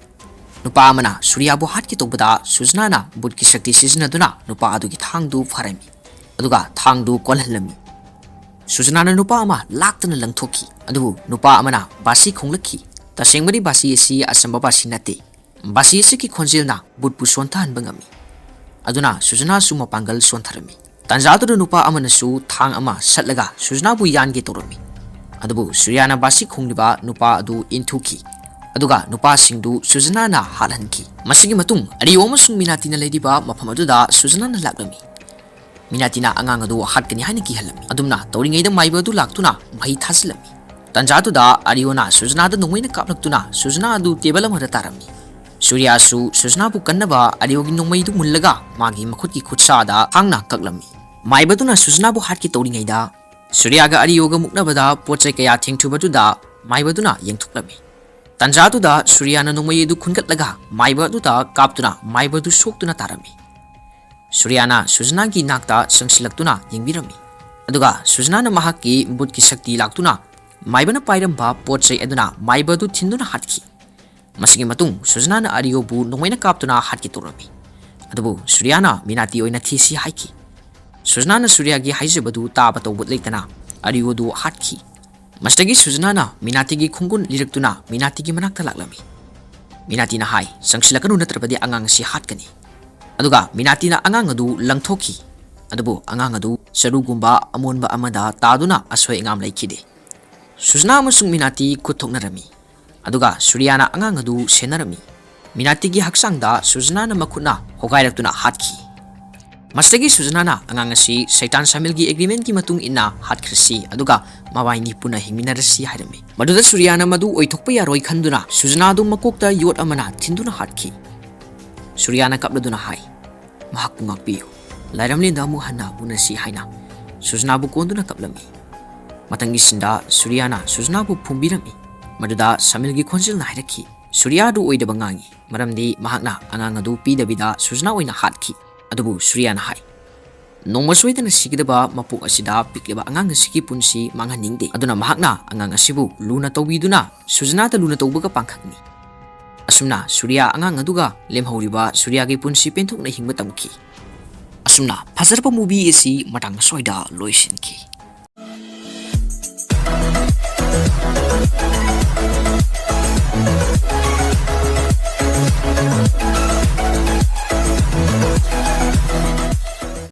ꯅꯨꯄꯥ ꯑꯃꯅ ꯁꯨꯔꯤꯌꯥꯕꯨ ꯍꯥꯠꯀꯦ ꯇꯧꯕꯗ ꯁꯨꯖꯅꯥꯅ ꯕꯨꯠꯀꯤ ꯁꯛꯇꯤ ꯁꯤꯖꯤꯟꯅꯗꯨꯅ ꯅꯨꯄꯥ ꯑꯗꯨꯒꯤ ꯊꯥꯡꯗꯨ ꯐꯥꯔꯝꯃꯤ, ꯑꯗꯨꯒ ꯊꯥꯡꯗꯨ ꯀꯣꯜꯍꯜꯂꯝꯃꯤ꯫ ꯁꯨꯖꯅꯥꯅ ꯅꯨꯄꯥ ꯑꯃ ꯂꯥꯛꯇꯅ ꯂꯪꯊꯣꯛꯈꯤ, ꯑꯗꯨꯕꯨ ꯅꯨꯄꯥ ꯑꯃꯅ ꯕꯥꯁꯤ ꯈꯣꯡꯂꯛꯈꯤ꯫ ꯇꯁꯦꯡꯕꯗꯤ ꯕꯥꯁꯤ ꯑꯁꯤ ꯑꯆꯝꯕ ꯕꯥꯁꯤ ꯅꯠꯇꯦ꯫ ꯕꯥꯁꯤ ꯑꯁꯤꯒꯤ ꯈꯣꯟꯖꯦꯜꯅ ꯕꯨꯠꯄꯨ ꯁꯣꯟꯊꯍꯟꯕ ꯉꯝꯃꯤ꯫ ꯑꯗꯨꯅ ꯁꯨꯖꯅꯥꯁꯨ ꯃꯄꯥꯡꯒꯜ ꯁꯣꯟꯊꯔꯝꯃꯤ꯫ ꯇꯥꯟꯖꯥꯗꯨꯗ ꯅꯨꯄꯥ ꯑꯃꯅꯁꯨ ꯊꯥꯡ ꯑꯃ ꯁꯠꯂꯒ ꯁꯨꯖꯅꯥꯕꯨ ꯌꯥꯟꯒꯦ ꯇꯧꯔꯝꯃꯤ꯫ ꯑꯗꯨꯕꯨ ꯁꯨꯔꯤꯌꯥꯅ ꯕꯥꯁꯤ ꯈꯣꯡꯂꯤꯕ ꯅꯨꯄꯥ ꯑꯗꯨ ꯏꯟꯊꯨꯈꯤ, ꯑꯗꯨꯒ ꯅꯨꯄꯥꯁꯤꯡꯗꯨ ꯁꯨꯖꯅꯥꯅ ꯍꯥꯠꯍꯟꯈꯤ꯫ ꯃꯁꯤꯒꯤ ꯃꯇꯨꯡ ꯑꯔꯤꯌꯣ ꯑꯃꯁꯨꯡ ꯃꯤꯅꯥꯇꯤꯅ ꯂꯩꯔꯤꯕ ꯃꯐꯝ ꯑꯗꯨꯗ ꯁꯨꯖꯅꯥꯅ ꯂꯥꯛꯂꯝꯃꯤ꯫ ꯃꯤꯅꯥꯇꯤꯅ ꯑꯉꯥꯡ ꯑꯗꯨ ꯍꯥꯠꯀꯅꯤ ꯍꯥꯏꯅ ꯀꯤꯍꯜꯂꯝꯃꯤ꯫ ꯑꯗꯨꯝꯅ ꯇꯧꯔꯤꯉꯩꯗ ꯃꯥꯏꯕ ꯑꯗꯨ ꯂꯥꯛꯇꯨꯅ ꯃꯍꯩ ꯊꯥꯖꯤꯜꯂꯝꯃꯤ꯫ ꯇꯥꯟꯖꯥꯗꯨꯗ ꯑꯔꯤꯌꯣꯅ ꯁꯨꯖꯅꯥꯗ ꯅꯣꯡꯃꯩꯅ ꯀꯥꯞꯂꯛꯇꯨꯅ ꯁꯨꯖꯅꯥ ꯑꯗꯨ table ꯑꯃꯗ ꯇꯥꯔꯝꯃꯤ꯫ ꯁꯨꯔꯤꯌꯥꯁꯨ ꯁꯨꯖꯅꯥꯕꯨ ꯀꯟꯅꯕ ꯑꯔꯤꯌꯣꯒꯤ ꯅꯣꯡꯃꯩꯗꯨ ꯃꯨꯜꯂꯒ ꯃꯥꯒꯤ ꯃꯈꯨꯠꯀꯤ ꯈꯨꯠꯁꯥꯗ ꯊꯥꯡꯅ ꯀꯛꯂꯝꯃꯤ꯫ ꯃꯥꯏꯕꯗꯨꯅ ꯁꯨꯖꯅꯥꯕꯨ ꯍꯥꯠꯀꯦ ꯇꯧꯔꯤꯉꯩꯗ ꯁꯨꯔꯤꯌꯥꯒ ꯑꯔꯤꯌꯣꯒ ꯃꯨꯛꯅꯕꯗ ꯄꯣꯠ ꯆꯩ ꯀꯌꯥ ꯊꯦꯡꯊꯨꯕꯗꯨꯗ ꯃꯥꯏꯕꯗꯨꯅ ꯌꯦꯡꯊꯣꯛꯂꯝꯃꯤ꯫ ꯇꯥꯟꯖꯥꯗꯨꯗ ꯁꯨꯔꯤꯌꯥꯅ ꯅꯣꯡꯃꯩ ꯑꯗꯨ ꯈꯨꯟꯒꯠꯂꯒ ꯃꯥꯏꯕ ꯑꯗꯨꯗ ꯀꯥꯞꯇꯨꯅ ꯃꯥꯏꯕ ꯑꯗꯨ ꯁꯣꯛꯇꯨꯅ ꯇꯥꯔꯝꯃꯤ꯫ ꯁꯨꯔꯤꯌꯥꯅ ꯁꯨꯖꯅꯥꯒꯤ ꯅꯥꯛꯇ ꯆꯪꯁꯤꯜꯂꯛꯇꯨꯅ ꯌꯦꯡꯕꯤꯔꯝꯃꯤ, ꯑꯗꯨꯒ ꯁꯨꯖꯅꯥꯅ ꯃꯍꯥꯛꯀꯤ ꯕꯨꯠꯀꯤ ꯁꯛꯇꯤ ꯂꯥꯛꯇꯨꯅ ꯃꯥꯏꯕꯅ ꯄꯥꯏꯔꯝꯕ ꯄꯣꯠ ꯆꯩ ꯑꯗꯨꯅ ꯃꯥꯏꯕ ꯑꯗꯨ ꯊꯤꯟꯗꯨꯅ ꯍꯥꯠꯈꯤ꯫ ꯃꯁꯤꯒꯤ ꯃꯇꯨꯡ ꯁꯨꯖꯅꯥꯅ ꯑꯔꯤꯌꯣꯕꯨ ꯅꯣꯡꯃꯩꯅ ꯀꯥꯞꯇꯨꯅ ꯍꯥꯠꯀꯦ ꯇꯧꯔꯝꯃꯤ, ꯑꯗꯨꯕꯨ ꯁꯨꯔꯤꯌꯥꯅ ꯃꯤꯅꯥꯇꯤ ꯑꯣꯏꯅ ꯊꯤꯁꯤ ꯍꯥꯏꯈꯤ꯫ ꯁꯨꯖꯅꯥꯅ ꯁꯨꯔꯤꯌꯥꯒꯤ ꯍꯥꯏꯖꯕꯗꯨ ꯇꯥꯕ ꯇꯧꯕ ꯂꯩꯇꯅ ꯑꯔꯤꯌꯣꯗꯨ ꯍꯥꯠꯈꯤ꯫ ꯃꯁꯤꯗꯒꯤ ꯁꯨꯖꯅꯥꯅ ꯃꯤꯅꯥꯇꯤꯒꯤ ꯈꯣꯡꯒꯨꯟ ꯂꯤꯔꯛꯇꯨꯅ ꯃꯤꯅꯥꯇꯤꯒꯤ ꯃꯅꯥꯛꯇ ꯂꯥꯛꯂꯝꯃꯤ꯫ ꯃꯤꯅꯥꯇꯤꯅ ꯍꯥꯏ, "ꯆꯪꯁꯤꯜꯂꯛꯀꯅꯨ, ꯅꯠꯇ꯭ꯔꯕꯗꯤ ꯑꯉꯥꯡ ꯑꯁꯤ ꯍꯥꯠꯀꯅꯤ"꯫ ꯑꯗꯨꯒ ꯃꯤꯅꯥꯇꯤꯅ ꯑꯉꯥꯡ ꯑꯗꯨ ꯂꯪꯊꯣꯛꯈꯤ꯫ ꯑꯗꯨꯕꯨ ꯑꯉꯥꯡ ꯑꯗꯨ ꯆꯔꯨꯒꯨꯝꯕ ꯑꯃꯣꯟꯕ ꯑꯃꯗ ꯇꯥꯗꯨꯅ ꯑꯁꯣꯏ ꯑꯉꯥꯝ ꯂꯩꯈꯤꯗꯦ꯫ ꯁꯨꯖꯅꯥ ꯑꯃꯁꯨꯡ ꯃꯤꯅꯥꯇꯤ ꯈꯨꯠ ꯊꯣꯛꯅꯔꯝꯃꯤ꯫ ꯑꯗꯨꯒ ꯁꯨꯔꯤꯌꯥꯅ ꯑꯉꯥꯡ ꯑꯗꯨ ꯁꯦꯟꯅꯔꯝꯃꯤ꯫ ꯃꯤꯅꯥꯇꯤꯒꯤ ꯍꯛꯆꯥꯡꯗ ꯁꯨꯖꯅꯥꯅ ꯃꯈꯨꯠꯅ ꯍꯣꯒꯥꯏꯔꯛꯇꯨꯅ ꯍꯥꯠꯈꯤ꯫ ꯃꯁꯤꯗꯒꯤ ꯁꯨꯖꯅꯥꯅ ꯑꯉꯥꯡ ꯑꯁꯤ ꯁꯩꯇꯥꯟ ꯁꯥꯃꯤꯜꯒꯤ ꯑꯦꯒ꯭ꯔꯤꯃꯦꯟꯒꯤ ꯃꯇꯨꯡ ꯏꯟꯅ ꯍꯥꯠꯈ꯭ꯔꯁꯤ, ꯑꯗꯨꯒ ꯃꯕꯥꯏꯅꯤ ꯄꯨꯟꯅ ꯍꯤꯡꯃꯤꯟꯅꯔꯁꯤ ꯍꯥꯏꯔꯝꯃꯤ꯫ ꯃꯗꯨꯗ ꯁꯨꯔꯤꯌꯥꯅ ꯃꯗꯨ ꯑꯣꯏꯊꯣꯛꯄ ꯌꯥꯔꯣꯏ ꯈꯟꯗꯨꯅ ꯁꯨꯖꯅꯥꯗꯨ ꯃꯀꯣꯛꯇ ꯌꯣꯠ ꯑꯃꯅ ꯊꯤꯟꯗꯨꯅ ꯍꯥꯠꯈꯤ꯫ ꯁꯨꯔꯤꯌꯥꯅ ꯀꯞꯂꯗꯨꯅ ꯍꯥꯏ, "ꯃꯍꯥꯛꯄꯨ ꯉꯥꯛꯄꯤꯌꯨ, ꯂꯥꯏꯔꯝꯂꯦꯟꯗ ꯑꯃꯨꯛ ꯍꯟꯅ ꯎꯅꯁꯤ" ꯍꯥꯏꯅ ꯁꯨꯖꯅꯥꯕꯨ ꯀꯣꯟꯗꯨꯅ ꯀꯞꯂꯝꯃꯤ꯫ ꯃꯊꯪꯒꯤ ꯁꯤꯟꯗ ꯁꯨꯔꯤꯌꯥꯅ ꯁꯨꯖꯅꯥꯕꯨ ꯐꯨꯝꯕꯤꯔꯝꯃꯤ꯫ ꯃꯗꯨꯗ ꯁꯥꯃꯤꯜꯒꯤ ꯈꯣꯟꯖꯦꯜꯅ ꯍꯥꯏꯔꯛꯈꯤ, "ꯁꯨꯔꯤꯌꯥ ꯑꯗꯨ ꯑꯣꯏꯗꯕ ꯉꯥꯡꯉꯤ, ꯃꯔꯝꯗꯤ ꯃꯍꯥꯛꯅ ꯑꯉꯥꯡ ꯑꯗꯨ ꯄꯤꯗꯕꯤꯗ ꯁꯨꯖꯅꯥ ꯑꯣꯏꯅ ꯍꯥꯠꯈꯤ"꯫ ꯑꯗꯨꯕꯨ ꯁꯨꯔꯤꯌꯥꯅ ꯍꯥꯏ, "ꯅꯣꯡꯃ ꯁꯣꯏꯗꯅ ꯁꯤꯒꯗꯕ ꯃꯄꯣꯛ ꯑꯁꯤꯗ ꯄꯤꯛꯂꯤꯕ ꯑꯉꯥꯡ ꯑꯁꯤꯒꯤ ꯄꯨꯟꯁꯤ ꯃꯥꯡꯍꯟꯅꯤꯡꯗꯦ꯫ ꯑꯗꯨꯅ ꯃꯍꯥꯛꯅ ꯑꯉꯥꯡ ꯑꯁꯤꯕꯨ ꯂꯨꯅ ꯇꯧꯕꯤꯗꯨꯅ ꯁꯨꯖꯅꯥꯗ ꯂꯨꯅ ꯇꯧꯕꯒ ꯄꯥꯡꯈꯛꯅꯤ"꯫ ꯑꯁꯨꯝꯅ ꯁꯨꯔꯤꯌꯥ ꯑꯉꯥꯡ ꯑꯗꯨꯒ ꯂꯦꯝꯍꯧꯔꯤꯕ ꯁꯨꯔꯤꯌꯥꯒꯤ ꯄꯨꯟꯁꯤ ꯄꯦꯟꯊꯣꯛꯅ ꯍꯤꯡꯕ ꯇꯝꯈꯤ꯫ ꯑꯁꯨꯝꯅ ꯐꯖꯔꯕ movie ꯑꯁꯤ ꯃꯇꯥꯡ ꯑꯁ꯭ꯋꯥꯏꯗ ꯂꯣꯏꯁꯤꯟꯈꯤ꯫